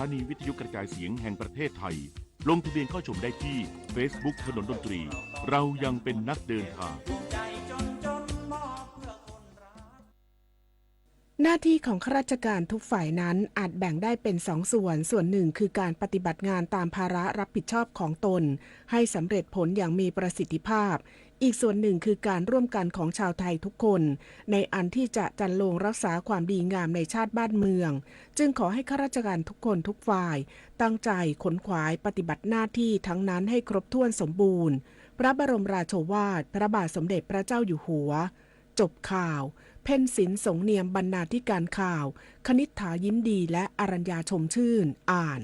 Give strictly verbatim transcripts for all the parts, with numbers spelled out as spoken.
านีวิทยุกระจายเสียงแห่งประเทศไทย ลงทะเบียนเข้าชมได้ที่เฟซบุ๊กถนนดนตรี เรายังเป็นนักเดินทาง หน้าที่ของข้าราชการทุกฝ่ายนั้นอาจแบ่งได้เป็นสองส่วน ส่วนหนึ่งคือการปฏิบัติงานตามภาระรับผิดชอบของตน ให้สำเร็จผลอย่างมีประสิทธิภาพ อีกส่วนหนึ่งคือการร่วมกันของชาวไทยทุกคน ในอันที่จะจันโลงรักษาความดีงามในชาติบ้านเมือง จึงขอให้ข้าราชการทุกคนทุกฝ่าย ตั้งใจขนขวายปฏิบัติหน้าที่ทั้งนั้นให้ครบถ้วนสมบูรณ์ พระบรมราโชวาท พระบาทสมเด็จพระเจ้าอยู่หัว จบข่าว เพ็ญศิลป์ สงเนียม บรรณาธิการข่าว คณิษฐา ยิ้มดี และอรัญญา ชมชื่น อ่าน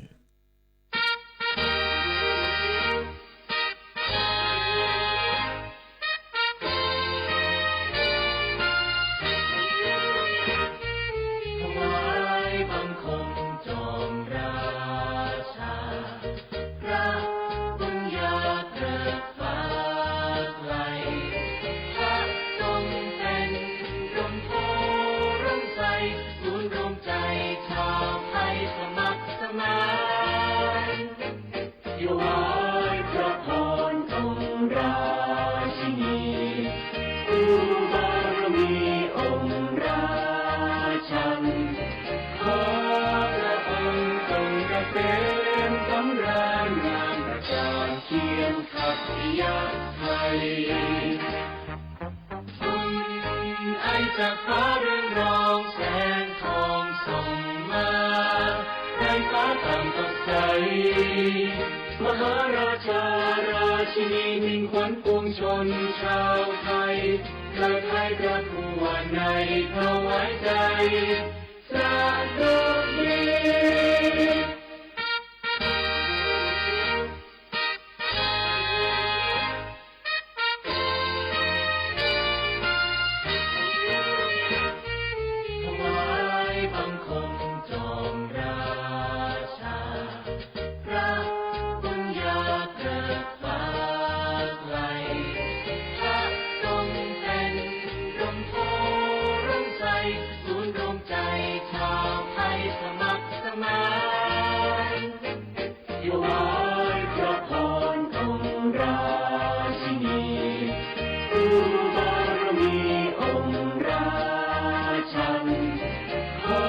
ถวายบังคมจอมราชา พระบุญญาเกริกฟ้าไกล พระทรงเป็นร่มโพธิ์ร่มไทร ศูนย์รวมใจชาวไทยสมัครสมาน ถวายพระพรองค์ราชินี ผู้บารมีองค์ราชัน ขอพระองค์ทรงเกษมสำราญ งามตระการเคียงขัตติยะไทย บุญไอจากฟ้าเรืองรองแสงทองส่องมา ไพรฟ้าต่างสดใส มหาราชาราชินีมิ่งขวัญปวงชนชาวไทย เลิศไทยประทั่วในถวายใจ สะดุดี ถวายบังคมจอมราชา พระบุญญาเกริกฟ้าไกล พระทรงเป็นร่มโพธิ์ร่มไทร ศูนย์รวมใจชาวไทยสมัครสมาน ถวายพระพรองค์ราชินี ผู้บารมีองค์ราชัน ขอ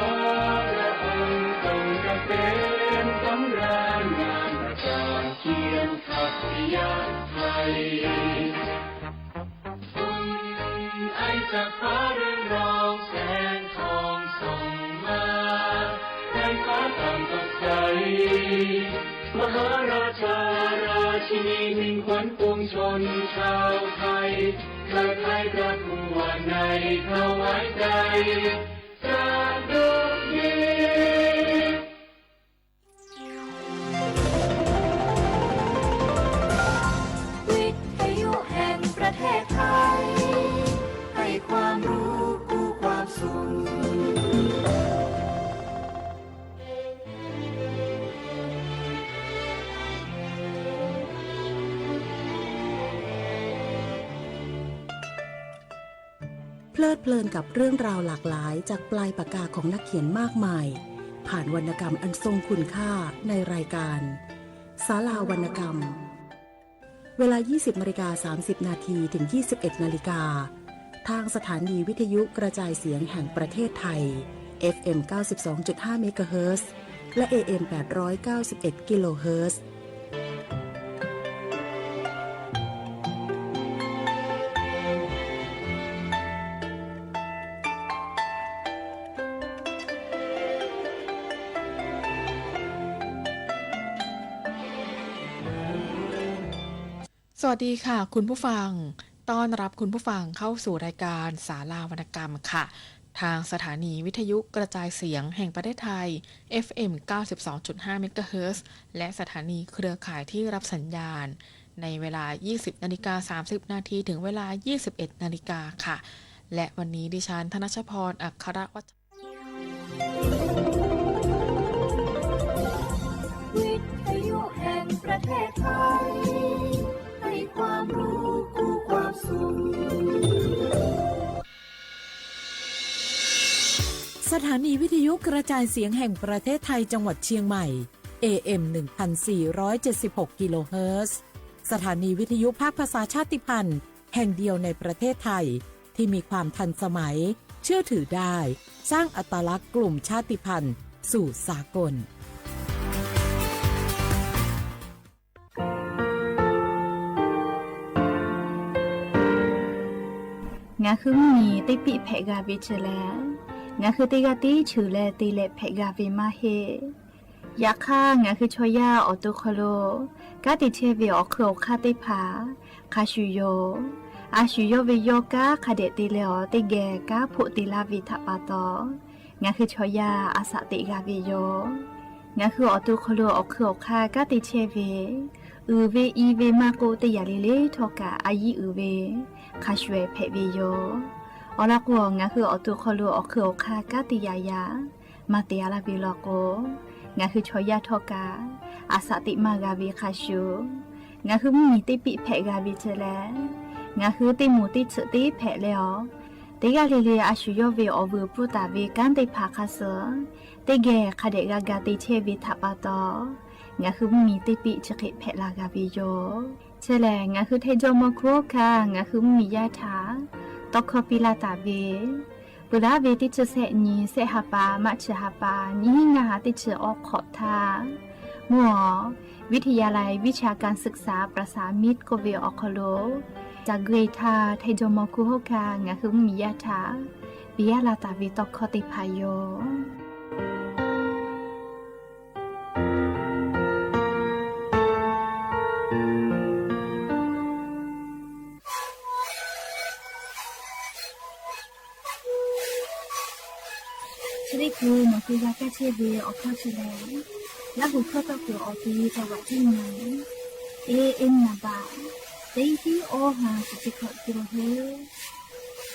พระองค์ทรงเกษมสำราญ งามตระการเคียงขัตติยะไทย บุญไอจากฟ้าเรืองรองแสงทองส่องมา ไพรฟ้าต่างสดใส มหาราชาราชินีมิ่งขวัญปวงชนชาวไทย เลิศไทยประทั่วในถวายใจ สะดุดี วิทยุแห่งประเทศไทย ให้ความรู้คู่ความสุข เพลิดเพลินกับเรื่องราวหลากหลายจากปลายปากกาของนักเขียนมากมาย ผ่านวรรณกรรมอันทรงคุณค่าในรายการ ศาลาวรรณกรรม เวลา ยี่สิบนาฬิกาสามสิบนาที ถึง ยี่สิบเอ็ดนาฬิกา ทางสถานีวิทยุกระจายเสียงแห่งประเทศไทย เอฟเอ็ม เก้าสิบสองจุดห้าเมกะเฮิรตซ์ และ เอเอ็ม แปดร้อยเก้าสิบเอ็ดกิโลเฮิรตซ์ สวัสดีค่ะ คุณผู้ฟัง ต้อนรับคุณผู้ฟังเข้าสู่รายการศาลาวรรณกรรมค่ะ ทางสถานีวิทยุกระจายเสียงแห่งประเทศไทย เอฟเอ็ม เก้าสิบสองจุดห้าเมกะเฮิรตซ์ และสถานีเครือข่ายที่รับสัญญาณ ในเวลา ยี่สิบนาฬิกาสามสิบนาที ถึงเวลา ยี่สิบเอ็ดนาฬิกาค่ะ และวันนี้ดิฉัน ธนชพร อัครวัช วิทยุแห่งประเทศไทย ให้ความรู้คู่ความสุข ส สถานีวิทยุกระจายเสียงแห่งประเทศไทยจังหวัดเชียงใหม่ เอ เอ็ม หนึ่งพันสี่ร้อยเจ็ดสิบหก กิโลเฮิรตซ์ สถานีวิทยุภาคภาษาชาติพันธุ์แห่งเดียวในประเทศไทย ที่มีความทันสมัย เชื่อถือได้ สร้างอัตลักษณ์กลุ่มชาติพันธุ์สู่สากล ငါဃုမီးတပံၣ်ဖဲးဂၤဝဲဆၢလဲၣ်, ငါဃုတဂၤတဆၢလဲၣ် တလဲၤဖဲးဂၤဝဲမးဟ့ၣ်. ယခါ ငါဃုဆီယၢ်အီၣ်တူၢ်ခီလိာ် ကးတံာ်ထဲဝဲအီၣ်ခုၣ်အီၣ်ခါသ့ၣ်တဖၣ် ခါဆူၣ်ယိာ်, အါဆူၣ်ယိာ်ဝဲယိာ်ကါ ခါဒဲးတလဲၤအီၤတဂဲၤ ကါဖိးတ့လၢ်ဝဲထးပာ်တီၤ, ငါဃုဆီယၢ်အသးသ့ၣ်ဂၤဝဲယိာ်. ငါဃုအီၣ်တူၢ်ခီလိာ် အီၣ်ခုၣ်အီၣ်ခါကးတံာ်ထဲဝဲ အုၣ်ဝဲအံၤဝဲမးကိးတယၢ်လံလံထီၣ်ကး အယံၤအုၣ်ဝဲ ခါဆူၣ်ဖဲးဝဲယိာ်. အီၣ်လီၤကိး ငါဃုအီၣ်တူၢ်ခီလိာ် အီၣ်ခုၣ်အီၣ်ခါကးတယၢ်ယၢ် မၤတ့ၢ်အါလၢ်ဝဲလီၤကိး, ငါဃုဆီယၢ်ထီၣ်ကး အသးသ့ၣ်မၤဂၤဝဲခါဆူၣ်. ငါဃုမီးတပံၣ်ဖဲးဂၤဝဲဆၢလဲၣ်, ငါဃုတ့မူးတ့ဆၢၣ်တ့ဖဲးလဲအီၤ, တဂၤလံလံအါဆူၣ်ယိာ်ဝဲအီၣ်ဝဲပူၤတၢ်ဝဲကါသ့ၣ်တဖၣ်ခါဆၢ, တဂဲၤ ခါဒဲးဂၤဂၤတံာ်ထဲဝဲထးပာ်တီၤ, ငါဃုမီးတပံၣ်ဆၢဃ့ဖဲးလၢ်ဂၤဝဲယိာ်. ဆၢလဲၣ် ငါဃုထဲဒိၣ်မီၤခူဟီၣ်ခါ ငါဃုမီးယၢ်ထး တီခီပံလၢ်တၢ်ဝဲ ပှၤလၢဝဲတဆၢဆဲးနံၤ ဆဲးဟးပာ် မးဆၢဟးပာ် နံၣ်ဟံၣ်ငါဟးတဆၢအိၣ်ခိးထါ, မ့ၢ်အီၤ ဝိทยาลัยวิชาการศึกษาประสานมิตร ကိးဝဲအီၤခီလိာ်, တၢ်ဂ့ၢ်ထါ ထဲဒိၣ်မီၤခူဟီၣ်ခါ ငါဃုမီးယၢ်ထး ပံယၢ်လၢ်တၢ်ဝဲတီခီသ့ၣ်တဖၣ်ယိာ်. ဆၢဒ့ၣ်ခုၣ် နီၢ်ဃုဂၤကးဆၢဝဲအီၣ်ခီၣ်ဆၢလဲၣ်, လၢဟူၣ်ခီၣ်သီၣ်ခုၣ်အီၤ က့ၤတဝးတံၢ်နၤ เอเอ็ม နာ်ဘၣ် တဆံခွံကီၢ်ဟဲ တဆံခွံကီၢ်ဟဲ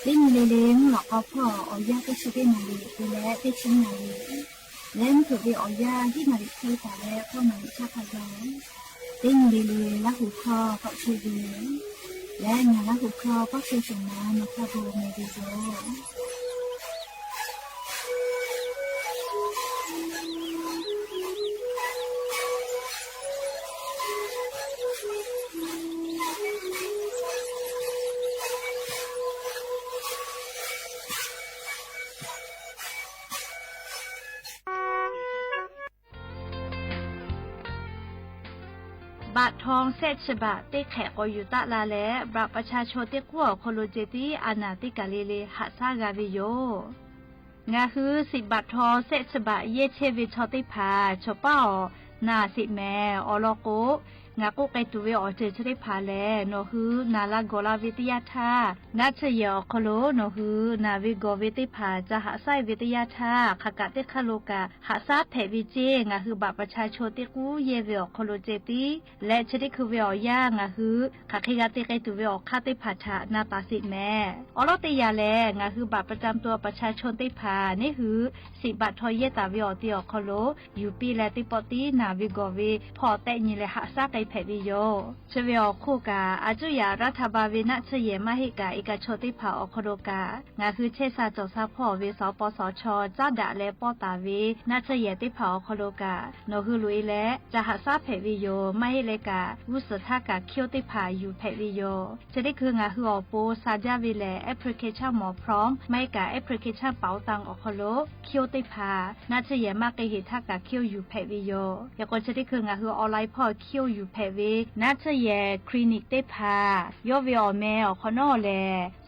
တနံၤလံလံ မုၢ်လီၤကီဖီၣ် အီၣ်ယၢ်တဆံတ့ၢ်နၣ်ရံၣ် တုၤလၢတဆံနၣ်ရံၣ် လၢမုၢ်ထူၣ်ဝဲအီၣ်ယၢ် ဟံၣ်နၣ်ရံၣ်ခွံသၢ်လၢ ဃိးနၣ်ရံၣ်ဆၣ်ခါယီၤ တနံၤလံလံ လၢဟူၣ်ခီၣ်သီၣ်ဆၢဝဲ လၢညါလၢဟူၣ်ခီၣ် ပီၣ်ဆၢၣ်စၢၤမၤ နီၢ်ခီၣ်ဘိမ့ၢ်ဝဲယိာ်. บัตรทองแซะฉบับ เต๊แขะกออยู่ตะลาและ บัตรประชาชนเต๊กู้ออกคนละเจตี้ อาหน้าตี้ก๋าเลเล หะซ้าก๋าเวโย งาคือสิทธิ์บัตรทองแซะฉบับ เย้เช่เวชอเต๊ผา ชอป้าออกหน้าสิทธิ์แหม ออลอโก งากู้ไกลตู่เวออกเจอเชอเต๊ผาแล หนอคือหน้าลาก่อลาเวเต๊ยะท่า หน้าเชอแหย่ออกคนละ หนอคือหน้าเวก่อเวเต๊ผา จะหะซ้าเวเต๊ยะท่า ขะกะเต๊ข้าโลกา หะซ้าแผะเวเจ้ งาคือบัตรประชาชนเต๊กู้เย้เวออกคนละเจตี้ และเชอเต๊คือเวออกยาก งาคือ ขะเคยกาเตไกลตู่เวออกคาเต๊ผาถะ หน้าต๋าสิทธิ์แหม ออลอเต๊ยะแล งาคือบัตรประจำตัวประชาชนเต๊ผา นี่คือ สิทธิ์บัตรทองเย้ต๋าเวออกตี้ออกคนละ อยู่ปี้แลตี้ป๊อตี้ หน้าเวก่อเว ผ่อแต๊หนี้แล หะซ้าไกลแผะเวโย เชอเวออกคู่กา อาจุยะรัฐบาลเว หน้าเชอแหย่ มะเฮกา เอกชนเต๊ผาออกคนละกา งาคือเช่ซาจ๋อซาผ่อเว สปสช จ๊ะดะแลป้อต๋าเว หน้าเชอแหย่เต๊ผาออกคนละกา หนอคือลุยแล จะหะซ้าแผะเวโย มะเฮกา วุสถากาเขี้ยวเต๊ผา อยู่แผะเวโย เชอเต๊คืองาคือออกโปร ซาจ๊ะเวแล แอปพลิเคชันหมอพร้อม มะเฮกา แอปพลิเคชันเป๋าตังออกคนละ เขี้ยวเต๊ผา หน้าเชอแหย่ มะเกเหทากาเขี้ยว อยู่แผะเวโย ยะกอเชอเต๊คืองาคือออนไลน์ผ่อเขี้ยว อยู่แผะเว หน้าเชอแหย่ คลินิกเต๊ผา ยอดเวออกแมวออกคนนอกแล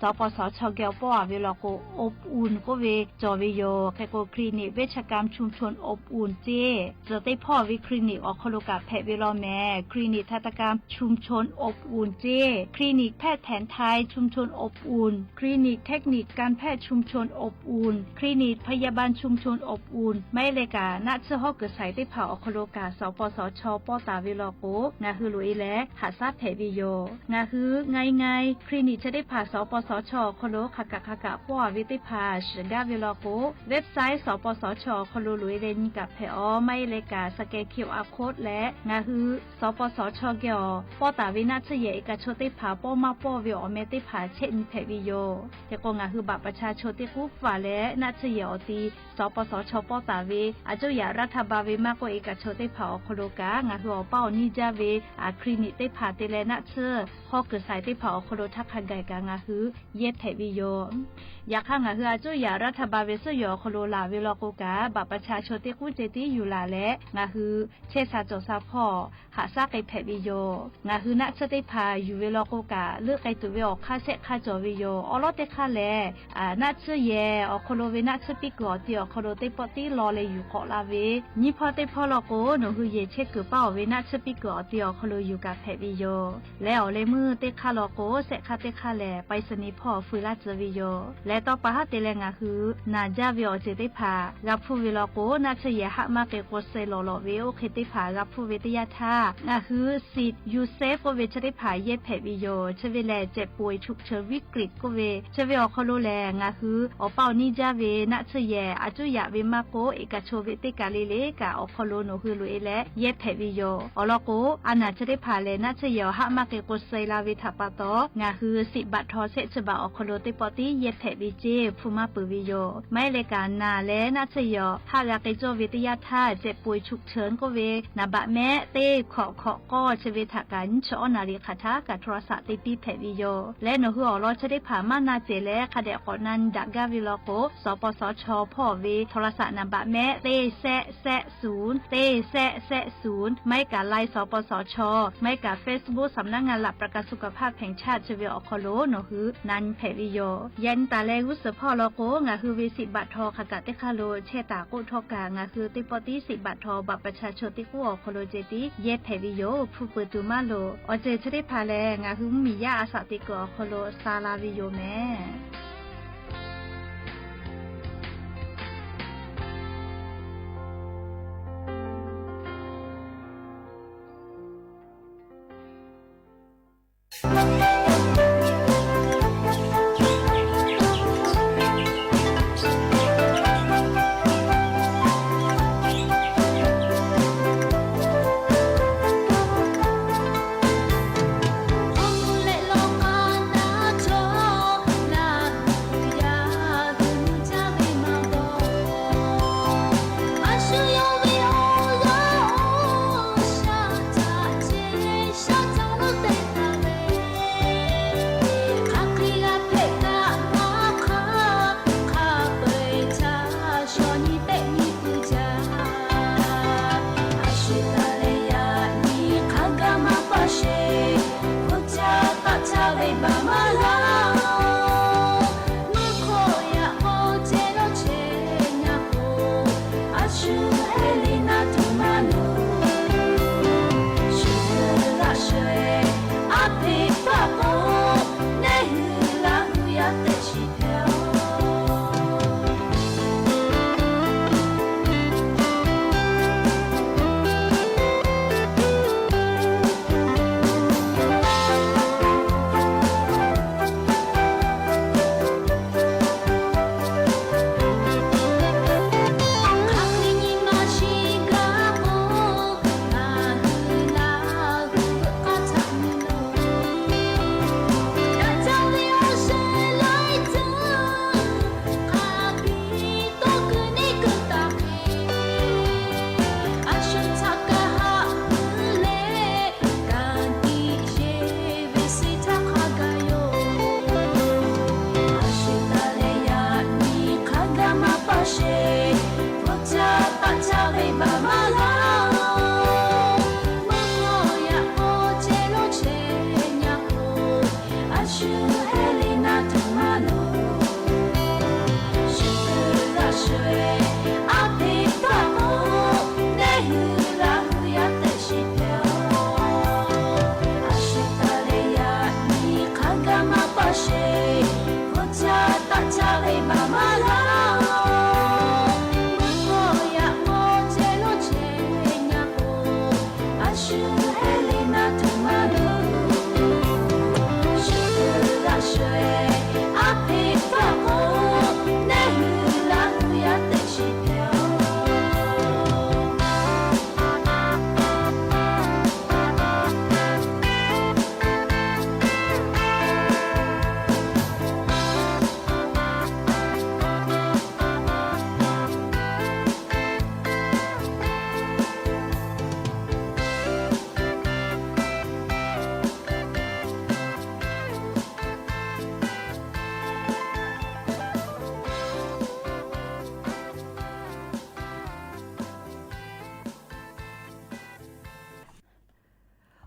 สปสช แกวป้อเวลอโก อบอุ่น โกเว จ๋อเวโย แกโกคลินิกเวชกรรมชุมชนอบอุ่นเจ้ เจอเต๊ผ่อเวคลินิกออกคนละกา แผะเวลอแม คลินิกทันตกรรมชุมชนอบอุ่นเจ้ คลินิกแพทย์แผนไทยชุมชนอบอุ่น คลินิกเทคนิคการแพทย์ชุมชนอบอุ่น คลินิกพยาบาลชุมชนอบอุ่น มะเฮกา หน้าเชอห้องเกิดใสเต๊ผาออกคนละกา สปสช ป้อต๋าเวลอโก ငါဟုလိုအံၤလၢ ဟးဆှဲဖဲးဝဲယိၣ်။ ငါဟု ငါ ငါ คลินิก ဆၢသ့ၣ်တဖၣ် สปสช ခီဖျိ ခးကးခးကး ပီၢ်ဝဲသ့ၣ်တဖၣ် စၢၢ်ကီးဝဲလီၤကိး เว็บไซต์ สปสช ခီဖျိ လိုအံၤလၢ နံၤကးဖဲးအီၤ မ့ၢ်လၢက สแกน คิวอาร์ โค้ด လၢ ငါဟု สปสช ကဲအီၤ ပီၢ်တၢ်ဝဲ နၢ်ဆၢၣ်ယဲၢ် เอกชน သ့ၣ်တဖၣ် ပီၢ်မၢ်ပီၢ်ဝဲအီၤ မ့ၢ်သ့ၣ်တဖၣ် ဆဲးနံၤဖဲးဝဲယိၣ်။ ယဲၢ်ကိး ငါဟု บัตรประชาชน သ့ၣ်ကူၣ်ပာ်လၢ နၢ်ဆၢၣ်ယဲၢ်အီၤတံၢ် สปสช ပီၢ်တၢ်ဝဲ အစိုးရ รัฐบาล ဝဲမးကိး เอกชน သ့ၣ်တဖၣ် အခီဖျိက ငါဟု အီၤပာ်အီၤနံၣ်ယါဝဲ အ คลินิก သ့ၣ်တဖၣ် တ့လၢ နၢ်ဆၢၣ် ဟီၣ်ကၢၢ်စဲး သ့ၣ်တဖၣ် အခီဖျိ ထးခးကဲကး ငါဟု ယဲၢ်ဖဲးဝဲယိၣ်။ ယခါ ငါဟု အစိုးရ รัฐบาล ဝဲ စၢၢ်ယီၤ အခီဖျိ လၢ်ဝဲလီၤကိးကး บัตรประชาชน သ့ၣ်ကူၣ်စ့ၢ်တံၢ် ယူၢ်လၢ်လၢ ငါဟု ဆဲးစၢ်ကၠီၣ်စၢ်ဖီၣ် ဟးဆှဲက့ၤဖဲးဝဲယိၣ်။ ငါဟု နၢ်ဆၢၣ်သ့ၣ်တဖၣ် ယူၢ်ဝဲလီၤကိးကး လၢကဲတူၢ်ဝဲအီၤ ခါဆဲးခါကၠီၣ်ဝဲယိၣ်။ အီၤလီၤတ့ၢ်ခါလဲၣ် အ နၢ်ဆၢၣ်ယဲၢ် အခီဖျိ ဝဲ နၢ်ဆၢၣ်ပံၣ်ကုာ်အီၤတံၢ် အခီဖျိ သ့ၣ်ပီၣ်တံၢ်လီၤလၢ ယူၢ်ဃီလၢ်ဝဲ နံၣ်ဖီသ့ၣ်ဖီလီၤကိး နၢ်ဟု ယဲၢ်ဆဲးကၢၣ်ပာ်အီၤဝဲ နၢ်ဆၢၣ်ပံၣ်ကုာ်အီၤတံၢ် အခီဖျိ ယူၢ်ကးဖဲးဝဲယိၣ်။ လဲၤအီၤလၢမုၢ်တ့ၢ်ခါလီၤကိး ဆဲးခါတ့ၢ်ခါလဲၣ် ไปรษณีย์ ဖီၣ်အီၤ ဖုးလၢ်စၢၤဝဲယိၣ်။ လဲၤတီၢ်ပာ်ဟးတ့ၢ်လၢ ငါဟု နာ်ယါဝဲအီၤစ့ၢ်သ့ၣ်တဖၣ် ဂၤဖုဝဲလီၤကိး နၢ်ဆၢၣ်ယဲၢ် ဟးမၤက့ၤ ကိးစဲးလီၤလီၤဝဲ အိၣ်ခ့သ့ၣ်တဖၣ် ဂၤဖုဝဲတယၢ်ထါ ငါဟု สิทธิ์ ယူၢ်စဲး ကိးဝဲ ဆၢသ့ၣ်တဖၣ် ယဲၢ်ဖဲးဝဲယိၣ်။ ဆၢဝဲလဲၣ် เจ็บป่วยฉุกเฉิน วิกฤต ကိးဝဲ ဆၢဝဲအခီဖျိလဲၣ် ငါဟု အီၤပာ်အီၤနံၣ်ယါဝဲ နၢ်ဆၢၣ်ယဲၢ် အစိုးရ ဝဲမးကိး เอกชน ဝဲသ့ၣ်ကးလံလံကး အခီဖျိ နၢ်ဟု လိုအံၤလၢ ယဲၢ်ဖဲးဝဲယိၣ်။ အီၤလီၤကိး အနာ်ဆၢသ့ၣ်တဖၣ်လဲၣ် နၢ်ဆၢၣ်ယဲၢ်အီၤ ဟးမၤက့ၤ ကိးစဲးလၢ်ဝဲထးပာ်တီၢ် ငါဟု สิทธิ์บัตรทอง ဆဲးဆၢဘၣ် အခီဖျိ သ့ၣ်ပီၣ်တံၢ် ယဲၢ်ဖဲးဝဲစ့ၢ် ဖုမၤပၢၢ်ဝဲယိၣ်။ မ့ၢ်လၢကး နာ်လၢ နၢ်ဆၢၣ်ယဲၢ်အီၤ ဟးဂၤက့ၤကၠီၣ်ဝဲတယၢ်ထါ เจ็บป่วยฉุกเฉิน ကိးဝဲ နဘၣ်မဲး သ့ၣ်ခွိးခွိးကီၢ် ဆၢဝဲထးကး နံၣ်ဆၢအီၣ်နၣ်ရံၣ် ခးထါကး โทรศัพท์ တ့တံၢ်ဖဲးဝဲယိၣ်။ လဲၤ နၢ်ဟု အီၤလီၤဆၢသ့ၣ်တဖၣ် မၤနၢ်စဲးလဲၣ် ခးဒဲးကိးနၢ်ဒၣ်ဂၤဝဲလီၤကိး สปสช ဖီၣ်ဝဲ โทรศัพท์ နဘၣ်မဲး သ့ၣ် แซะ แซะ ศูนย์ သ့ၣ် แซะ แซะ ศูนย์ မ့ၢ်ကး ไลน์ สปสช မ့ၢ်ကး Facebook สำนักงานหลักประกันสุขภาพแห่งชาติ ဆၢဝဲအခီဖျိ နၢ်ဟု နာ်ဖဲးဝဲယိၣ်။ ယဲၢ်နတၢ်လဲၤဂုာ်စၢဖီၣ်လီၤကိး ငါဟု ဝဲ สิทธิ์บัตรทอง ခးကးတ့ၢ်ခါလိာ် ဆဲးတၢ်ကိးထီၣ်ကး ငါဟု သ့ၣ်ပီၣ်တံၢ် สิทธิ์บัตรทอง บัตรประชาชน သ့ၣ်ကူၣ်အီၤအခီဖျိ စ့ၢ်တံၢ် ယဲၢ်ဖဲးဝဲယိၣ် ဖုပၢၢ်တုၤမၤလိာ် အီၤစ့ၢ်ဆၢသ့ၣ်တဖၣ်လဲၣ် ငါဟု မံၤယါအစးသံကွၢ်အခီဖျိ စါလၢ်ဝဲယိၣ်မ့ၢ်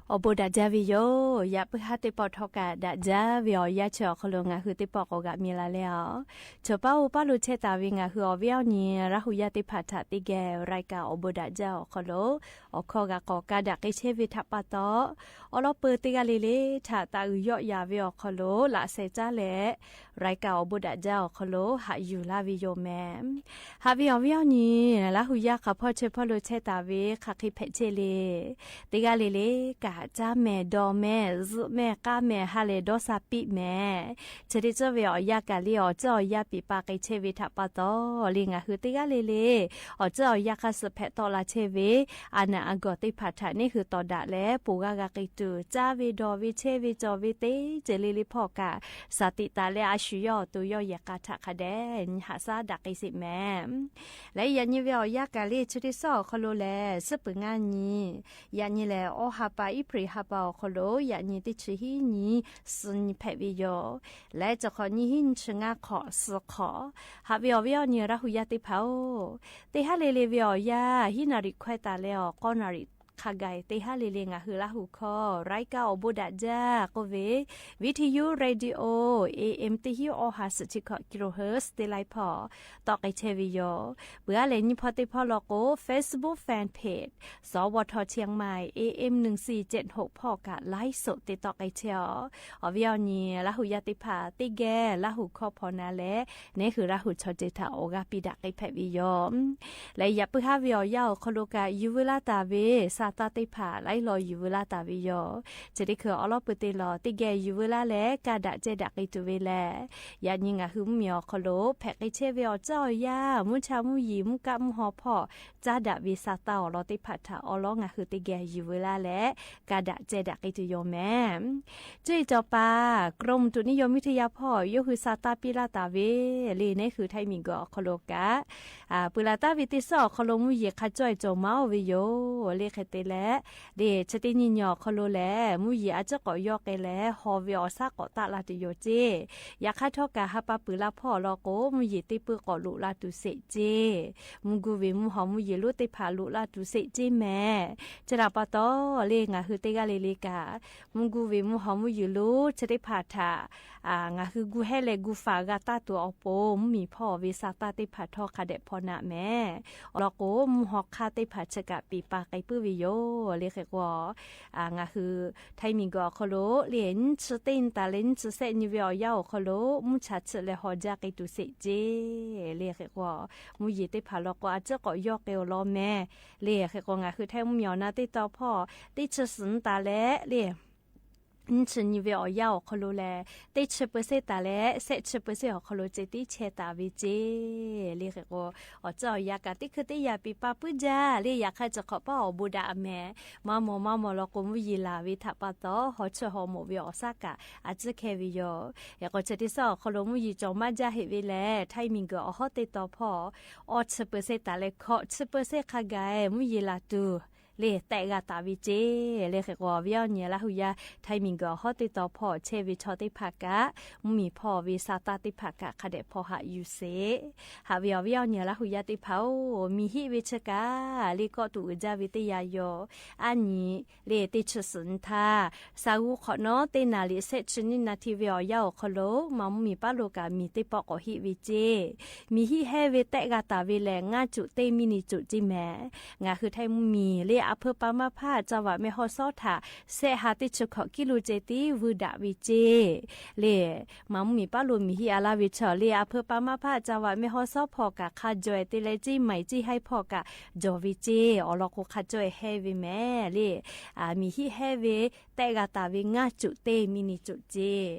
အိၣ်ဘိးဒၣ်ဒၢဝဲယိာ် ယၢၣ်ပုၢ်ဟါသ့ၣ်ပီၣ်ထီၣ်ကၢ်ဒၣ်ဒၢဝဲအီၤ ယၢၣ်ဆၢအီၤခီလိာ် ငါဟုသ့ၣ်ပီၣ်ကိးဂၤမ့ၢ်လၢလဲၣ်အီၤ ဆိပာ်အိၣ်ပာ်လိာ်ဆဲးတၢ်ဝဲ ငါဟုအီၤဝဲအီၤနံၤ ရၢ်ဟူယၢၣ်သ့ၣ်ဖၣ်ထၣ်သ့ၣ်ဂဲၤ ရၢၣ်ကၢ်အိၣ်ဘိးဒၣ်ဒၢအီၤခီလိာ် အိၣ်ခီဂာ်ကီၢ်ကးဒၣ်က့ၤဆဲးဝဲထၣ်ပၣ်တီၢ် အီလီပၢသ့ၣ်ဂၤလၢ်လၢ် ထၣ်သးအုးယီၣ်ယၤဝဲအီၤခီလိာ် လၢအစဲးကၠၢလဲၣ် ရၢၣ်ကၢ်အိၣ်ဘိးဒၣ်ဒၢအီၤခီလိာ် ဟးယူၢ်လၢ်ဝဲယိာ်မး ဟးဝဲအီၤဝဲအီၤနံၤ ရၢ်ဟူယၢၣ်ခီဖီဆဲးဖီလိာ်ဆဲးတၢ်ဝဲ ခးဃ့ဖဲးဆဲးလံ သ့ၣ်ဂၤလၢ်လၢ် ကၢ်ကၠၢမဲာ် ဒိးမဲာ် စုမဲာ် ကါမဲာ် ဟးလဲၢ်ဒီးစၢ်ပံးမဲာ် ဆၢတ့ၢ်စၢဝဲအီၤယၢၣ်ကၢ်လံ အီၣ်စၢအီၣ်ယၢၣ်ပံးပာ်က့ၤဆဲးဝဲထၣ်ပၣ်တီၢ်လံ ငါဟုသ့ၣ်ဂၤလၢ်လၢ် အီၣ်စၢအီၣ်ယၢၣ်ခါဆူးဖဲးတီၢ်လၢ်ဆဲးဝဲ အနၢ်အဂီၢ်သ့ၣ်ဖၣ်ထၣ်န့ၣ် ဟုးတီၢ်ဒၣ်လဲာ် ပိာ်ဂၤဂၤက့ၤတုၤ ကၠၢဝဲဒိးဝဲဆဲးဝဲကၠီဝဲသ့ၣ် စၢလံလံဖီၣ်ကၢ် စၢ်သံးတၢ်လၢအဆူၣ်ယီၣ်အသိးယီၣ်ယဲၢ်ကၢ်ထၣ်ခါဒဲး ဟးစၢ်ဒၣ်က့ၤစ့းမဲာ် လၢယၤနံၤဝဲအီၤယၢၣ်ကၢ်လံ ဆၢတ့ၢ်စၢအီၤခီလိာ်လဲၣ် စ့ပှဲၤနံၤ ယၤနံၤလဲၣ် အီဟးပာ်အ့ဖြ့ၣ်ဟးပာ်အီၤခီလိာ် ယၤနံၤတဆံဟံးနံၤ သၢနံၤဖဲးဝဲယိာ် လၢတခီနံၤဟံးနံၤဆံငါခီ သၢခီ ဟးဝဲအီၤဝဲအီၤနံၤ ရၢ်ဟူယၢၣ်သ့ၣ်ဖၣ်အိၣ် သ့ၣ်ဟးလၢ်လၢ်ဝဲအီၤယၢၣ် ဟံးနၣ်ရံၣ်ခွဲးတၢ်လၢအီၤ ကီနၣ်ရံၣ် ခါဂၤသ့ၣ်ဟးလၢ်လၢ် ငါဟုလၢ်ဟူခီ ရၢၣ်ကၢ်အိၣ်ဘိးဒၣ်ဒၢ ကိးဝဲ ဝံထယု ရေဒီယို AM တဟံးအီဟးစံးဆံခီ kilohertz သ့ၣ်လၢ်ဖီၣ် တီၣ်က့ၤဆဲးဝဲယိာ် ပှၤအါလဲၣ်နံၤဖီသ့ၣ်ဖီၣ်လီၤကိး Facebook Fanpage စဝထ เชียงใหม่ AM หนึ่งสี่เจ็ดหก ဖီၣ်ကၢ် ไลฟ์สด သ့ၣ်တီၣ်က့ၤဆဲးအီၤ အီၤဝဲအီၤနံၤ ရၢ်ဟူယၢၣ်သ့ၣ်ဖၣ်သ့ၣ်ဂဲၤ လၢ်ဟူခီဖီၣ်နၤလဲၣ် န့ၣ်ဟုရၢ်ဟူဆီၣ်တ့ၢ်ထၣ်အိၣ်ဂၤပံးဒၣ်က့ၤဖဲးဝဲယိာ် လၢယၤပုၢ်ဟါဝဲအီၤယၢၣ်အီၤခီလိာ်ကၢ် ယူၢ်ဝဲလၢ်တၢ်ဝဲ စၢ်သးသ့ၣ်ဖၣ် လၢလီၤယူၢ်ဝဲလၢ်တၢ်ဝဲယိာ် ဆၢတ့ၢ်ခုၣ်အီလီပၢသ့ၣ်လီၤ သ့ၣ်ဂဲၤယူၢ်ဝဲလၢ်လဲၣ် ကၢ်ဒၣ်စဲးဒၣ်က့ၤတုၤဝဲလဲၣ် ယၤနံၤငါဟုမုၢ်မံၤအီၤခီလိာ် ဖဲးက့ၤဆဲးဝဲအီၤစၢအီၣ်ယၢၣ် မူဆါမူယံၤ မူကးမူဟီဖီၣ် ကၢ်ဒၣ်ဝဲစၢ်သးအီၤလီၤသ့ၣ်ဖၣ်ထၣ်အီလီၤ ငါဟုသ့ၣ်ဂဲၤယူၢ်ဝဲလၢ်လဲၣ် ကၢ်ဒၣ်စဲးဒၣ်က့ၤတုၤယိာ်မဲာ် ကၠီၣ်အံၣ်စီၤပၤ กรมอุตุนิยมวิทยา ဖီၣ် ယိၤဟုစၢ်သးပံးလၢ်တၢ်ဝဲ လၢန့ၣ်ဟုထၢၣ်မံၤကီၢ်အီၤခီလိာ်ကၢ် ပှၤလၢ်တၢ်ဝဲသ့ၣ်စၢအီၤခီလိာ် မူယံၤခးကၠီၣ်အံၣ်စီၤမၤအီၤဝဲယိာ် လၢဃဲၤသ့ၣ်လဲၣ် လၢဆၢတ့ၢ်နံၤညီအီၤခီလိာ်လဲၣ် မူယံၤအစ့ၢ်ကီးယီၣ်က့ၤလဲၣ် ဟီၣ်ဝဲအီၤစၢ်ကီးသးလၢ်တုၤယိာ်စ့ၢ် ယၤခါထီၣ်ကၢ်ဟးပာ်ပုၢ်လၢ်ဖီၣ်အီၤလီၤကိး မူယံၤသ့ၣ်ပၢၤကီးလိာ်လၢ်တုၤစ့ၢ်က့ၢ် မူၢ်ဂူၢ်ဝ့ၢ်မူၢ်ဟီၣ်မူယံၤလိာ်သ့ၣ်ဖၣ်လိာ်လၢ်တုၤစ့ၢ်က့ၢ်မဲာ် ကၠီၣ်တၢ်ပၣ်တီၢ် လၢငါဟုသ့ၣ်ဂၤလၢ်လၢ်ကၢ် မူၢ်ဂူၢ်ဝ့ၢ်မူၢ်ဟီၣ်မူယံၤလိာ် ဆၢသ့ၣ်ဖၣ်ထၣ် ငါဟုဂူၢ်ဟဲလဲၤဂူၢ်ဖးဂၤတၢ်တိာ်အီၤပိာ် မူမံၤဖီၣ်ဝဲစၢ်သးသ့ၣ်ဖၣ်ထီခါဒဲးဖီနးမဲာ် အီၤလီၤကိး မူၢ်ဟီၣ်ခါသ့ၣ်ဖၣ်ဆၢကၢ်ပံးပာ်က့ၤပုၢ်ဝဲယိာ် လၢဃဲၤကွီၢ် ငါဟုထၢၣ်မံၤကီၢ်အီၤခီလိာ် လၢနဆၢတ့ၢ်နတၢ်လၢနဆၢစဲးနံၤဝဲအီၤယၢၣ်အီၤခီလိာ် မူဆါဆၢလဲၤဟီၣ်ကၠၢက့ၤတုၤစ့ၢ်က့ၢ် လၢဃဲၤကွီၢ် မူယံၤသ့ၣ်ဖၣ်လီၤကိး အစ့ၢ်ကီးယီၣ်က့ၤအီၤလီၤမဲာ် လၢဃဲၤကွီၢ် ငါဟုထၢၣ်မူမံၤအီၤနၤသ့ၣ်တီဖီၣ် သ့ၣ်ဆၢစူၤနတၢ်လဲၣ် လၢ နဆၢနံၤဝဲအီၤယၢၣ်အီၤခီလိာ်လဲၣ် သ့ၣ်ဆၢပၢၢ်စ့ၢ်တၢ်လဲၣ် စဲးဆၢပၢၢ်စ့ၢ်အီၤခီလိာ် စ့သ့ၣ်ဆဲးတၢ်ဝဲစ့ၢ် လၢဃဲၤကွီၢ် အီၣ်စၢအီၣ်ယၢၣ်ကၢ် သ့ၣ်ခုသ့ၣ်ယၢၣ်ပံးပာ်ပုၢ်ဒၢ လၢယၤခါစ့ၢ်ကီးပၢ်အီၤဘိးဒၣ်အမဲာ် မၤမီၢ်မၤမီၢ်လီၤကိး မူယံၤလၢ်ဝဲထၣ်ပၣ်တီၢ် ဟီၣ်ဆၢဟီၣ်မိၣ်ဝဲအီၤစၢ်ကၢ် အစ့ၢ်ကဲဝဲယိာ် ဃဲၤကွီၢ်ဆၢသ့ၣ်စၢအီၤခီလိာ် မူယံၤကၠီၣ်မးဒၣ်ဟ့ၣ်ဝဲလဲၣ် ထၢၣ်မံၤကီၢ်အီၤဟီၣ်သ့ၣ်တီဖီၣ် အီၣ်ဆၢပၢၢ်စ့ၢ်တၢ်လဲၣ် ခီၣ်ဆၢပၢၢ်စ့ၢ်ခါဂၤ မူယံၤလၢ်တုၤ လၢသဲးဂၤတၢ်ဝဲစ့ၢ် လၢဃဲၤကွီၢ် ဝံၤအီၤနံၤလၢဟူယၢၣ် ထၢၣ်မံၤကီၢ်အီၤဟီၣ်သ့ၣ်တီဖီၣ် ဆဲးဝဲဆီသ့ၣ်ဖၣ်ကၢ် မူမံၤဖီၣ်ဝဲစၢ်သးသ့ၣ်ဖၣ်ကၢ် ခါဒဲးဖီဟးယူၢ်စ့ၢ် ဟးဝံၤအီၤဝံၤအီၤနံၤလၢဟူယၢၣ်သ့ၣ်ဖၣ်အိၣ် မံၤဟံးဝဲဆၢကၢ် လၢကီၢ်သူၣ်အုးဒၢဝဲသ့ၣ်ယၤယိာ် အါနံၤ လၢသ့ၣ်ဆၢစူၤနထါ စးဂူခီၣ်နီၣ် သ့ၣ်နၢ်လံး စဲးဆၢနံၣ်နၣ်ထံးဝဲအီၤယၢၣ်အီၤခီလိာ် မၤမူမံၤပာ်လိာ်ကၢ် မံၤသ့ၣ်ပီၣ်ကိးဟံးဝဲစ့ၢ် မံၤဟံးဟဲဝဲသဲးဂၤတၢ်ဝဲလဲၣ် ငါးจุด သ့ၣ် magnitude စ့ၢ်မဲာ် ငါဟုထၢၣ်မူမံၤ လၢအဖၢပၤမါဖး จังหวัดแม่ฮ่องสอน ထၣ် စဲးဟးသ့ၣ်ဆၢခီၣ်ကံလိာ်စ့ၢ်သ့ၣ် ဝုဒၣ်ဝဲစ့ၢ် လၢ မၤမူမံၤပာ်လိာ်မံၤဟံးအါလၢ်ဝဲဆၢၣ် လၢအဖၢပၤမါဖး จังหวัดแม่ฮ่องสอน ဖီၣ်ကၢ် ခးကၠီၣ်အဲၣ်သ့ၣ်လဲၣ် စ့ၢ်မံၤ စ့ၢ်ဟဲဖီၣ်ကၢ် ကၠီၣ်ဝဲစ့ၢ် အီၤလီၤကိးခးကၠီၣ်အဲၣ်ဟဲဝဲမဲာ် လၢ မံၤဟံးဟဲဝဲ သဲးဂၤတၢ်ဝဲ ငါးจุด သ့ၣ် magnitude စ့ၢ်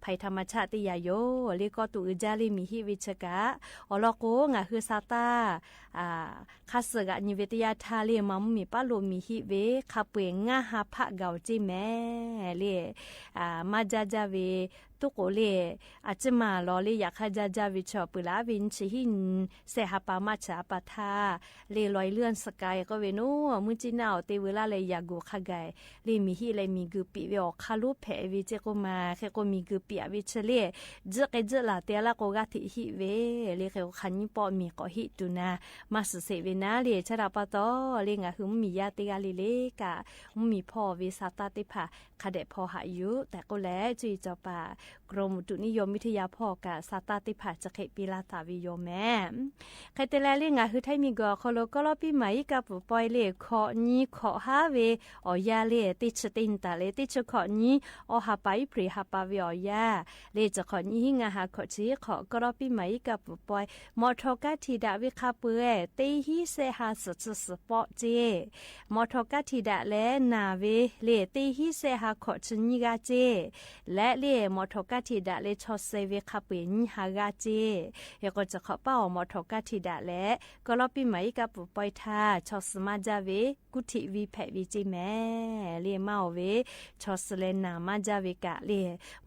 ဖဲထးမၤဆးသ့ၣ်ယၤယိာ် လၢကီၢ်သူၣ်အုးဒၢလၢမံၤဟံးဝဲဆၢကၢ် အီၤလီၤကိး ငါဟုစၢ်သး ခါစၢ်ဂၤနံၤဝဲသ့ၣ်ယါထါလၢ မၤမူမံၤပာ်လိာ်မံၤဟံးဝဲ ခးပှဲၤငါးဟးဖးဂၤအီၤစ့ၢ်မဲာ် လၢ မၤဒၣ်ဒၣ်ဝဲ တူၵ်းကိးလ့ၢ် အစမၢလီၤလၢယၣ်ခါယါယါဝံၤ ဆီၣ်ပၢၢ်လၢ်ဝံၤ ဆံဟံၣ်နံၣ် စဲးဟးပာ်မးဆၣ်အပာ်ထၢၣ် လၢလွႆလွၼ်ၣ်စကဲး ကီးဝဲၢ်နူၣ် မုၢ်ကၠံၣ်နၢ်အီၤတ့ၢ် ဝဲလၢ်လၢယၣ်ကိၢ်ခါဂဲၤ လၢမ့ၢ်ဟံၣ်လၢမ့ၢ်ဂုာ်ပံာ်ဝဲအီၤခါလိဖဲးဝံၤ စ့ၢ်ကီးမး ဃဲကိးမ့ၢ်ဂုာ်ပံာ်အဝဲဆၢလ့ၣ် စ့ၢ်ကီးစ့ၢ်ကီးလၢ်တဲလၢကိးဂၤထံးဟံၣ်ဝဲ လၢဃဲကိးခါနံၣ် ပိာ်မ့ၢ်ကိးဟံၣ်တုၤနၤ မၤစံးဆဲးဝဲနၤလၢ ဆဲးဒၣ်ပာ်တီၢ် လၢငါဟုမုၢ်မံၤယါတ့ၢ်ဂၤလံလၢ်က မုၢ်မံၤဖီၣ်ဝဲစးသၣ်သ့ၣ်တဖၣ် ခါဒဲးဖီဟးယူၢ် တၢ်ကိးလၢ ကၠိအံၤစီၤပၤ ကရူၢ်မုၢ်တူးနံၣ်ယိမံထယါဖီၣ်ကး စးသၣ်သ့ၣ်တဖၣ် စခ့းပ့လၢ်သးဝံၤယိမး ဃဲတဲလၢ်လၢ ငါဟုထၢမံၤကီၢ်အီၤခီလိာ် ကီၢ်လီၤပံမၤအံၤကၢ်ပူၤပှဲၤလၢ ခီၣ်နံၤခီၣ်ဟါဝဲ အီၣ်ယၢ်လၢ တ့ၢ်ဆၢတ့ၢ်နတၢ်လၢ တ့ၢ်ဆၢခီၣ်နံၤ အီၣ်ဟးပာ်အံၣ်ဖြ့ၣ်ဟးပာ်ဝဲအီၣ်ယၢ် လၢတခီၣ်နံၤဟံးငါဟးခီၣ်ဆံဃိး ကီၢ်လီၤပံမၤအံၤကၢ်ပူၤပှဲၤ မီၣ်ထိၣ်ကါထံၣ်ဒၣ်ဝဲခါပှဲၤ တ့ၢ်ဟံးစဲးဟးစဲးဆံဆံပီၣ်စ့ မီၣ်ထိၣ်ကါထံၣ်ဒၣ်လၢ နၢ်ဝဲလၢ တ့ၢ်ဟံးစဲးဟးခီၣ်ဆံနံၤဂၤစ့ လၢလၢ မီၣ်ထိၣ်ကါထံၣ်ဒၣ်လၢ ဆီၣ်စဲးဝဲခါပှဲၤနံၤဟးဂၤစ့ ဟဲကိးစခီၣ်ပာ်အီၤ မီၣ်ထိၣ်ကါထံၣ်ဒၣ်လၢ ကီၢ်လီၤပံမၤအံၤကၢ်ပူၤပှဲၤထၢၣ် ဆီၣ်စဲးမးယါဝဲ ကူထံၣ်ဝံၤဖဲးဝံၤစ့မး လၢမၤအီၤဝဲ ဆီၣ်စဲးလၢနၢ်မးယါဝဲကးလၢ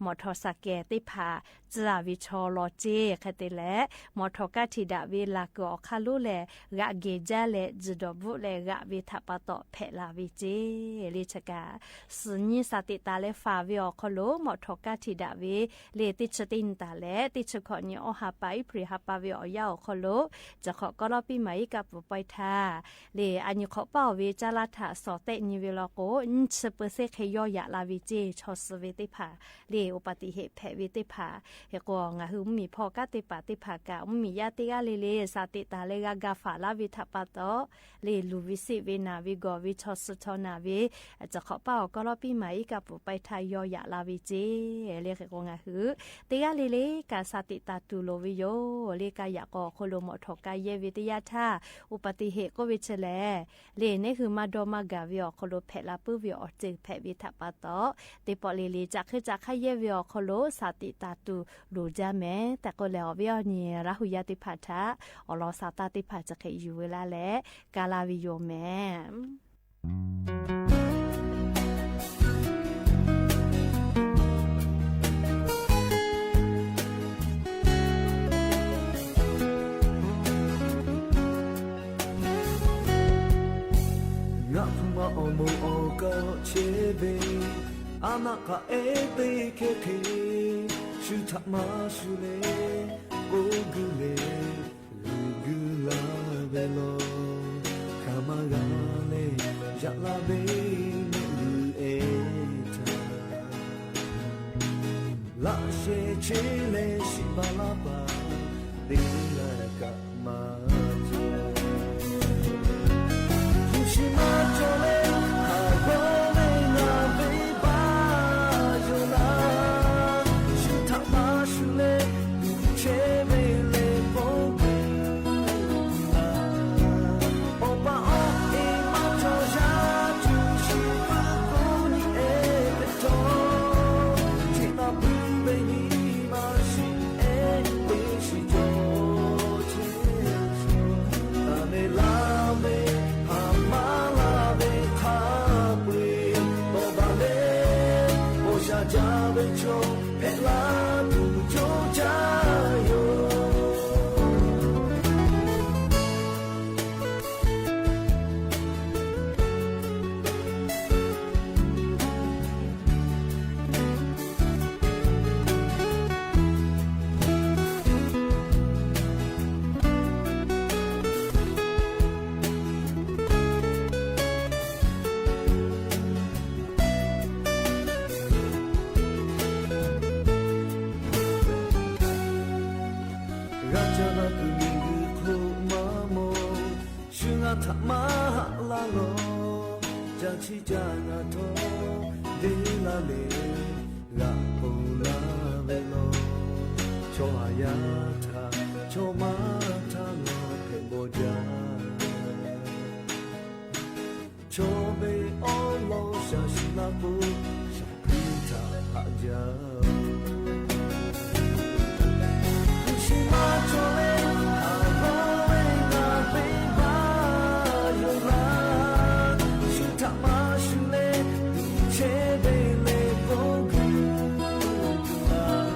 မီၣ်ထိၣ်စဲးကဲးသ့ၣ်တဖၣ် စှၤဝံၤဆီလီၤစ့ ဃဲတဲလၢ် မီၣ်ထိၣ်ကါထံၣ်ဒၣ်ဝဲလၢ်ကီၢ်အီၤခါလိလၢ် ဂာ်က့ၤယါလၢ ယုၢ်ဒီးဘူးလၢ်ဂာ်ဝဲထးပာ်တီၢ်ဖဲးလၢ်ဝံၤစ့ လၢဆၢကး စံၣ်ညီၣ်စးသ့ၣ်တၢ်လၢ ဖးဝဲအီၤခီလိာ် မီၣ်ထိၣ်ကါထံၣ်ဒၣ်ဝဲ လၢတ့ၢ်ဆၢတ့ၢ်နတၢ်လၢ တ့ၢ်ဆၢခီၣ်နံၤအီၣ်ဟးပာ်အံၣ်ဖြ့ၣ်ဟးပာ်ဝဲအီၣ်ယၢ်အီၤခီလိာ် စခီၣ်ကီၢ်လီၤပံမၤအံၤကၢ်ပူၤပှဲၤထၢၣ် လၢအညီခီၣ်ပာ်အီၤဝဲ ကၠၢလါထၣ် စီၤသဲးနံၤဝဲလီၤကိး နံၣ်ဆၢပၢၢ်စ့ၢ်ကီးယီၢ်ယၢ်လၢ်ဝံၤစ့ ဆီၣ်စဲးဝဲသ့ၣ်တဖၣ် လၢ ဥပတိဟ့ၣ်ဖဲးဝဲသ့ၣ်တဖၣ် ဟဲကိး ငါဟုမုၢ်မံၤဖီၣ်ကါသ့ၣ်တဖၣ်သ့ၣ်တဖၣ်ကး မုၢ်မံၤယါတ့ၢ်ဂၤလံလၢ် စးသ့ၣ်တၢ်လၢဂၤဂၤဖးလၢ်ဝံၤထးပာ်တီၢ် လၢလူၤဝံၤစံးဝဲနၢ်ဝံၤဂီၢ်ဝံၤဆီၣ်စဲးဆီၣ်နၢ်ဝံၤ စခီၣ်ပာ်အီၤကီၢ်လီၤပံမၤအံၤကၢ်ပူၤပှဲၤထၢၣ်ယီၢ်ယၢ်လၢ်ဝံၤစ့ လၢဃဲကိးငါဟု တ့ၢ်ဂၤလံလၢ်ကး စးသ့ၣ်တၢ်တူၢ်လိာ်ဝဲယိာ် လၢကါယၣ်ကီၢ်အီၤခီလိာ် မီၣ်ထိၣ်ကါယဲၢ်ဝဲတယၢ်ထၢၣ် ဥပတိဟ့ၣ်ကိးဝဲဆၢလၢ် လၢန့ၣ်ဟုမၤဒီမၤဂာ်ဝဲအီၤခီလိာ် ဖဲးလၢ်ပုၢ်ဝဲအီၤစ့ၢ်ဖဲးဝဲထးပာ်တီၢ် သ့ၣ်ပီၣ်လံလံ ကၠးဃ့ကၠးခါယဲၢ်ဝဲအီၤခီလိာ် စးသ့ၣ်တၢ်တူၢ်လိာ်ယါမး တၢ်ကိးလၢ်အီၤဝဲအီၤန့ၣ် ရၤဟူယါသ့ၣ်တဖၣ်ထၢၣ် အီၣ်လီၤစးသၣ်သ့ၣ်တဖၣ်စခ့းယူၢ်ဝဲလၢ်လၢ် ကါလၢ်ဝံၤယိာ်မး ငါဖုမၤအီၣ် မိၢ်အီၣ်ကီၢ်ဆဲးဘ့ၣ် အနၢ်ကအဲၣ်သ့ခဲခဲ ဆူထးမၤဆူလဲၣ် ကိးဂုၢ်လဲၣ် ဂုၢ်ဂုၢ်လၢ်ဘဲလီၤ ခါမၤဂၤလဲၣ် ယၣ်လၢ်ဘဲန့ၣ်ဂုၢ်အဲၣ်တၢ် လၢဆဲးဆဲးလဲၣ် စံးဘၣ်လၢ်ဘၣ် သ့လၢ်ကမၤ ဂၤကၢ်ဘၣ်ကုၢ်မံၤဂုၢ်ခိၣ်မၤမိၢ် ဆူနၤထးမၤဟးလၢ်လီၤ ကၢ်ဆံကၢ်နၤထီၣ် ဒ့လၢ်လဲၣ် ဂၤဖိလၢ်ဝဲလီၤ ဆီဟါယၤထၢၣ် ဆီမၤထၢၣ်လီၤဖဲဘီယၤ ဆီဘ့ၣ်အီၣ်လီၤ စှၤစံလၢ်ဖိ စှၤဖုထၢၣ်ဟးယၤ ဆူထးမၤဆူလဲၣ် ဆဲးဘ့ၣ်လဲၣ်ကိးဂုၢ်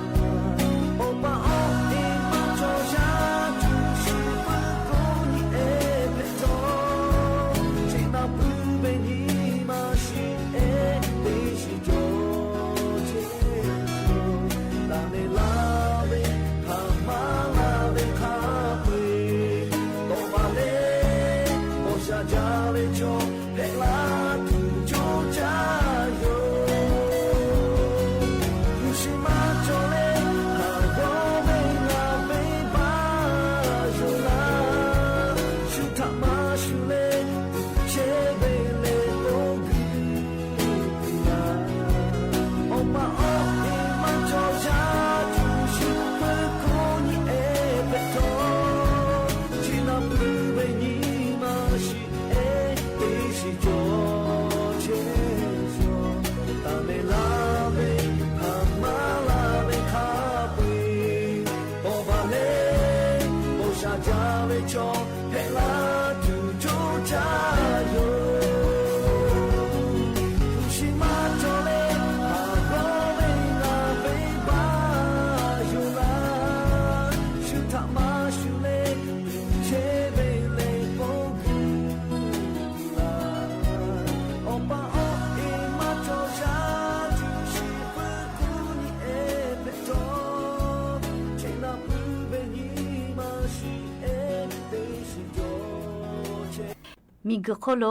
มีเกือโคโล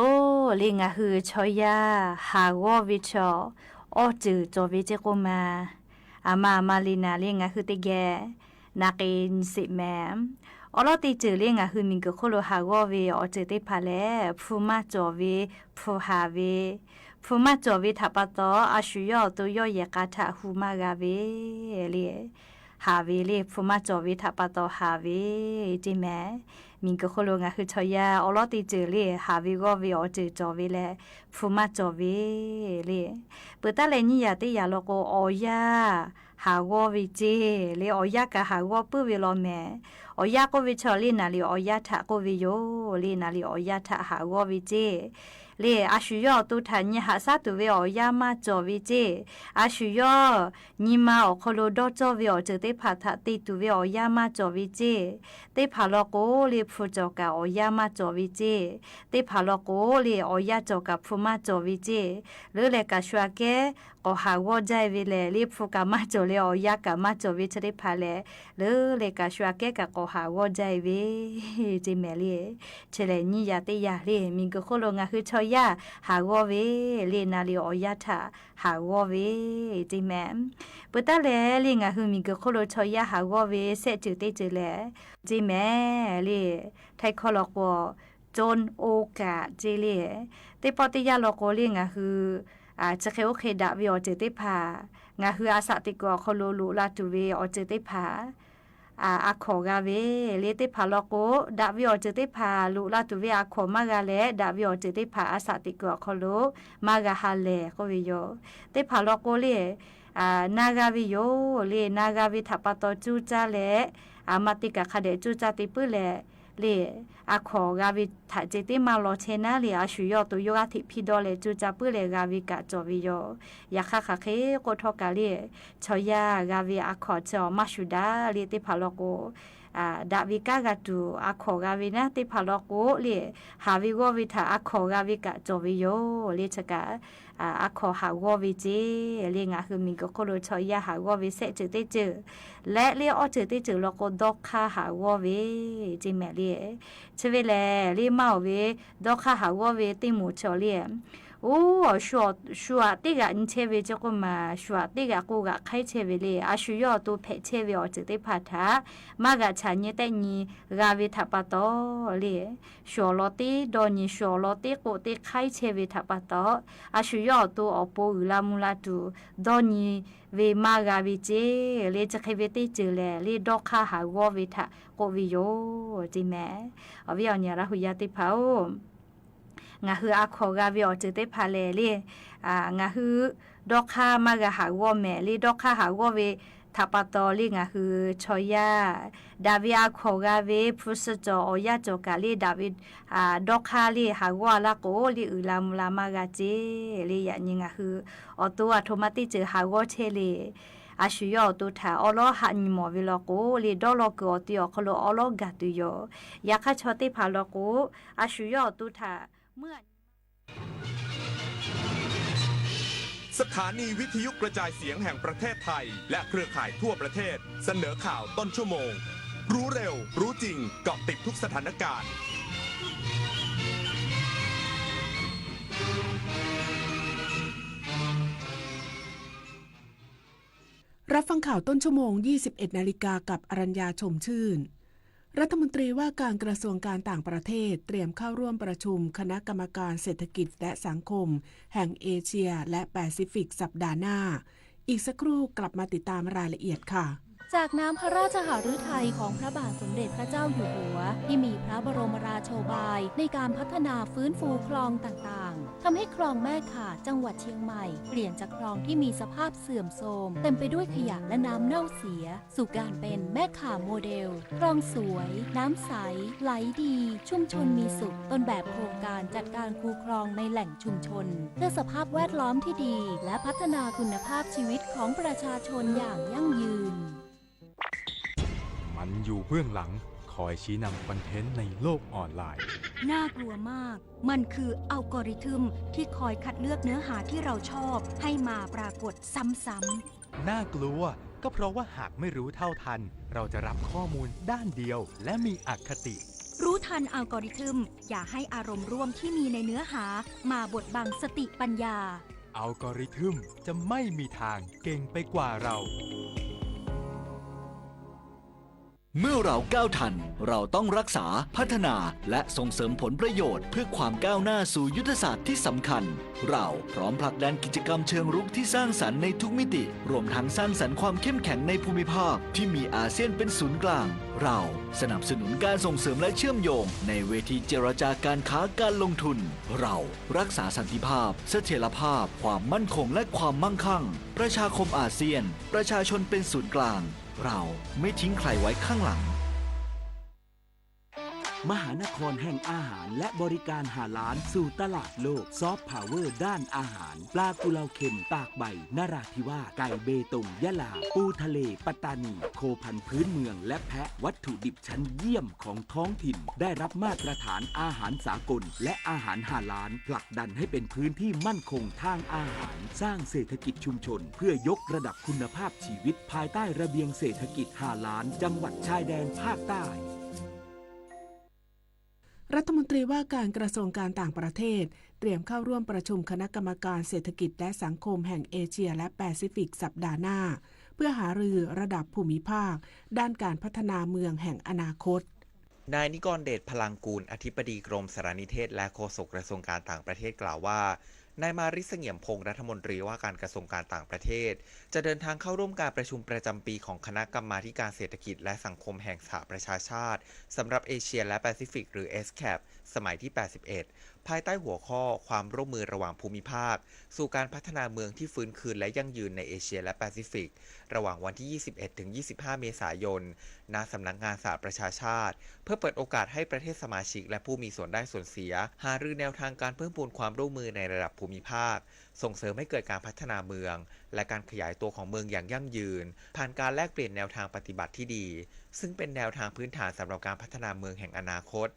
เล่งาฮือชอยา หากอเวชอ อ้อเจิ่อจอเวเจ๊โกมา อามามาลีนาเล่งาฮือเตแก นาเกนสิแมม ออลอเตเจิ่อเล่งาฮือมีเกือโคโล หากอเว ออเจิ่อเตผ่าแล ผู้มาจ่อเว ผู้หาเว ผู้มาจ่อเวถะปะตอ อาชุยอดตัวย่อแยกาถะ ฮูมากาเว เล่ หาเวเล่ ผู้มาจ่อเวถะปะตอ หาเว เจแม มีเกือโคโลงาฮือชอยา ออลอเตเจิ่อเล่ หาเวกอเว ออเจิ่อจอเวแล ผู้มาจ่อเว เล่ เปิดตาแลนี้ยาเตยาลอโก ออยา หากอเวเจ เล่ ออยากาหากอปื้อเวลอแม ออยาโกเวชอ เล่ นาลีออยาถะโกเวโย เล่ นาลีออยาถะหากอเวเจ เล่ อาชุยอดตัวถะนี้หาสาตัวเว ออยามาจ่อเวเจ อาชุยอด นี้มาออกโคโลดอจ่อเว ออเจิ่อเตผ่าถะเตตัวเว ออยามาจ่อเวเจ เตผ่าลอโก เล่ ผู้จ่อกา ออยามาจ่อเวเจ เตผ่าลอโก เล่ ออยาจ่อกา ผู้มาจ่อเวเจ เล่ แลกาชัวแก ก็หากอจ้ายเวแล เล่ ผู้กามาจ่อเล่ ออยากามาจ่อเวเจ เตผ่าแล เล่ แลกาชัวแกกาก็หากอจ้ายเว เจแมเล่ เชแลนี้ยาเตยาเล่ มีเกือโคโลงาฮือชอยา หากอเว เล่ นาลีออยาถะ หากอเว เจแม เปิดตาแล เล่งาฮือมีเกือโคโลชอยา หากอเว แสะเจิ่อเตเจิ่อแล เจแม เล่ ไทยคอลอโก จนโอกาสเจเล่ เตปอเตยาลอโก เล่งาฮือ อา จะเคโอเคดะเว ออเจิ่อเตผ่า งาฮืออาสะเตกัวโคโล ลุลาตูเว ออเจิ่อเตผ่า อา อาขอกาเว เล่ เตผ่าลอโก ดะเว ออเจิ่อเตผ่า ลุลาตูเว อาขอมากาแล ดะเว ออเจิ่อเตผ่า อาสะเตกัวโคโล มากาฮาแล โกเวโย เตผ่าลอโก เล่ อา นากาเวโย เล่ นากาเวถะปะตอ จูจ้าแล อา มาเตกาคะแดะ จูจ้าเตปื้อแล เล่ อาขอกาเวถะเจ เตมาลอเชนา เล่ อาชุยอดตัวโยกาถิพิดอแล จูจ้าปื้อแล กาเวกาจ่อเวโย ยาคะคะเคโกทอกา เล่ ชอยากาเวอาขอเจอ มาชุดา เล่ เตผ่าลอโก อา ดะเวกากาตู อาขอกาเวนะ เตผ่าลอโก เล่ หาเวกอเวถะ อาขอกาเวกาจ่อเวโย เล่ ชะกา อา อาขอหากอเวเจ เล่งาฮือมีเกือโคโลชอยา หากอเว แสะเจิ่อเตเจิ่อ และเล่ ออเจิ่อเตเจิ่อลอโก ดอกคาหากอเว เจแมเล่ เชเวแล เล่ มาออเว ดอกคาหากอเว เตหมู่เชาะ เล่ โอ้ ชัว ชัวเตกะเชเวเจโกมา ชัวเตกะโกกะไคเชเวเล่ อาชุยอดตัวแผะเชเว ออเจิ่อเตผ่าถะ มากะฉะเยเตยี กาเวถะปะตอ เล่ ชัวลอเตดอเย ชัวลอเตโกเตไคเชเวถะปะตอ อาชุยอดตัวออกโปอือลามูลาตู ดอเยเว มากาเวเจ เล่ จะเคเวเตเจิ่อแล เล่ ดอกคาหากอเวถะโกเวโย เจแม ออเว ออเย ราหุยาเตผ่าโอ งาฮืออาขอกาเว ออเจิ่อเตผ่าแล เล่ อา งาฮือ ดอกคามากาหากอแม เล่ ดอกคาหากอเว ถะปะตอ เล่ งาฮือชอยา ดาเวอาขอกาเว ผู้สะจอ ออยาจอกา เล่ ดาเว อา ดอกคา เล่ หากอละโก เล่ อือลามูลามากาเจ เล่ ยะเย งาฮือ ออตัวโทมาเตเจิ่อหากอเชเล่ อาชุยอดตัวถะ ออลอหะเยหมอเวลอโก เล่ ดอลอเกิดออเตียอโคโล ออลอกาตูโย ยาคะชอเตผ่าลอโก อาชุยอดตัวถะ เมื่อ สถานีวิทยุกระจายเสียงแห่งประเทศไทย และเครือข่ายทั่วประเทศ เสนอข่าวต้นชั่วโมง รู้เร็ว รู้จริง เกาะติดทุกสถานการณ์ รับฟังข่าวต้นชั่วโมง ยี่สิบเอ็ดนาฬิกา กับอรัญญา ชมชื่น รัฐมนตรีว่าการกระทรวงการต่างประเทศเตรียมเข้าร่วมประชุมคณะกรรมการเศรษฐกิจและสังคมแห่งเอเชียและแปซิฟิกสัปดาห์หน้า อีกสักครู่กลับมาติดตามรายละเอียดค่ะ จากน้ำพระราชหฤทัยของพระบาทสมเด็จพระเจ้าอยู่หัว ที่มีพระบรมราโชบายในการพัฒนาฟื้นฟูคลองต่างๆ ทำให้คลองแม่ข่าจังหวัดเชียงใหม่ เปลี่ยนจากคลองที่มีสภาพเสื่อมโทรม เต็มไปด้วยขยะและน้ำเน่าเสีย สู่การเป็นแม่ข่าโมเดล คลองสวย น้ำใส ไหลดี ชุมชนมีสุข ต้นแบบโครงการจัดการคูคลองในแหล่งชุมชน เพื่อสภาพแวดล้อมที่ดี และพัฒนาคุณภาพชีวิตของประชาชนอย่างยั่งยืน มันอยู่เบื้องหลัง คอยชี้นำคอนเทนต์ในโลกออนไลน์ น่ากลัวมาก มันคืออัลกอริทึมที่คอยคัดเลือกเนื้อหาที่เราชอบให้มาปรากฏซ้ำๆ น่ากลัว ก็เพราะว่าหากไม่รู้เท่าทัน เราจะรับข้อมูลด้านเดียวและมีอคติ รู้ทันอัลกอริทึม อย่าให้อารมณ์ร่วมที่มีในเนื้อหามาบดบังสติปัญญา อัลกอริทึมจะไม่มีทางเก่งไปกว่าเรา เมื่อเราก้าวทัน เราต้องรักษา พัฒนา และส่งเสริมผลประโยชน์เพื่อความก้าวหน้าสู่ยุทธศาสตร์ที่สำคัญ เราพร้อมผลักดันกิจกรรมเชิงรุกที่สร้างสรรค์ในทุกมิติ รวมทั้งสร้างสรรค์ความเข้มแข็งในภูมิภาคที่มีอาเซียนเป็นศูนย์กลาง เราสนับสนุนการส่งเสริมและเชื่อมโยงในเวทีเจรจาการค้าการลงทุน เรารักษาสันติภาพ เสถียรภาพ ความมั่นคง และความมั่งคั่ง ประชาคมอาเซียน ประชาชนเป็นศูนย์กลาง เราไม่ทิ้งใครไว้ข้างหลัง มหานครแห่งอาหารและบริการฮาลาลสู่ตลาดโลก ซอฟต์พาวเวอร์ด้านอาหาร ปลากุเลาเค็มตากใบนราธิวาส ไก่เบตงยะลา ปูทะเลปัตตานี โคพันธุ์พื้นเมืองและแพะ วัตถุดิบชั้นเยี่ยมของท้องถิ่น ได้รับมาตรฐานอาหารสากล และอาหารฮาลาล ผลักดันให้เป็นพื้นที่มั่นคงทางอาหาร สร้างเศรษฐกิจชุมชน เพื่อยกระดับคุณภาพชีวิตภายใต้ระเบียงเศรษฐกิจฮาลาล จังหวัดชายแดนภาคใต้ รัฐมนตรีว่าการกระทรวงการต่างประเทศ เตรียมเข้าร่วมประชุมคณะกรรมการเศรษฐกิจและสังคมแห่งเอเชียและแปซิฟิกสัปดาห์หน้า เพื่อหารือระดับภูมิภาค ด้านการพัฒนาเมืองแห่งอนาคต นายนิกรเดช พลังกูล อธิบดีกรมสารนิเทศ และโฆษกกระทรวงการต่างประเทศกล่าวว่า นายมาริก เสงี่ยมพงษ์ รัฐมนตรีว่าการกระทรวงการต่างประเทศ จะเดินทางเข้าร่วมการประชุมประจำปีของคณะกรรมาธิการเศรษฐกิจและสังคมแห่งสหประชาชาติ สำหรับเอเชียและแปซิฟิก หรือ เอสแคป สมัยที่ แปดสิบเอ็ด ภายใต้หัวข้อความร่วมมือระหว่างภูมิภาค สู่การพัฒนาเมืองที่ฟื้นคืนและยั่งยืนในเอเชียและแปซิฟิก ระหว่างวันที่ ยี่สิบเอ็ด ถึง ยี่สิบห้า เมษายน ณ สำนักงานสหประชาชาติ เพื่อเปิดโอกาสให้ประเทศสมาชิกและผู้มีส่วนได้ส่วนเสีย หารือแนวทางการเพิ่มพูนความร่วมมือในระดับภูมิภาค ส่งเสริมให้เกิดการพัฒนาเมือง และการขยายตัวของเมืองอย่างยั่งยืน ผ่านการแลกเปลี่ยนแนวทางปฏิบัติที่ดี ซึ่งเป็นแนวทางพื้นฐานสำหรับการพัฒนาเมืองแห่งอนาคต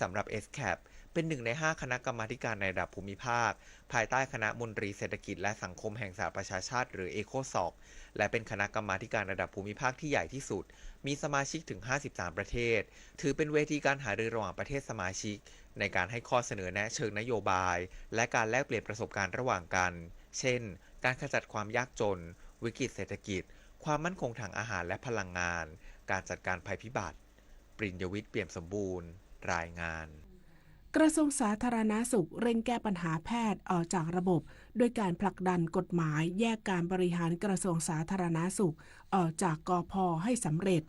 สำหรับ เอสแคป เป็นหนึ่งในห้าคณะกรรมาธิการในระดับภูมิภาค ภายใต้คณะมนตรีเศรษฐกิจและสังคมแห่งสหประชาชาติ หรือ เอโคซอก และเป็นคณะกรรมาธิการระดับภูมิภาคที่ใหญ่ที่สุด มีสมาชิกถึง ห้าสิบสาม ประเทศ ถือเป็นเวทีการหารือระหว่างประเทศสมาชิก ในการให้ข้อเสนอแนะเชิงนโยบาย และการแลกเปลี่ยนประสบการณ์ระหว่างกัน เช่น การขจัดความยากจน วิกฤตเศรษฐกิจ ความมั่นคงทางอาหารและพลังงาน การจัดการภัยพิบัติ ปริญญวิทย์ เปี่ยมสมบูรณ์ รายงาน กระทรวงสาธารณสุขเร่งแก้ปัญหาแพทย์ออกจากระบบ ด้วยการผลักดันกฎหมายแยกการบริหารกระทรวงสาธารณสุข ออกจาก กพ ให้สำเร็จ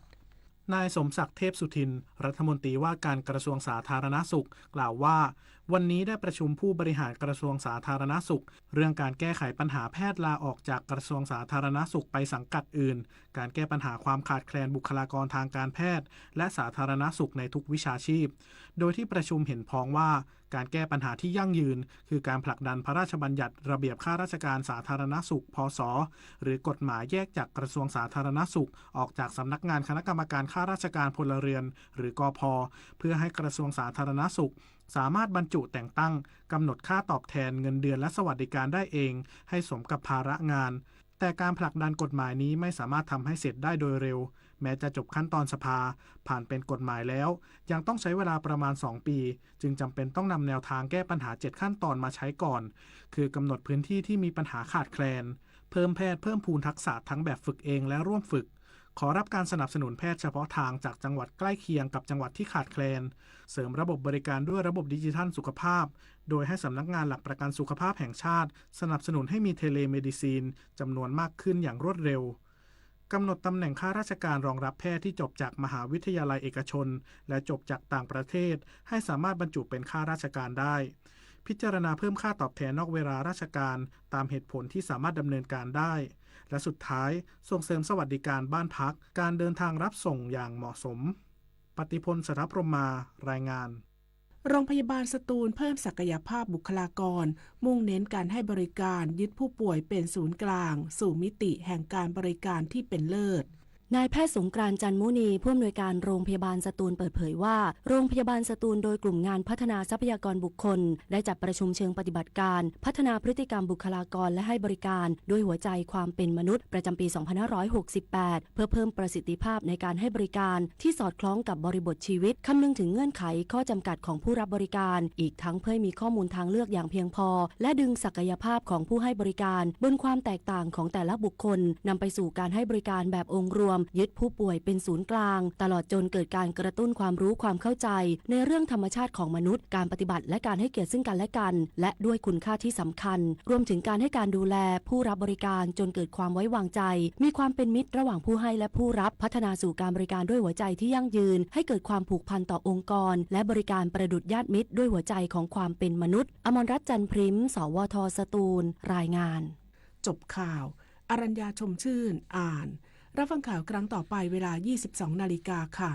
นายสมศักดิ์ เทพสุทิน รัฐมนตรีว่าการกระทรวงสาธารณสุข กล่าวว่า วันนี้ได้ประชุมผู้บริหารกระทรวงสาธารณสุข เรื่องการแก้ไขปัญหาแพทย์ลาออกจากกระทรวงสาธารณสุขไปสังกัดอื่น การแก้ปัญหาความขาดแคลนบุคลากรทางการแพทย์ และสาธารณสุขในทุกวิชาชีพ โดยที่ประชุมเห็นพ้องว่า การแก้ปัญหาที่ยั่งยืน คือการผลักดันพระราชบัญญัติระเบียบข้าราชการสาธารณสุข พศ หรือกฎหมายแยกจากกระทรวงสาธารณสุข ออกจากสำนักงานคณะกรรมการข้าราชการพลเรือน หรือ กพ เพื่อให้กระทรวงสาธารณสุข สามารถบรรจุแต่งตั้ง กำหนดค่าตอบแทน เงินเดือนและสวัสดิการได้เอง ให้สมกับภาระงาน แต่การผลักดันกฎหมายนี้ไม่สามารถทำให้เสร็จได้โดยเร็ว แม้จะจบขั้นตอนสภา ผ่านเป็นกฎหมายแล้ว ยังต้องใช้เวลาประมาณสองปี จึงจำเป็นต้องนำแนวทางแก้ปัญหาเจ็ดขั้นตอนมาใช้ก่อน คือกำหนดพื้นที่ที่มีปัญหาขาดแคลน เพิ่มแพทย์ เพิ่มพูนทักษะทั้งแบบฝึกเองและร่วมฝึก ขอรับการสนับสนุนแพทย์เฉพาะทางจากจังหวัดใกล้เคียงกับจังหวัดที่ขาดแคลน เสริมระบบบริการด้วยระบบดิจิทัลสุขภาพ โดยให้สำนักงานหลักประกันสุขภาพแห่งชาติ สนับสนุนให้มีเทเลเมดิซีน จำนวนมากขึ้นอย่างรวดเร็ว กำหนดตำแหน่งข้าราชการรองรับแพทย์ที่จบจากมหาวิทยาลัยเอกชน และจบจากต่างประเทศ ให้สามารถบรรจุเป็นข้าราชการได้ พิจารณาเพิ่มค่าตอบแทนนอกเวลาราชการ ตามเหตุผลที่สามารถดำเนินการได้ และสุดท้าย ส่งเสริมสวัสดิการบ้านพัก การเดินทางรับส่งอย่างเหมาะสม ปฏิพล สถพรหมา รายงาน โรงพยาบาลสตูลเพิ่มศักยภาพบุคลากร มุ่งเน้นการให้บริการ ยึดผู้ป่วยเป็นศูนย์กลาง สู่มิติแห่งการบริการที่เป็นเลิศ นายแพทย์สงกรานต์ จันทร์มุนี ผู้อำนวยการโรงพยาบาลสตูล เปิดเผยว่า โรงพยาบาลสตูล โดยกลุ่มงานพัฒนาทรัพยากรบุคคล ได้จัดประชุมเชิงปฏิบัติการ พัฒนาพฤติกรรมบุคลากร และให้บริการด้วยหัวใจความเป็นมนุษย์ ประจำปี สองพันห้าร้อยหกสิบแปด เพื่อเพิ่มประสิทธิภาพในการให้บริการที่สอดคล้องกับบริบทชีวิต คำนึงถึงเงื่อนไข ข้อจำกัดของผู้รับบริการ อีกทั้งเพื่อให้มีข้อมูลทางเลือกอย่างเพียงพอ และดึงศักยภาพของผู้ให้บริการ บนความแตกต่างของแต่ละบุคคล นำไปสู่การให้บริการแบบองค์รวม ยึดผู้ป่วยเป็นศูนย์กลาง ตลอดจนเกิดการกระตุ้นความรู้ความเข้าใจ ในเรื่องธรรมชาติของมนุษย์ การปฏิบัติและการให้เกียรติซึ่งกันและกัน และด้วยคุณค่าที่สำคัญ รวมถึงการให้การดูแลผู้รับบริการจนเกิดความไว้วางใจ มีความเป็นมิตรระหว่างผู้ให้และผู้รับ พัฒนาสู่การบริการด้วยหัวใจที่ยั่งยืน ให้เกิดความผูกพันต่อองค์กร และบริการประดุจญาติมิตรด้วยหัวใจของความเป็นมนุษย์ อมรรัตน์ จันทร์พริม สวท สตูล รายงาน จบข่าว อรัญญา ชมชื่น อ่าน รับฟังข่าวครั้งต่อไปเวลา ยี่สิบสองนาฬิกาค่ะ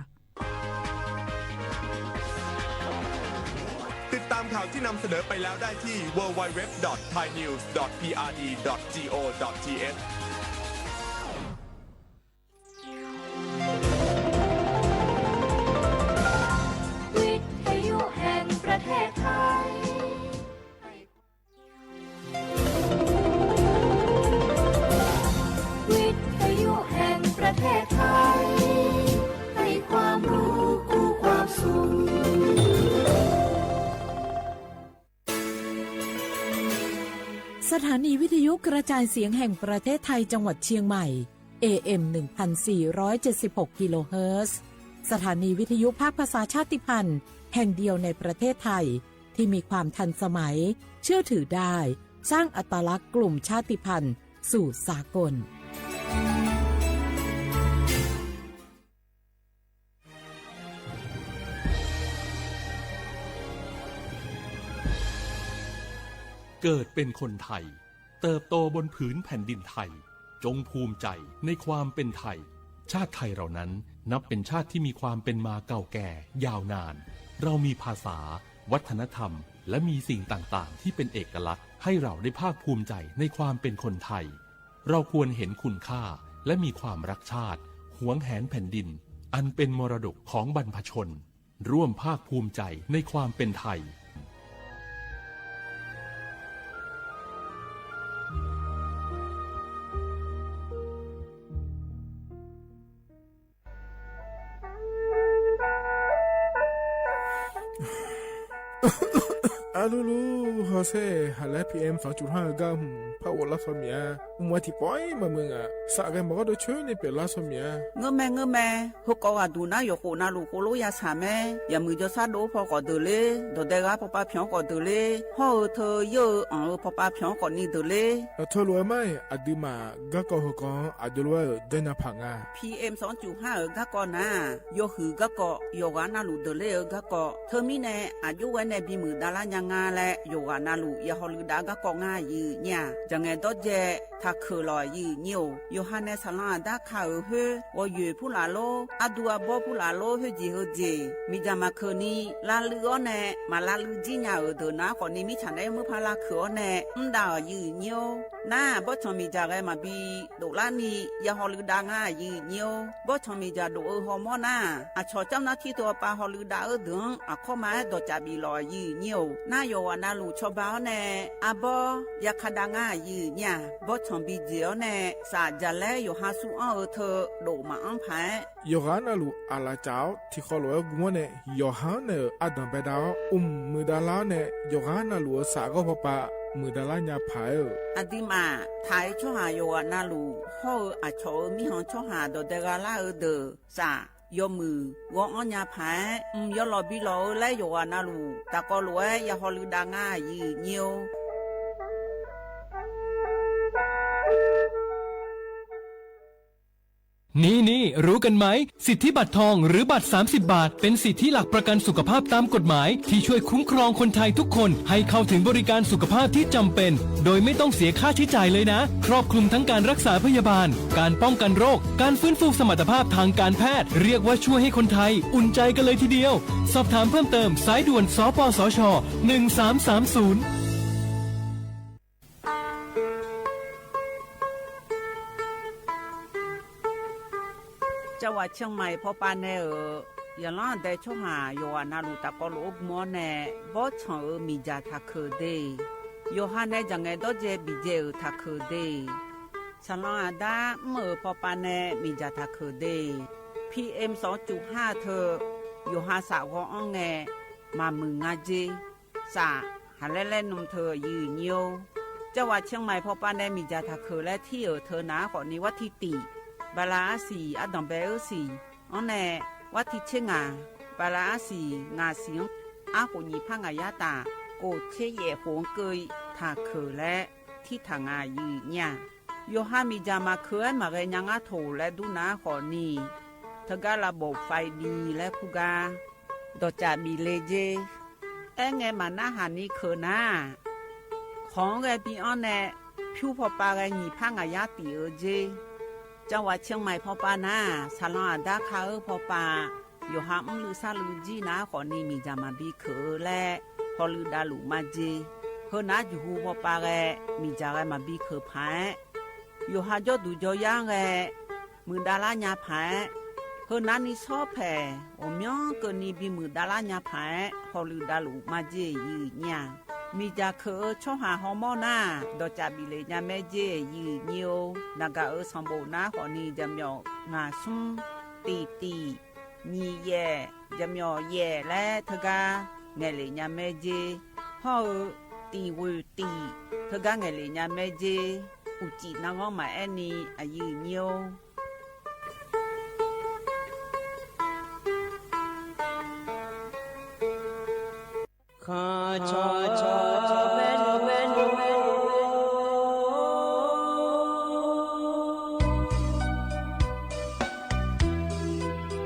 ติดตามข่าวที่นำเสนอไปแล้วได้ที่ ดับเบิลยู ดับเบิลยู ดับเบิลยู ดอท ไทยนิวส์ ดอท พีอาร์ดี ดอท จีโอ ดอท ทีเอช วิทยุแห่งประเทศไทย วิทยุแห่งประเทศไทย ให้ความรู้คู่ความสุข สถานีวิทยุกระจายเสียงแห่งประเทศไทยจังหวัดเชียงใหม่ เอเอ็ม หนึ่งพันสี่ร้อยเจ็ดสิบหก กิโลเฮิรตซ์ สถานีวิทยุภาคภาษาชาติพันธุ์แห่งเดียวในประเทศไทย ที่มีความทันสมัย เชื่อถือได้ สร้างอัตลักษณ์กลุ่มชาติพันธุ์สู่สากล เกิดเป็นคนไทย เติบโตบนผืนแผ่นดินไทย จงภูมิใจในความเป็นไทย ชาติไทยเรานั้นนับเป็นชาติที่มีความเป็นมาเก่าแก่ยาวนาน เรามีภาษา วัฒนธรรม และมีสิ่งต่างๆ ที่เป็นเอกลักษณ์ ให้เราได้ภาคภูมิใจในความเป็นคนไทย เราควรเห็นคุณค่า และมีความรักชาติ หวงแหนแผ่นดิน อันเป็นมรดกของบรรพชน ร่วมภาคภูมิใจในความเป็นไทย อะลูลู ฮอเซ่ หาแลพีเอ็ม สองจุดห้า เก้า หืม ผ้าอบรักษาเมีย มึงว่าตี้ปอยมามึงอะ สะแกมบอกว่าโดยช่วยในเปลี่ยนรักษาเมีย เงอะแม่ เงอะแม่ เฮาก่ออะดูนะ หยกโขนาลูกโคโลยาสาแม่ อย่ามือจอซาโดพอก่อเดินเลย ดอกแดงร้าพอปาเผียวก่อเดินเลย พ่อเออเธอเยอะเอออ่างเออพอปาเผียวก่อนี่เดินเลย เออ เธอรวยไหม อะดื้อมา ก้าก่อเฮาก่อ อะดูรวยเออ เดินหน้าผางา พีเอ็ม สองจุดห้า เออ ก้าก่อนะ ยอหือก้าก่อ หยกหานาลูกเดินเลยเออ ก้าก่อ เธอมีแน่ อะยุไว้ในบีมือดาราญางาและ หยกหานาลูก อย่าฮอลือดาก้าก่องายือเนี่ย จะไงดอดแย ถ้าเขอหล่อยือเหี่ยว โยฮันเนสสะลองอะด้าข้าเอ๋อเฮ้ย วอเหยื่อผู้หลาโล อะดูอะบอผู้หลาโล เฮ้ยจีเฮอเจ มีจามาเขอนี้ ลาลืออ้อแน่ มาลาลือจี้ญาเอ๋อเดินนะ ก่อนนี้มิจฉาได้เมื่อพาลาเขออ้อแน่ อืมดาเอ๋อยือเหี่ยว น้า บอสชองมีจาแกมาบี โดละนี่ อย่าฮอลือดางายือเหี่ยว บอสชองมีจาโดเอ๋อฮอมอน้า อะชอเจ้าหน้าที่ตั๋วปาฮอลือดาเอ๋อเดิง อะข้อมาดอจาบีหล่อยือเหี่ยว น้าโยอานาลูกชอบาอ้อแน่ อะบอ อย่าคาดางายือเนี่ย บอสชองบีเจ๋ออ้อแน่ สาจะแลโยฮาซูอ้อเอ๋อเธอ โดมาอ้อมผาย โยฮานาลูกอะลาเจ้า ที่คอหลวงกุมเนี่ย โยฮาเนอร์อะดังไปดาว อุ้มมือดาราเนี่ย โยฮานาลูกสาก็พอปะ มือดาราญาผายเอ๋อ อะดีมา ถ่ายช่อหาโยฮานาลูก ฮอเอ๋ออะชอเอ๋อมีหองช่อหาดอแดงดาราเอ๋อเดอ สา ยอมือ วออ้อญาผาย อืม ยอหล่อบีหล่อเอ๋อและโยฮานาลูก ตะกอหลวย อย่าฮอลือดางายือเหี่ยว นี่ๆ รู้กันไหม สิทธิบัตรทองหรือบัตร สามสิบ บาท เป็นสิทธิหลักประกันสุขภาพตามกฎหมาย ที่ช่วยคุ้มครองคนไทยทุกคนให้เข้าถึงบริการสุขภาพที่จำเป็น โดยไม่ต้องเสียค่าใช้จ่ายเลยนะ ครอบคลุมทั้งการรักษาพยาบาล การป้องกันโรค การฟื้นฟูสมรรถภาพทางการแพทย์ เรียกว่าช่วยให้คนไทยอุ่นใจกันเลยทีเดียว สอบถามเพิ่มเติม สายด่วน สปสช หนึ่งสามสามศูนย์ ကၠီဝး เชียงใหม่ ဖီပာ်နဲဧိၤ, ယလီအဒဲး ဆီဟၣ် ယွၤ နာလူၤ တၢ်ကီလိာ် အိၣ်မူန့ၣ် ဘီၣ်ဆီၣ်ဧိၤ မံၤကၠၢ်ထးခိၣ်ဒ့ၣ်, ယွၤဟးနဲ ကၠၣ်ငဲၤဒီးကဲဘံၣ်ကၠဲၣ်ဧိၤ ထးခိၣ်ဒ့ၣ်, ဆၣ်လီၤအဒါ မုၢ်ဧိၤ ဖီပာ်နဲ မံၤကၠၢ်ထးခိၣ်ဒ့ၣ်, ဖံးအ့မ် သွင်จุดห้า ထၢၣ်, ယွၤဟး စးဂီၤအီငဲၤ မၤမုၢ်ငါကၠ့, စး ဟးလဲလဲနုာ်ထၢၣ် ယံာ်ညိ ကၠီဝး เชียงใหม่ ဖီပာ်နဲ မံၤကၠၢ်ထးခိၣ်လၢထံဧိၤ ထၢၣ်နၤဃီၣ်နံၤ วันที่หนึ่ง, ဘၤလးအါစံၣ် အဒိၣ်ဘဲဧိၤစံၣ်, အီၤနဲၣ် วันที่ห้า, ဘၤလးအါစံၣ် ငါးစံၣ်, အါဃိၣ်နံၤဖး ငါးရက်တာ်, ကိုးဆယ့်ယဲၢ်ဃိၣ်ကၢၢ် ထးခိၣ်လၢ ထံထၣ်ငါ ယံာ်ညါ, ယွၤဟး မံၤကၠၢ်မၤခုၣ် မၤဂဲၤညါ ငါထိၣ်လၢဒူနၤဃီၣ်နံၤ, တဂၤလၢ ဘိးဖးဒံလၢဖုဂၤ ဒီးကၠၣ်ဘံၣ်လ့ကၠ့, အဲၣ်ငဲၤမၤနၢ်ဟးနံၤခုၣ်နၤ, ခီဂဲၤပံအီၤနဲၣ် ဖၠူဖီပာ်ဂဲၤ နံၤဖး ငါးရက်တံၢ်ဧိၤကၠ့, ကၠီဝး เชียงใหม่ ဖီပာ်နၤ ဆၣ်လီၤအဒါ ခါဧိၤ ဖီပာ်, ယွၤဟး အုၣ်လုးစၢ်လုးကၠံနၤဃီၣ်နံၤ မံၤကၠၢ်မၤဘံခုၣ်လၢ ဟီၣ်လုၢ်ဒါလုၢ်မၤကၠ့, ဟၢနၤ ယဟူဖီပာ်ဂဲၤ မံၤကၠၢ်ဂဲၤမၤဘံခုၣ်ဖး ယွၤဟး ကၠီဒူကၠီယါဂဲၤ မုၢ်ဒါလါညါဖး, ဟၢနၤနံၤဆီဖဲး အိၣ်မံကၢၢ်နံၤ ဘံမုၢ်ဒါလါညါဖး, ဟီၣ်လုၢ်ဒါလုၢ်မၤကၠ့ ယံာ်ညါ, မံၤကၠၢ်ခုၣ်ဧိၤ ဆီဟၣ် ဟီမီနၤ, ဒီးကၠၣ်ဘံၣ်လ့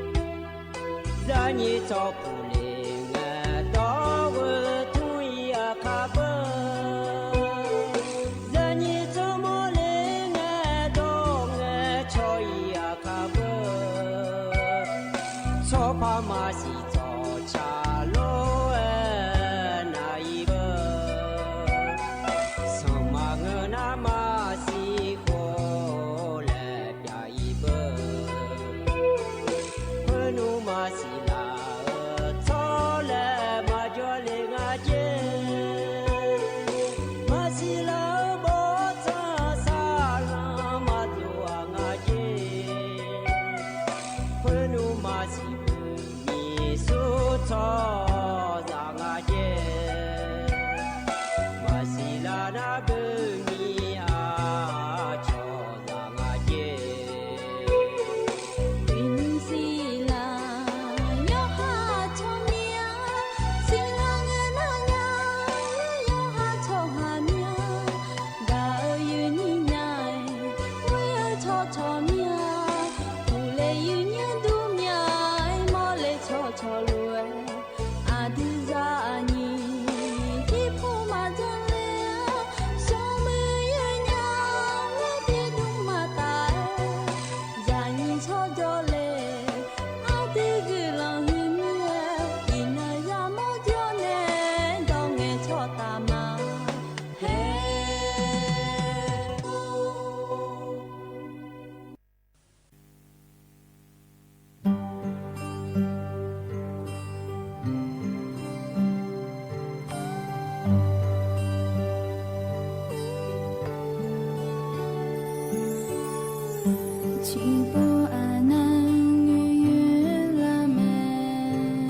ညါမဲကၠ့ ယံာ်ညိ နဂၤဧိၤ စီၤဘိၣ်နၤဃီၣ်နံၤ ယမၠီၣ်ငါးဆူ တံၢ်တံၢ် နံၣ်ယဲၢ် ယမၠီၣ်ယဲၢ်လၢ တဂၤ ငဲၤလ့ညါမဲကၠ့, ဟီၣ်ဧိၤ တံၢ်ဝ့ၢ်တံၢ် တဂၤ ငဲၤလ့ညါမဲကၠ့,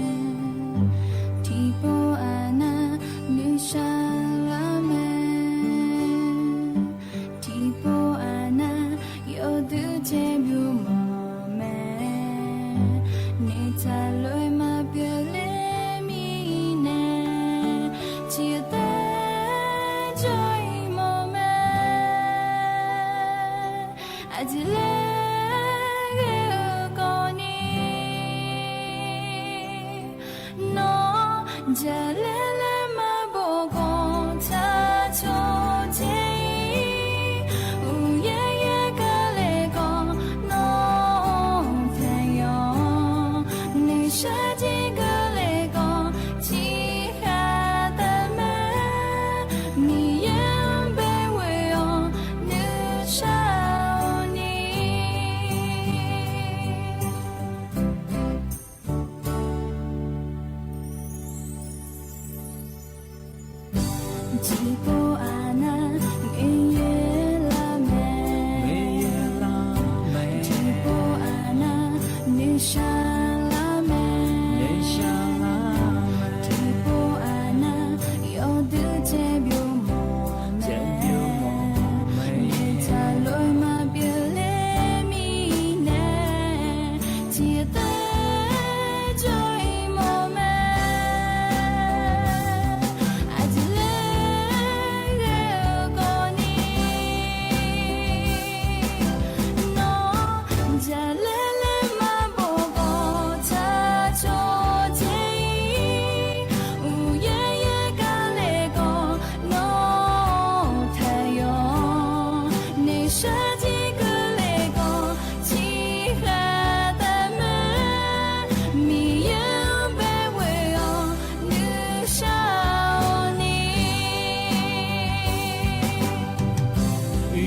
အိၣ်စံၣ် နါဂီမးအဲၣ်နံၤ အယံာ်ညိ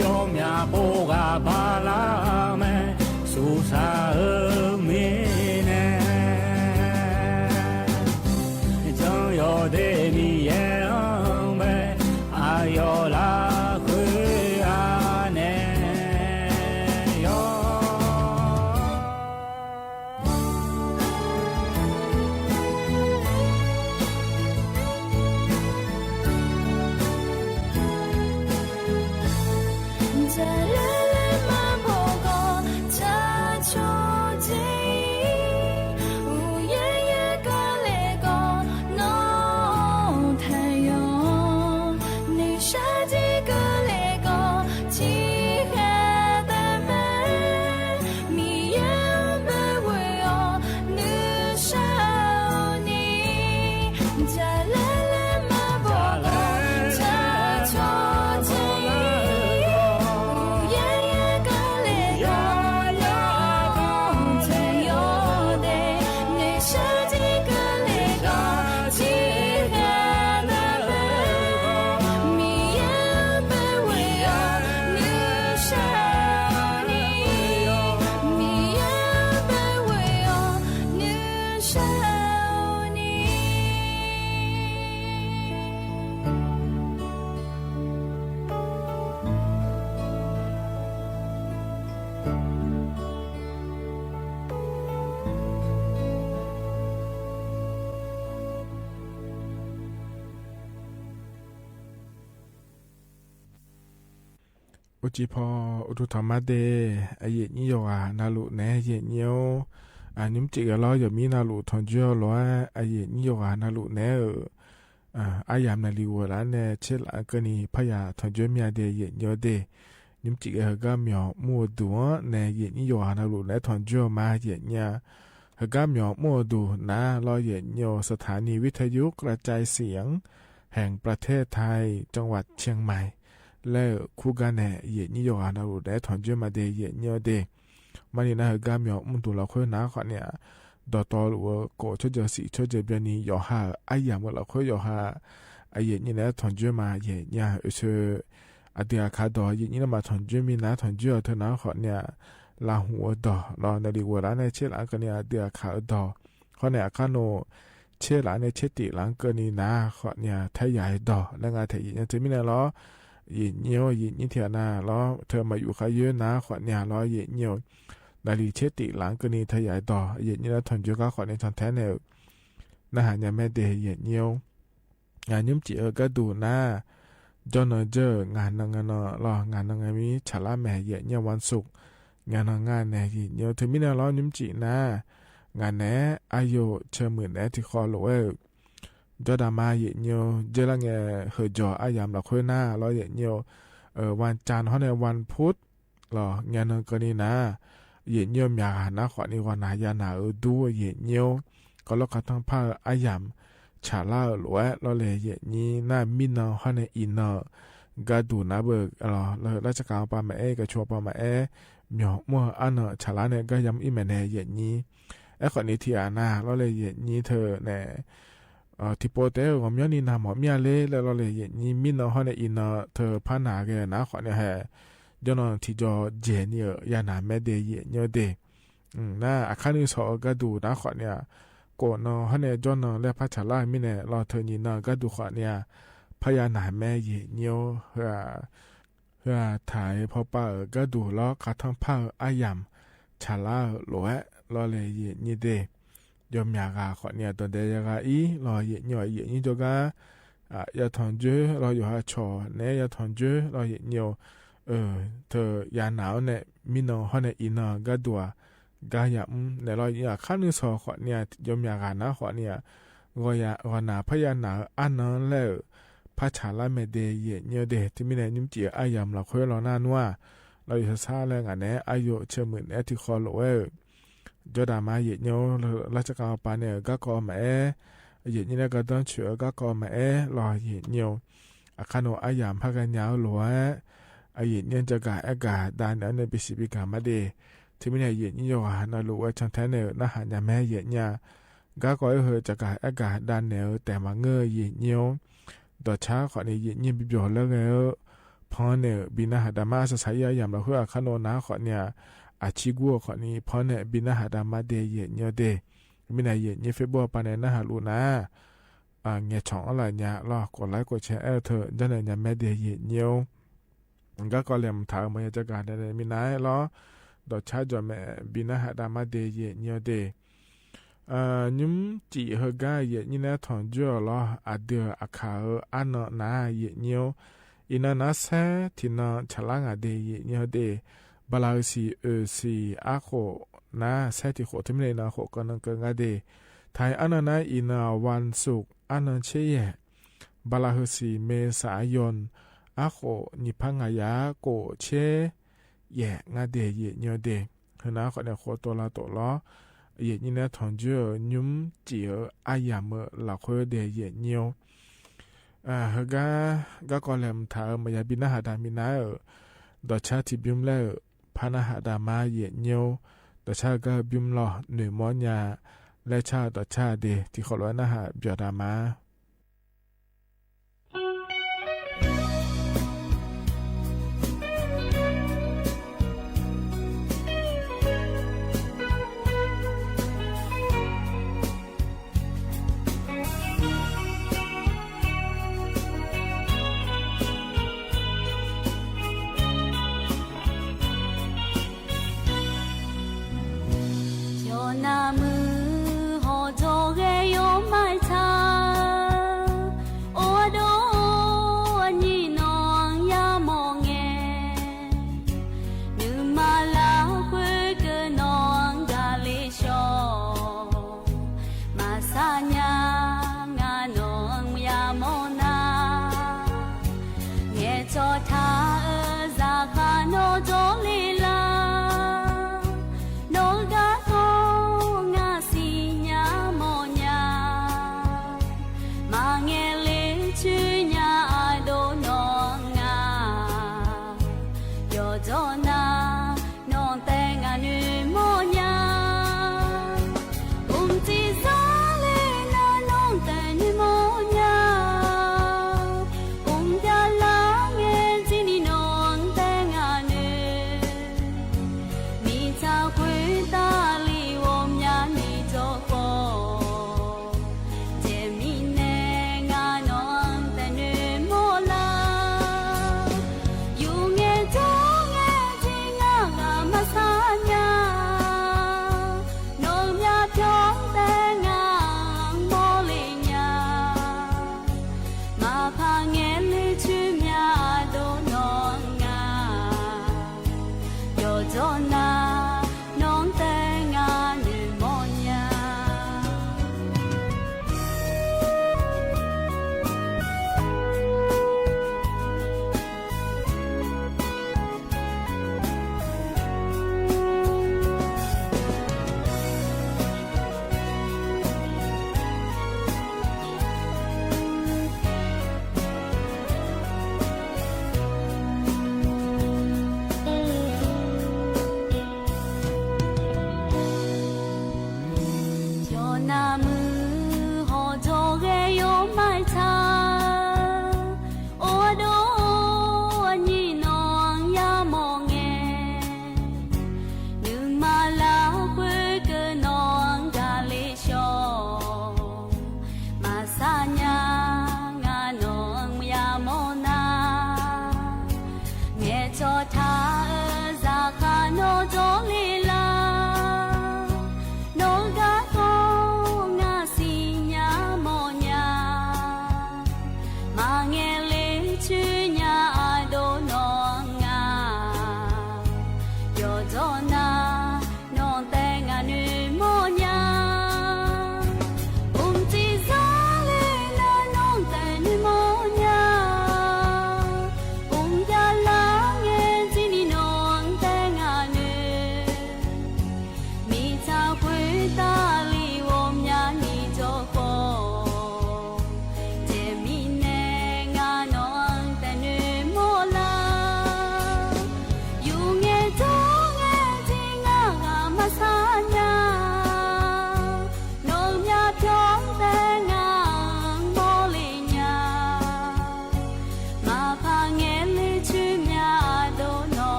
ယောမျၢ်ဘိဂၤဘါလၢမဲ သူၣ်စၢ်ဧၢမ့ၢ်နဲ ကၠီယီၤဒ့မံယဲၢ်အမဲ အယီၤလၢဃုအါနဲ ယီၤ အိၣ်ကံၢ်ဖီ အိၣ်ထူၣ်ထီၣ်မးဒဲး အယဲၢ်နံၣ်ယီၤဂၤနၤလူၤနဲ ယဲၢ်နံၣ် အ နံၣ်မ့ၢ်က့ၤဂဲၤလီၤ ယမံနၤလူၤထီၣ်ကၠိလီၤ အယဲၢ်နံၣ်ယီၤဂၤနၤလူၤနဲဧၢ အါယၢ်မနုၤလံဝဲလၢနဲ ဆဲးလၢကနံၤ ဖးယၢ်ထီၣ်ကၠိမံၤဒဲး ယဲၢ်နံၣ်ဒဲး နံၣ်မ့ၢ်က့ၤဂဲၤ ဟါဂီၤမီၢ်မူအဒူၣ်အီၤနဲ ယဲၢ်နံၣ်ယီၤဂၤနၤလူၤနဲ ထီၣ်ကၠိမး ယဲၢ်နံၣ် ဟါဂီၤမီၢ်မူအဒူၣ်နၤလီၤ ယဲၢ်နံၣ် สถานีวิทยุกระจายเสียง แห่งประเทศไทย จังหวัดเชียงใหม่ လၢခူဂၤနဲ ယဲၢ်နံၣ်ယီၤဂၤနၤလူၤနဲ ထီၣ်ကၠိမးဒဲး ယဲၢ်နံၣ်ဒဲး မၤန့ၢ်နၤ ဟါဂီၤမီၢ်မူအဒူၣ်လီၤဃိနၤဃိးန့ၣ် ဒီးတီလူၤဝဲကိး ဆၢကၠီၤစံး ဆၢကၠီၤဘျၢနံၤ ယီၤဟး အါယၢ်မ့ၢ်လီၤဃိ ယီၤဟး အယဲၢ်နံၣ်နဲ ထီၣ်ကၠိမး ယဲၢ်နံၣ် အဆၢ အဒုးအခးဒီး ယဲၢ်နံၣ်လၢမၤထီၣ်ကၠိမံၤနၤ ထီၣ်ကၠိအီၤ ထၢနၤဃိးန့ၣ် လၢဟူအဒီး လီၤနုၤလံဝဲလၢနဲ ဆဲးလၢကနံၤ အဒုးအခးအဒီး ဃိးန့ၣ် အခါနုၤ ဆဲးလၢနဲ ဆဲးတ့ၢ်လၢကနံၤနၤဃိးန့ၣ် ထဲယၤအဒီး လၢငါထဲယဲၢ်နံၣ် တမံၤန့ၣ်လီၤ ယဲၢ်နံၣ် ယဲၢ်နံၣ်ထဲနၤလီၤ ထၢမၤယူၤဃာ်ယဲၢ်နၤဃိးန့ၣ်လီၤ ယဲၢ်နံၣ် နၤလံၤဆဲးတ့ၢ်လၢကနံၤ ထဲယၤအဒီး ယဲၢ်နံၣ်လၢထီၣ်ကၠိကါဃိးန့ၣ် ထီၣ်ထဲန့ၣ် နဟါညါမဲဒဲး ယဲၢ်နံၣ် နံၣ်မ့ၢ်က့ၤဂဲၤကါဒူၣ်နၤ ကၠီနီၤကၠီ ငါနၤငါနီၤလီၤ ငါနၤငါမံ ဆၣ်လါမဲ ယဲၢ်နံၣ် วันศุกร์ ငါနီၤငါနဲ ယဲၢ်နံၣ် ထမံၤန့ၣ်လီၤ နံၣ်မ့ၢ်က့ၤနၤ ငါနဲ အယိာ်ဆၢမုၢ်နဲ ထံၣ်ဃီလိာ်ဝဲ ကၠီဒၣ်မါ ယဲၢ်နံၣ် ယဲၢ်လၢငဲၤ ဟၢၣ်ကၠီၤအါယၢ်မးလီၤဃိနၤလီၤ ယဲၢ်နံၣ် วันจันทร์ ဟီန့ၣ် วันพุธ လီၤ ငါနီၤကနံၤနၤ ယဲၢ်နံၣ် မၠးဂၤနၤဃိးန့ၣ် ဂီၤနၤယၤနၤဧိၤဒူ ယဲၢ်နံၣ် ကီးလီၢ်ခါထီၣ်ဖးအါယၢ် ဆၣ်လါလိာ်ဝဲလီၤလၢ ယဲၢ်နံၣ် နမံနီၤဟီန့ၣ်အံၤနီၤ ကါဒူၣ်နၤဘၣ်လီၤ လၢ ราชการ ပှၤမၤအဲၣ် เอกชน ပှၤမၤအဲၣ် မၠီၣ်မီၢ်အါနီၤ ဆၣ်လါန့ၣ် ကါယၤမံအံၤမဲာ်နဲ ယဲၢ်နံၣ် အဲၣ်ဃိးန့ၣ်ထံၣ်အါနၤလီၤလၢ ယဲၢ်နံၣ် ထၢန့ၣ် ထံဖိတဲဂီၤမီၢ်နံၤနၤမီၢ်မံအါလၢ လၢလီၤလၢ ယဲၢ်နံၣ် မံနီၤဟီန့ၣ်အံၤနီၤ ထၢဖးနၤဂ့ၤနၤဃိးန့ၣ်ဟဲ ကၠီနီၤထံၣ်ကၠီယဲၢ်နံၣ်ဧၢ ယၤနၤမဲဒဲး ယဲၢ်နံၣ်ဒဲး နအခါနုၤစီၤအကါဒူၣ်နၤဃိးန့ၣ် ကိးနီၤဟီန့ၣ် ကၠီနီၤလၢဖးဆၣ်လါမံန့ၣ် လီၤထၢနံၤနီၤကါဒူၣ်ဃိးန့ၣ် ဖးယၤနၤမဲ ယဲၢ်နံၣ်ဧိၤ ဟၢထၢၣ်ဖီပာ်ဧၢ ကါဒူၣ်လီၢ်ခါထီၣ်ဖးဧၢ အါယၢ် ဆၣ်လါလိာ်ဝဲလီၤလၢ ယဲၢ်နံၣ်ဒဲး ယီၤမၠးဂၤဃိးန့ၣ် ဒီးဒဲးယဂၤအံၤလီၤ ယဲၢ်နံၣ် ယဲၢ်နံၣ်ကၠီကါ ယၤထီၣ်ကၠိလီၤ ယီၤဟးဆီၣ်နဲ ယၤထီၣ်ကၠိလီၤ ယဲၢ်နံၣ်ဧိၤ ထၢယၤနၤအီၤန့ၣ် မံနီၤဟီန့ၣ်အံၤနီၤ ကါဒူၣ်ဧါ ကါယၤမံန့ၣ်လီၤ ယဲၢ်နံၣ် အခါနုၤစီၤဃိးန့ၣ် ယီၤမၠးဂၤနၤဃိးန့ၣ် ဂီၤနၤဖးယၤနၤဧၢ အါနီၤလၢ ဖးဆၣ်လါမဲဒဲး ယဲၢ်နံၣ်ဒဲး ထမံၤန့ၣ် နံၣ်မ့ၢ်က့ၤအါယၢ်မးလီၤဃိလီၤနၤနွါ လီၤယီၤဆါဆါလၢငါနဲ အယိာ်ဆၢမုၢ်နဲ ထံၣ်ဃီလိာ်ဝဲဧၢ ကၠီဒၣ်မါ ယဲၢ်နံၣ်ဧိၤ လၢ ราชการ ပှၤမၤအဲၣ် ကါကီမၤအဲၣ် ယဲၢ်နံၣ်လၢကါဒွၣ်ဆူၣ် ကါကီမၤအဲၣ်လီၤ ယဲၢ်နံၣ်ဧိၤ အခါနုၤအါယၢ်ဖးဂၤညါလိာ်ဝဲ အယဲၢ်နံၣ် ကၠီဂၤအဲၣ်ဂၤဒၣ်နဲန့ၣ် ပစံးဘံၣ်ဂၤမးဒဲး ထမံၤန့ၣ် ယဲၢ်နံၣ်ယီၤဂၤနၤလိာ်ဝဲ ဆီၣ်ထဲန့ၣ် နဟါညါမဲ ယဲၢ်နံၣ် ကါကီအဟၢ ကၠီဂၤအဲၣ်ဂၤဒၣ်နဲဧၢ တဲမၤငၢၢ် ယဲၢ်နံၣ်ဧိၤ ဒီးဆါဃိးန့ၣ် ယဲၢ်နံၣ် ပယီၤလၢဂဲၤဧၢ พร้อมเน่อ บินหน้าหาดามา สะสายเยียะหยามเหล่าเฮือ อะคะโนนา ขอเนี้ย อะ ชีกู้ ขอนี้ พร้อมเน่อ บินหน้าหาดามา เต เยียะเยียวเต มีไหน เยียะเยียวเฟซบุ๊กไปในหน้าหาลูกนะ อ่า เงยช่องออนไลน์เยียะลอ กดไลก์กดแชร์เออเถอะ เจ้าเน่อ เยียะแม่ เต เยียะเยียว ก็ ก็แหลมถามเหมือนจะกาดในมีไหนลอ ดอกช้าจ่อแม่ บินหน้าหาดามา เต เยียะเยียวเต เอ่อ ยุ้มจี๋เฮอก้า เยียะยี่แนถอนจั่วลอ อะเดือ อะขาเออ อะเนาะนา เยียะเยียว อีเนาะนา แซ่ ทีเนาะ ฉะล้างอะเต เยียะเยียวเต บาราหือสี เออ สี อะโข นา แซ่ ทีโข ที่ไม่ได้เนาะ โข ก็เนาะ เกินกาเต ไทย อะเนาะนา อีเนาะ วันศุกร์ อะเนาะ เช แยะ บาราหือสี เมษายน อะโข หนีบพังงายา โก เช แยะ งาเต เยียะเยียวเต เฮอนา ขอเนี้ย โข ตัวละตัวลอ เยียะยี่แนถอนจั่ว ยุ้มจี๋เออ อะหยามเออ เหล่าเฮือ เต เยียะเยียว อ่า เฮอก้า ก็ ก็แหลมถามเหมือนจะบินหน้าหาดา มีไหนเออ ดอกช้า ทีบีมแล พาหน้าหาดามา เยียะเยียว ดอกช้า ก็บีมลอ หนุ่ยม้อนยา และช้า ดอกช้าเต ทีขอร้อยหน้าหาดามา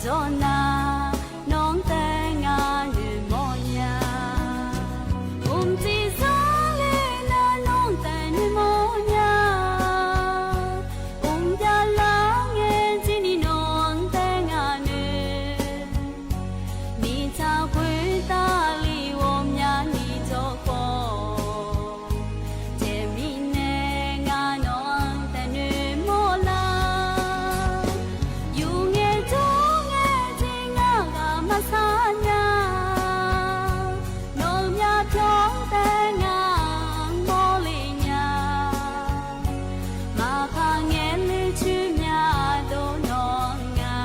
တော်နာ် နောင်တငါနုမော်ညါ အိုမ်စံးစၢ်လၢနၤ နောင်တနုမော်ညါ အိုမ်ပျၢ်လၢငယ် စံးနံၤ နောင်တငါနု မ့ၢ်တၢ်ကွၢ်တၢ်လံ အိုမ်ညါနံၤ တကီၢ် တမံၤန့ၣ် ငါနောင်တနုမော်လၢ ယူၢ်ငယ်ထူငယ် တ့ၢ်ငါဂၤမၤဆါညါ နောင်မၠၣ်ဖျိတ့ၢ်ငါ မော်လံညါ မၤဖးငဲလၢထူမၠၣ် ဒိၣ်နီၢ်ငါ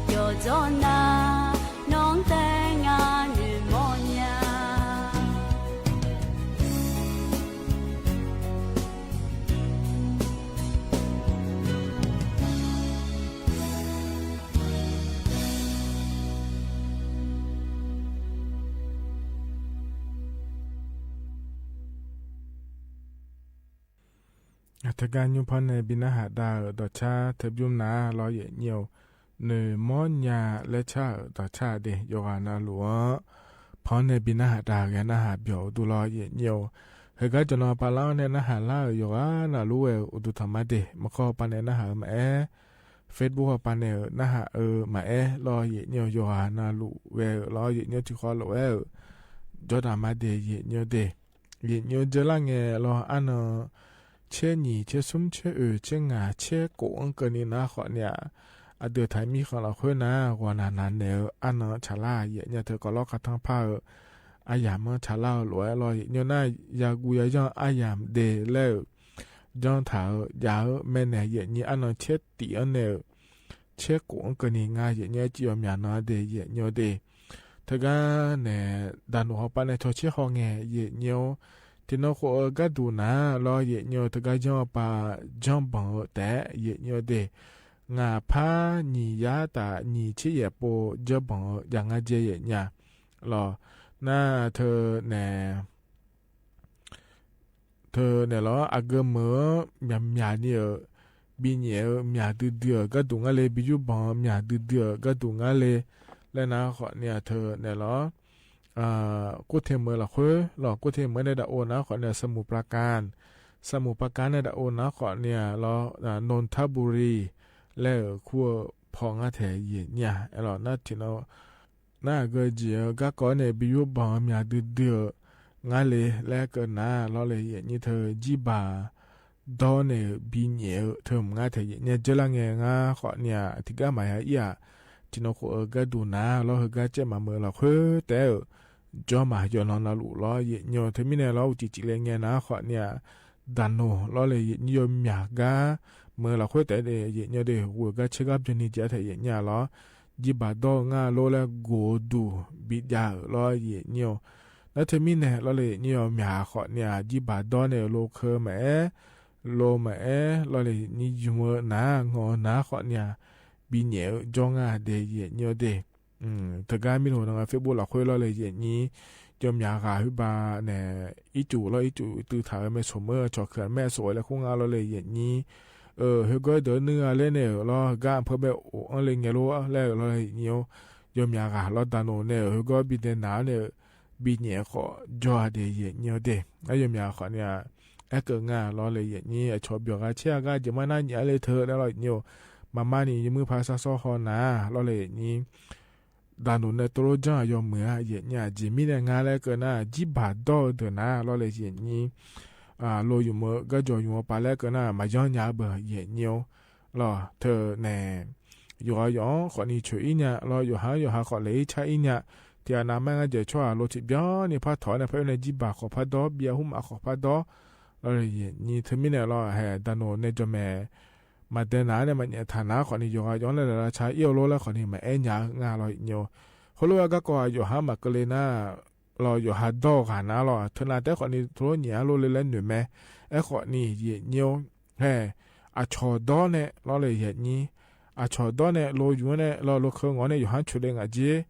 ပျီၢ်ဒီးနၤ နောင်တငါနုမော်ညါ တဂၤညိဖီန့ၣ် ဘံနၢ်ဟးဒါဧိၤ ဒီးဆါ တဘျုးနၤလီၤ ယဲၢ်ညိ နုမော်ညါ လၢဆါဧိၤ ဒီးဆါဒ့ၣ် ယိၤဂၤနၤလူၤဧၢ ဖီန့ၣ် ဘံနၢ်ဟးဒါဂ့ၤ နၢ်ဟးပျီၢ်အိၣ်ဒူလီၤ ယဲၢ်ညိ ဟဲကါ ကၠီနီၤပၤလါန့ၣ် နၢ်ဟးလၢဧိၤ ယိၤဂၤနၤလူၤဝဲ အိၣ်ဒူထီၣ်မါဒ့ၣ် မုၢ်ခီပၤန့ၣ် နၢ်ဟးမၤအဲၣ် Facebook ပၤန့ၣ် နၢ်ဟးအၢမၤအဲၣ်လီၤ ယဲၢ်ညိ ယိၤဂၤနၤလူၤဝဲလီၤ ယဲၢ်ညိ ထံၣ်ဃီလိာ်ဝဲဧိၤ ကၠီတၢ်မါဒ့ၣ် ယဲၢ်ညိဒ့ၣ် ယဲၢ်ညိ ကၠီလၢငယ်လီၤ အါနၢ ဆဲနံၣ် ဆဲသုံ ဆဲအၢ ဆဲငါ ဆဲကိး အကၢၢ်နံၣ် နၤဃီန့ၣ် အဒၢးထါမံဃီလီၤဃိနၤ ဂီၤနၤနၤနဲဧိၤ အါနၢ ဆါလါ ယဲၢ်ညိ တၢ်ကီၤလီၤခါထီဖးဧိၤ အါယၤမၢဆါလါဧိၤလိာ်ဝဲလီၤ ယဲၢ်ညိ နၢ်ယၤဂူၤယၤယီၢ် အါယၤဒ့ၣ်လဲၣ်ဧိၤ ယီၢ်ထၣ်ဧိၤ ယၤဧိၤ မဲၢ်နဲၣ် ယဲၢ်ညိ အါနၢ ဆဲတံၣ်အန့ၣ်ဧိၤ ဆဲကိး အကၢၢ်နံၣ် နၤ ယဲၢ်ညိ စံးယီၤမၠၣ်နီၤဒ့ၣ် ယဲၢ်ညိဒ့ၣ် တဂၤန့ၣ် ဒၣ်နိၣ်ဟီပၤန့ၣ် ထီၣ်ဆံဃီငဲၢ် ယဲၢ်ညိ တနီၤဃိဧိၤ ကါဒိၣ်နၤလီၤ ယဲၢ်ညိ တဂၤယီၢ်ပၤ ယီၢ်ဘီဧိၤတဲ ယဲၢ်ညိဒ့ၣ် ငါဖးနံၣ်ယါတၢ် နံၣ်ဆံယဲၢ်ပိၤ ယီၢ်ဘီဧိၤ ယၤငါယဲၢ် ယဲၢ်ညိ လီၤ နၤထၢၣ်န့ၣ် ထၢၣ်န့ၣ်လီၤ အဂၢၢ်မုၢ်ဧိၤ မၠၣ်မၠၣ်နံၤဧိၤ ဘံၣ်ညဲၣ်ဧိၤ မၠၣ်ဒုးဒုးဧိၤ ကါဒိၣ်ငါလၢ ဘံၣ်ယူၢ်ဘီဧိၤ မၠၣ်ဒုးဒုးဧိၤ ကါဒိၣ်ငါလၢ လၢနၤဃီန့ၣ် ထၢၣ်န့ၣ်လီၤ ကိးထံမၢလီၤဃိ လီၤ ကိးထံမၢန့ၣ် ဒၣ်အိၣ်နၤဃီန့ၣ် စမူပရၣ်ကၣ် စမူပရၣ်ကၣ်န့ၣ် ဒၣ်အိၣ်နၤဃီန့ၣ်လီၤ နူၣ်ထၣ်ဘူရံၤ လၢဧိၤ ခူဧိၤဖီၣ်ငါထဲ ယဲၢ်ညိ လီၤ နထံၣ်နီၤ နၢ်ဂၢၢ်ယဲၢ် ကါကီန့ၣ် ဘံၣ်ယူၢ်ဘီဧိၤ မၠၣ်ဒုးဒုးဧိၤ ငါလၢ လၢကနၤလီၤလၢ ယဲၢ်ညိ ထၢၣ် ကၠံၣ်ဘၣ်ဒီန့ၣ် ဘံၣ်ညဲၣ်ဧိၤ ထၢၣ်မုၢ်ငါထဲ ယဲၢ်ညိ ကၠီလၢငယ် နၤဃီန့ၣ် ထံၣ်ကါမၤယၤအံၤဧါ တနီၤဃိဧိၤ ကါဒိၣ်နၤလီၤ ဟဲကါ ကဲမးမုၢ်လီၤဃိတဲဧိၤ ကၠီမးယီၤနီၤနၤလူၤလီၤ ယဲၢ်ညိ ထၢၣ်မံန့ၣ်လီၤ အိၣ်စံးစံးလၢငယ် နၤဃီန့ၣ် ဒၣ်နိၣ်လီၤလၢ ယဲၢ်ညိ ယီၤမၠၣ်ကါ မုၢ်လီၤဃိတဲဒ့ၣ် ယဲၢ်ညိဒ့ၣ် ဂုၤကါဆၢကါဘျီနံၤကဲထဲ ယဲၢ်ညိလီၤ ကၠံၣ်ဘၣ်ဒီငါလိလၢ ကိးဒူၣ် ဘံၣ်ဒၣ်ဧိၤလီၤ ယဲၢ်ညိ နထၢၣ်မံန့ၣ်လီၤလၢ ယဲၢ်ညိ ယီၤမၠၣ်ဃီန့ၣ် ကၠံၣ်ဘၣ်ဒီန့ၣ် လိၤခၢၣ်မးအဲၣ် လိၤမးအဲၣ်လီၤလၢ ယဲၢ်ညိ ယုမ်ၢနၤ ငီၢ်နၤဃီန့ၣ် ဘံၣ်ညဲၣ်ဧိၤ ကၠီငါဒ့ၣ် ယဲၢ်ညိဒ့ၣ် တဂၤမံလီၤနၤ Facebook လီၤဃိလီၤလၢ ယဲၢ်ညိ ယီၤမၠၣ်ဂၤဟုဘၣ်န့ၣ် အံၣ်စူၣ်လီၤ အံၣ်စူၣ်တုၤထး မဲၢ်ဆိမိၣ် ဆီၣ်ခုးမဲၢ်ဆိၣ်ဝဲလၢ ဃုငါလီၤလၢ ယဲၢ်ညိ ဟဲကီဒၢနုၤဂၤလၢန့ၣ်လီၤ ဟဲကါ အဖၢဘဲအိၣ်အီၤလၢ ငဲၤလိလၢလီၤ ယဲၢ်ညိ ယီၤမၠၣ်ဂၤလီၤ ဒၣ်နိၣ်န့ၣ် ဟဲကီဘံၣ်ဒဲးနၤန့ၣ် ဘံၣ်ညဲၣ်ဃီ ကၠီဒ့ၣ် ယဲၢ်ညိဒ့ၣ် အယီၤမၠၣ်ဃီန့ၣ် အဲၣ်ကငါလီၤလၢ ယဲၢ်ညိ အဆီၣ်ဘျီဂၤဆဲးအဂၤ ယမၤနၢ်ညါလၢထၢၣ်လီၤ ယဲၢ်ညိ မၤမါန့ၣ် ယမုၢ်ဖးစါစီဃီနၤလီၤလၢ ယဲၢ်ညိ ဒၣ်နိၣ်န့ၣ် တြီကၠီယီၤမုၢ်ဧါ ယဲၢ်ညိ ယံာ်မံန့ၣ် နၤလၢကနၤ ကၠံၣ်ဘၣ်ဒီဒၢးနၤလီၤလၢ ယဲၢ်ညိ လိၤယုမ်ၢ ကၠီယုမ်ၢပၤလၢကနၤ မၤယီၤညါဘၣ် ယဲၢ်ညိလီၤ ထၢၣ်န့ၣ် ယိၤဟၣ်ယိၤဃီန့ၣ် ဆိၣ်အံၤညါလီၤ ယိၤဟၣ်ယိၤဟၣ်ဃီလဲၤဆါအံၤညါ ထံၣ်အနၤမ့ၢ်ဂၤ ယဲၢ်ဆိၣ်အလိၤထံးဘျီန့ၣ် ဖးထီၣ်န့ၣ် ဖဲန့ၣ် ကၠံၣ်ဘၣ်ဃီဖးဒီ ဘံၣ်အဟူမးဃီဖးဒီ လီၤလၢ ယဲၢ်ညိ ထၢၣ်မံန့ၣ်လီၤ ဟဲ ဒၣ်နိၣ်န့ၣ် ကၠီမဲာ် မၤဒဲးနၤန့ၣ် မၤညဲးထးနၤဃီန့ၣ် ယိၤဟၣ်ယိၤလၢလၢဆါအံၤအလိၤလၢဃီန့ၣ် မၤအဲၣ်ညါငါလီၤ ယဲၢ်ညိ ဃိလိဝဲဂၤကီး ယိၤဟၣ်မးကလ့နၤ လီၤ ယိၤဟၣ်ဒီဂၤနၤလီၤ ထၢၣ်နၤတဲဃီန့ၣ် တြီညါလိၤလၢလဲၤနုာ်မဲ အဲၣ်ဃီန့ၣ် ယဲၢ်ညိ ဟဲ အဆီၣ်ဒီန့ၣ်လီၤလၢ ယဲၢ်ညိ အဆီၣ်ဒီန့ၣ် လိၤယုမ်ၢန့ၣ်လီၤ လိၤခၢၣ်ငီၢ်န့ၣ် ယိၤဟၣ်ဆိၣ်လၢနၤက့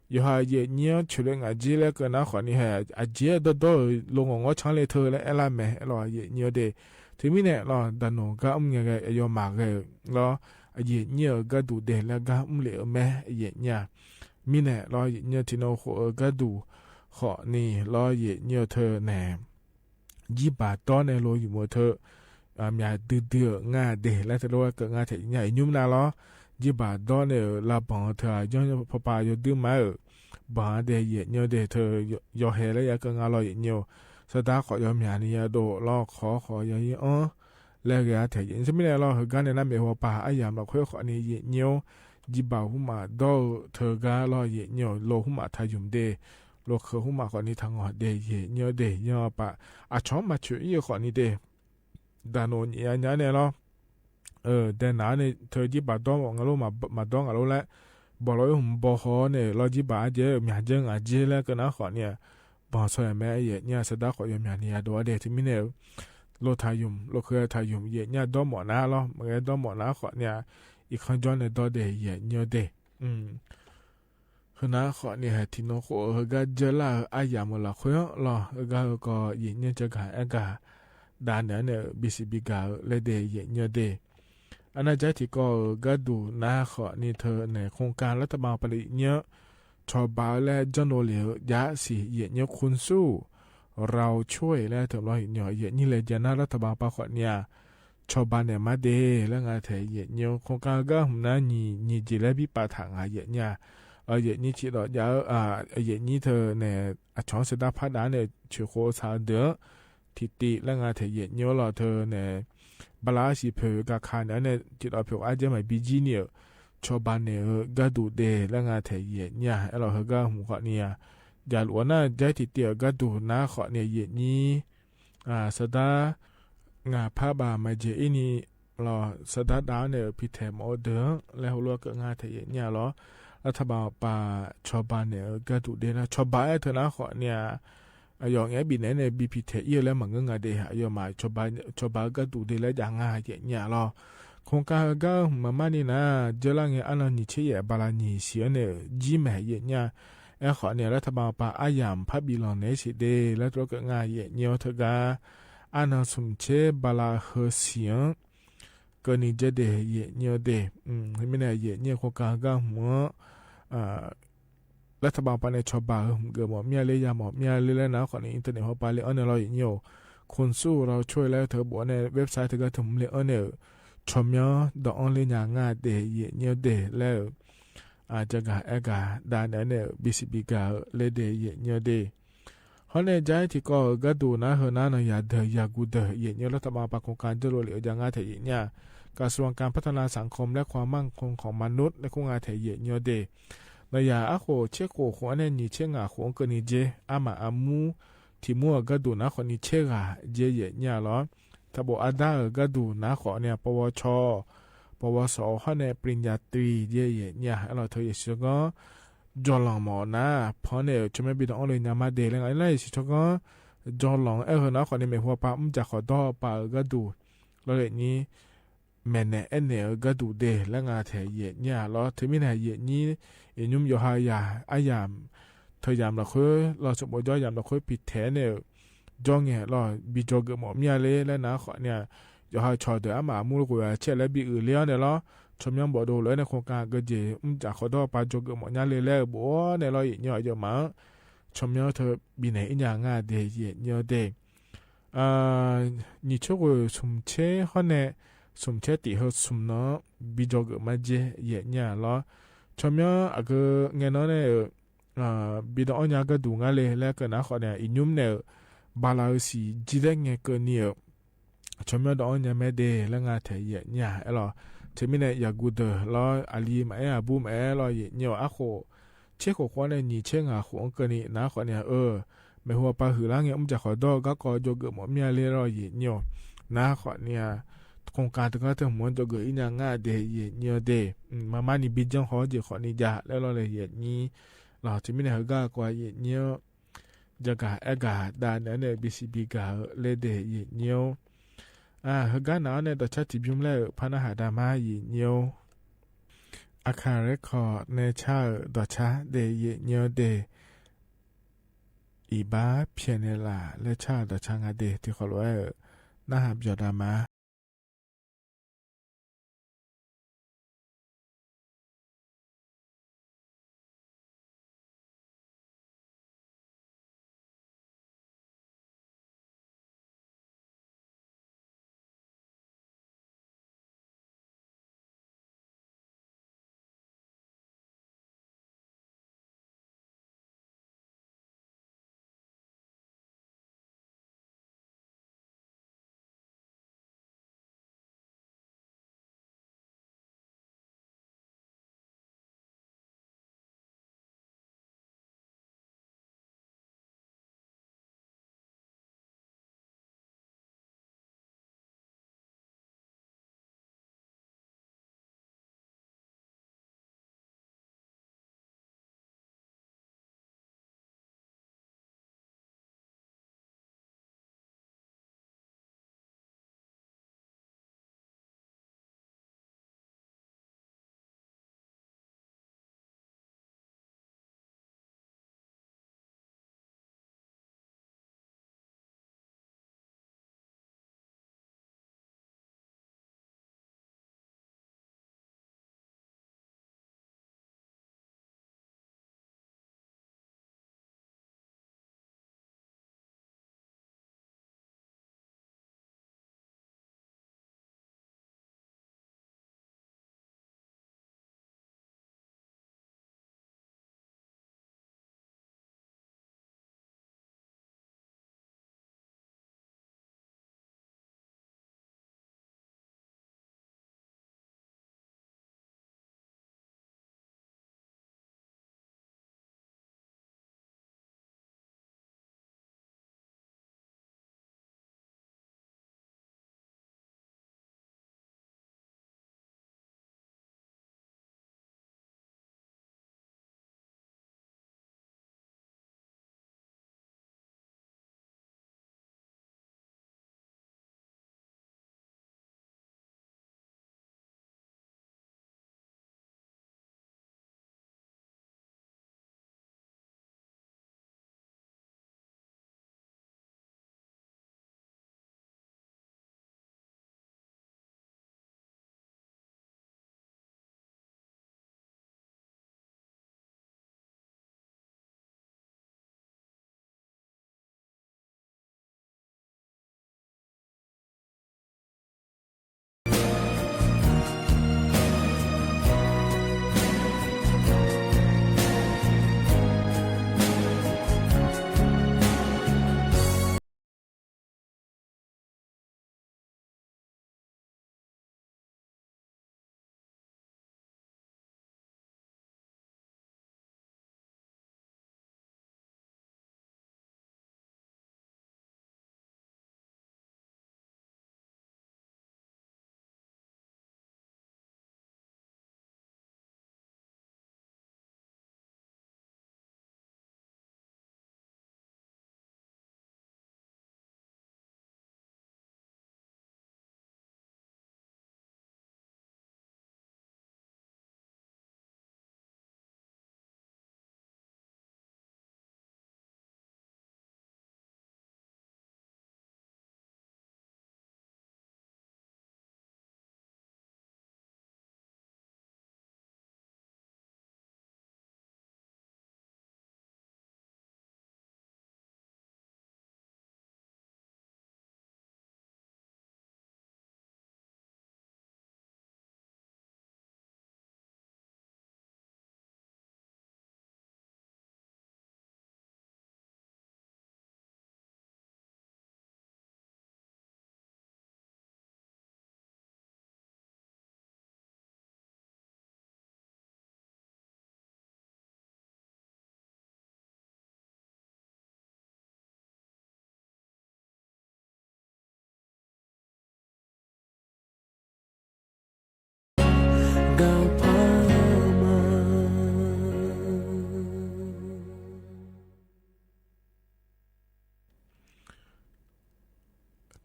ယိၤဟၣ် ယဲၢ်ညိ ဆိၣ်လၢနၤက့လၢကနၤဃီန့ၣ် ဟဲ အက့ဒီဒီ လိၤငီၢ်ငီၢ်ဆၣ်လၢထၢၣ်လၢအဲၣ်လၢမဲာ်လီၤ ယဲၢ်ညိဒ့ၣ် ထၢၣ်မံန့ၣ်လီၤ ဒၣ်နိၣ်ဂၤအုမ်ငဲၤဂၤ ယီၤမၢ်ဂၤလီၤ ယိာ်ညိၣ် ဢၢ ကၢၣ်ဒူၣ်ဒဲးလၢ ကၢ်အူလ့ၣ်အမဲ ယိာ်ညိၣ် မံန့ၣ်လီၤ ယိာ်ညိၣ် ထံနိဃိၣ် ဢၢ ကၢၣ်ဒူၣ် ဃိးနံၣ်လီၤ ယိာ်ညိၣ် ထၢၣ်န့ၣ် ယံၢ်ဘၣ်ဒီးန့ၣ် လိၣ်ယုၢ်မူထၢၣ် အမံၤဒုဒု အၢ ငါဒဲး လၢတလိၣ်ဝဲကငါထဲယိာ်ညိၣ် အံၤညိၣ်မနုၤလီၤ. ယံၢ်ဘၣ်ဒီးန့ၣ် လၢဘၣ်ထၢၣ် ယီၢ်ဖီပၤ ယီၢ်ဒုမး အၢ ဘၣ်ဒဲး ယိာ်ညိၣ်ဒဲး ထၢၣ် ယီၢ်ဟဲလၢယကငါလီၤ ယိာ်ညိၣ် သဒါဃိး ယီၢ်မံၤန့ၣ် ယၤဒိၣ်လီၤ ခီဃိး ယီၢ်ယံအီ လၢဂၤထဲယိာ်ညိၣ် မံန့ၣ်လီၤ ဟၢဂၤန့ၣ် နမ့ၢ်ဟီပၤ အယၢ်မး ခွဲဃိးနံၣ် ယိာ်ညိၣ် ယံၢ်ဘၣ်ဟူမးဒီး ထၢၣ်ဂၤလီၤ ယိာ်ညိၣ် လိၣ်ဟူမးထၢၣ်ယုၢ်ဒဲး လိၣ်ဃုာ်ဟူမးဃိးနံၣ်ထၢၣ်ငီၢ်ဒဲး ယိာ်ညိၣ်ဒဲး ယီၢ်ပၤ အဆီမးဆူၣ်အံၤဃိးနံၣ်ဒဲး ဒၣ်နိၣ်ညါညါန့ၣ်လီၤ. အၢ ဒဲးနၤန့ၣ် ထၢၣ်ယံၢ်ဘၣ်ဒီးမး ငါလိၣ်မး မးဒီးငါလိၣ်လၢ ဘီၣ်လီၤအီၣ်ဘီၣ်ဃီန့ၣ် လီၤယံၢ်ဘၣ်အါကဲ မံၤကဲ ငါကဲလၢကနၣ်ဃိးနံၣ် ဘၣ်ဆီၣ်ယၤမဲ ယိာ်ညိၣ် သဒါဃိး ယီၢ်မံၤန့ၣ် ယၤဒိၣ်ဒဲး ထံၣ်မံန့ၣ် လိၣ်ထၢၣ်ယုၢ် လိၣ်ဃုာ်ထၢၣ်ယုၢ် ယိာ်ညိၣ် ဒီမးနၤလီၤ မ့ၢ်ဂ့ၤ ဒီမးနၤ ဃိးနံၣ် အံၤခီကၠီန့ၣ် ဒီဒဲး ယိာ်ညိၣ်ဒဲး အၢ ဟၢနၤဃိးနံၣ် ဟဲထံနိဃိၣ် ဟၢဂၤကၢလၢ အယၢ်မးလီၤ ခွဲလီၤ ဟၢဂၤဟၢကီး ယိာ်ညိၣ် ကၢဂၤအဲၣ်ဂၤ ဒၣ်န့ၣ်န့ၣ် ဘံၣ်စံးဘံၣ်ကၢ လၢဒဲး ယိာ်ညိၣ်ဒဲး အနၢ်ကၠဲထံကီၢ် ဂၤဒူၣ်နၤဃိးနံၣ် ထၢၣ်န့ၣ် ခိၣ်ကၢလၢတဘၣ်ပလံညိၣ် ဆီၣ်ဘးလၢ ကၠီၣ်နိလံၤ ယါစံၣ် ယိာ်ညိၣ် ခွန်ဆူၣ် ရဝ်ဆွေ လၢထၢၣ်ဘျီ ယိာ်ညိၣ် ယိာ်ညိၣ်လၢ ယနၢ်လၢတဘၣ်ပှၤဃိးနံၣ် ဆီၣ်ဘးန့ၣ်မးဒဲး လၢငါထဲ ယိာ်ညိၣ် ခိၣ်ကၢဂၤမနုၤ နံၣ်နံၣ်က့ၤလၢ ဘံၣ်ပာ်ထၢၣ်ငါ ယိာ်ညိၣ် အၢ ယိာ်ညိၣ် ထံဒီးယါ အၢ ယိာ်ညိၣ် ထၢၣ်န့ၣ် အဆီသဒါဖးဒၣ်န့ၣ် ဆၢဃိးဆၢဒၢး ထံၣ်တံၢ် လၢငါထဲ ယိာ်ညိၣ်လီၤ ထၢၣ်န့ၣ် ဘၣ်လၢအစံးဖုး ကခါန့ၣ်န့ၣ် ထံဒီးဖုးအါကဲမး ဘံကၠံန့ၣ် ဆီၣ်ဘးန့ၣ် ဂၤဒူၣ်ဒဲး လၢငါထဲ ယိာ်ညိၣ် အဲၣ်လီၤ ဟၢဂၤမုၣ်ဃိးနံၣ် ယလူၤအနၢ်ကၠဲထံၣ်တံၢ် ဂၤဒူၣ်နၤဃိးနံၣ် ယိာ်ညိၣ် အၢ သဒါ ငါဖးဘၣ်မၤကဲအံၤန့ၣ်လီၤ သဒါဒၣ်န့ၣ် ဖံထဲးမီဒၢၣ် လၢဟိလိကငါထဲ ယိာ်ညိၣ်လီၤ လၢတဘၣ်ပှၤ ဆီၣ်ဘးန့ၣ် ဂၤဒူၣ်ဒဲးနၤ ဆီၣ်ဘးအဲၣ်ထၢၣ်နၤဃိးနံၣ် အယီၤငဲဘံၣ်န့ၣ်န့ၣ် ဘံၣ်ဖံထဲးအံၤလၢ မၤငၢၢ်ငါဒဲး အယီၤမး ဆီၣ်ဘး ဆီၣ်ဘးဂၤဒူၣ်ဒဲးလၢ ယါငါ ယိာ်ညိၣ်လီၤ ခိၣ်ကၢဂၤမးမးန့ၣ်နၤ ကၢလၢငဲအါနီၢ် နံၣ်ဆံယဲၢ် ဘၣ်လၢနံၣ်ဆံန့ၣ် ကၠံမဲာ် ယိာ်ညိၣ် အဲၣ်ဃိးနံၣ် လၢတဘၣ်ပှၤ အါယၢ်ဖးဘံၣ်လီၤန့ၣ်စံးဒဲး လၢတလိၣ်ကငါ ယိာ်ညိၣ် ထၢၣ်ဂၤ အါနီၢ် သုးဆဲ ဘၣ်လၢဃုဆံ ကၢနံၣ်ကၠဲဒဲး ယိာ်ညိၣ်ဒဲး မ့ၢ်န့ၣ် ယိာ်ညိၣ် ခိၣ်ကၢဂၤမး လၢတဘၣ်ပှၤန့ၣ် ဆီၣ်ဘး မုၢ်ဂဲၤမီၣ်မံလၢ ယၤမီၣ်မံလၢ လၢနၤဃိးနံၣ် အံၣ်တၢ်နဲၣ်ဟီပာ်လၢအီၤန့ၣ်လီၤ ယိာ်ညိၣ် ခွန်ဆူၣ် ရဝ်ဆွေ လၢထၢၣ်ဘီန့ၣ် website ထၢၣ်ဂၤထၢၣ်မူလၢအီၤန့ၣ် ဆီၣ်မံဒီးအီၤလၢ ယါငါဒဲး ယိာ်ညိၣ်ဒဲး လၢ အၢ ကၠဲဂၤအဲၣ်ဂၤ ဒၣ်န့ၣ်န့ၣ် ဘံၣ်စံးဘံၣ်ကၢ လၢဒဲး ယိာ်ညိၣ်ဒဲး ဟီန့ၣ် ကၠဲထံကီၢ် ဂၤဒူၣ်နၤ ဟၢနၤ နယၤဒၢး ယၤကူဒၢး ယိာ်ညိၣ် လၢတဘၣ်ပှၤ ခိၣ်ကၢကၠီၣ်လိလံ ယါငါထဲ ယိာ်ညိၣ် กระทรวงการพัฒนาสังคมและความมั่นคงของมนุษย์ လၢခိၣ်ကၢထဲ ယိာ်ညိၣ်ဒဲး နယၤအဃိး ဆဲးဃိးဃိးန့ၣ် နံၣ်ဆဲးငါးဃိး ကၢနံၣ်ကၠဲ အါမးအမူ ထံၣ်မူ ဂၤဒူၣ်နၤဃိးနံၣ် ဆဲးဂၤကၠဲ ယိာ်ညိၣ်လီၤ ထၢၣ်ဘီအါဒၢး ဂၤဒူၣ်နၤဃိးန့ၣ် ပဝချ ပဝစ ဟီန့ၣ် ပရံၣ်ညါတြံ ယိာ်ညိၣ် အဲၣ်လီၤ ထၢၣ် ယဲၢ်ဆံဆၢကီး ကၠီၣ်လီၢ်မီၣ်နၤ ဖီန့ၣ် ဆီၣ်မံဘံၣ်ဒီးအီၤလၢ ယါမါဒဲး လၢ ယဲၢ်ဆံဆၢကီး ကၠီၣ်လီၢ် အဲၣ်ဃိးနၤဃိးန့ၣ် မ့ၢ်ဟီပှၤ မုၢ်ကၠၣ်ဃိးဒီးပှၤ ဂၤဒူၣ် လီၤလၢနံၣ် မဲာ်နဲၣ်အဲၣ်နဲၣ် ဂၤဒူၣ်ဒဲး လၢငါထဲ ယိာ်ညိၣ်လီၤ ထၢၣ်မံန့ၣ် ယိာ်ညိၣ် အံၤညိၣ် ယီၤဟးယၤ အါယၢ် ထၢၣ်ယၢ်မးလီၤ ဃုလီၤ စံးဘီယီၤယၢ်မးလီၤ ဃုဖံထဲးန့ၣ် ကၠီၣ်ငဲၤလီၤ ဘံၣ်ကၠီၣ်ဂၢၢ်မီၣ်မံလၢ လၢနၤဃိးန့ၣ် ယီၤဟးဆီၣ်ဒၢး အါမးအမူလၢ ကွၢ်ဆဲးလၢဘံၣ်အုၣ်လၢအီၤန့ၣ်လီၤ ဆီၣ်မံဘီၣ်ဒိၣ်လၢန့ၣ် ခိၣ်ကၢကၠီၣ် မုၢ်ကၠၣ်ဃိးဒီးပှၤ ကၠီၣ်ဂၢၢ်မီၣ်ညါလၢ လၢဘီန့ၣ်လီၤ ယိာ်ညိၣ် ယိာ်မး ဆီၣ်မံထၢၣ်ဘံၣ်နဲၣ် ယါငါဒဲး ယိာ်ညိၣ်ဒဲး နံၣ်ဆိၣ်ဂိၢ် သုးဆဲးဟီန့ၣ် သုးဆဲးတံၢ်ဟၢ သုးနီၣ် ဘံၣ်ကၠီၣ်ဂၢၢ်မီၣ်ကၠဲ ယိာ်ညိၣ်လီၤ ဆီၣ်မံအကငဲၤနီၣ်န့ၣ် ဘံၣ်ဒီးအီၣ်ညါ ဂၤဒူၣ်နၤလၢ လၢကနၤဃိးန့ၣ် အံၤညိၣ်န့ၣ် ဘၣ်လၢဃုဆံ ကၠံဒဲးငဲၤကၢနံၣ် ဆီၣ်မံဒီးအီၣ်ညါမ့ၢ်ဒဲး လၢငါထဲ ယိာ်ညိၣ် အဲၣ်လီၤ ထၢၣ်မံန့ၣ် ယၤကူဒၢးလီၤ အလံၤမးအဲၣ် အဘူးမးအဲၣ်လီၤ ယိာ်ညိၣ် အဃိး ဆဲးဃိးဃိးန့ၣ် နံၣ်ဆဲးငါးဃိး ကၢနံၣ် နၤဃိးန့ၣ် အၢ မ့ၢ်ဟီပှၤဟုၣ်လၢငဲၤ မုၢ်ကၠၣ်ဃိးဒီး ဂၤကီၢ် ကၠီၣ်ဂၢၢ်မီၣ်မံလၢလီၤ ယိာ်ညိၣ် နၤဃိးန့ၣ် ခိၣ်ကၢတခါတမူ ကၠီၣ်ဂၢၢ် ယါငါဒဲး ယိာ်ညိၣ်ဒဲး မၤမၤနံၣ် ဘံၣ်ကၠီၣ်ဃိး ယိာ်ဃိးနံၣ်ယါ လၢလီၤလၢ ယိာ်ညိၣ်လီၤ ထၢၣ်မံန့ၣ် ဟၢဂၤကွၢ် ယိာ်ညိၣ် ကၠဲဂၤအဲၣ်ဂၤ ဒၣ်န့ၣ်န့ၣ် ဘံၣ်စံးဘံၣ်ကၢ လၢဒဲး ယိာ်ညိၣ် အၢ ဟၢဂၤနၤန့ၣ် ဒီးဆါတံၢ်ဘျုးလၢ ဖးနၢ်ဟးဒၣ်မး ယိာ်ညိၣ် အခါ record န့ၣ်ဆါဧၢ ဒီးဆါဒဲး ယိာ်ညိၣ်ဒဲး အံၤဘၣ်ဖဲန့ၣ်လီၤ လၢဆါဧၢ ဒီးဆါငါဒဲး တံၤဃီလိာ်ဝဲဧၢ နၢ်ဟးပၠီၤဒၣ်မး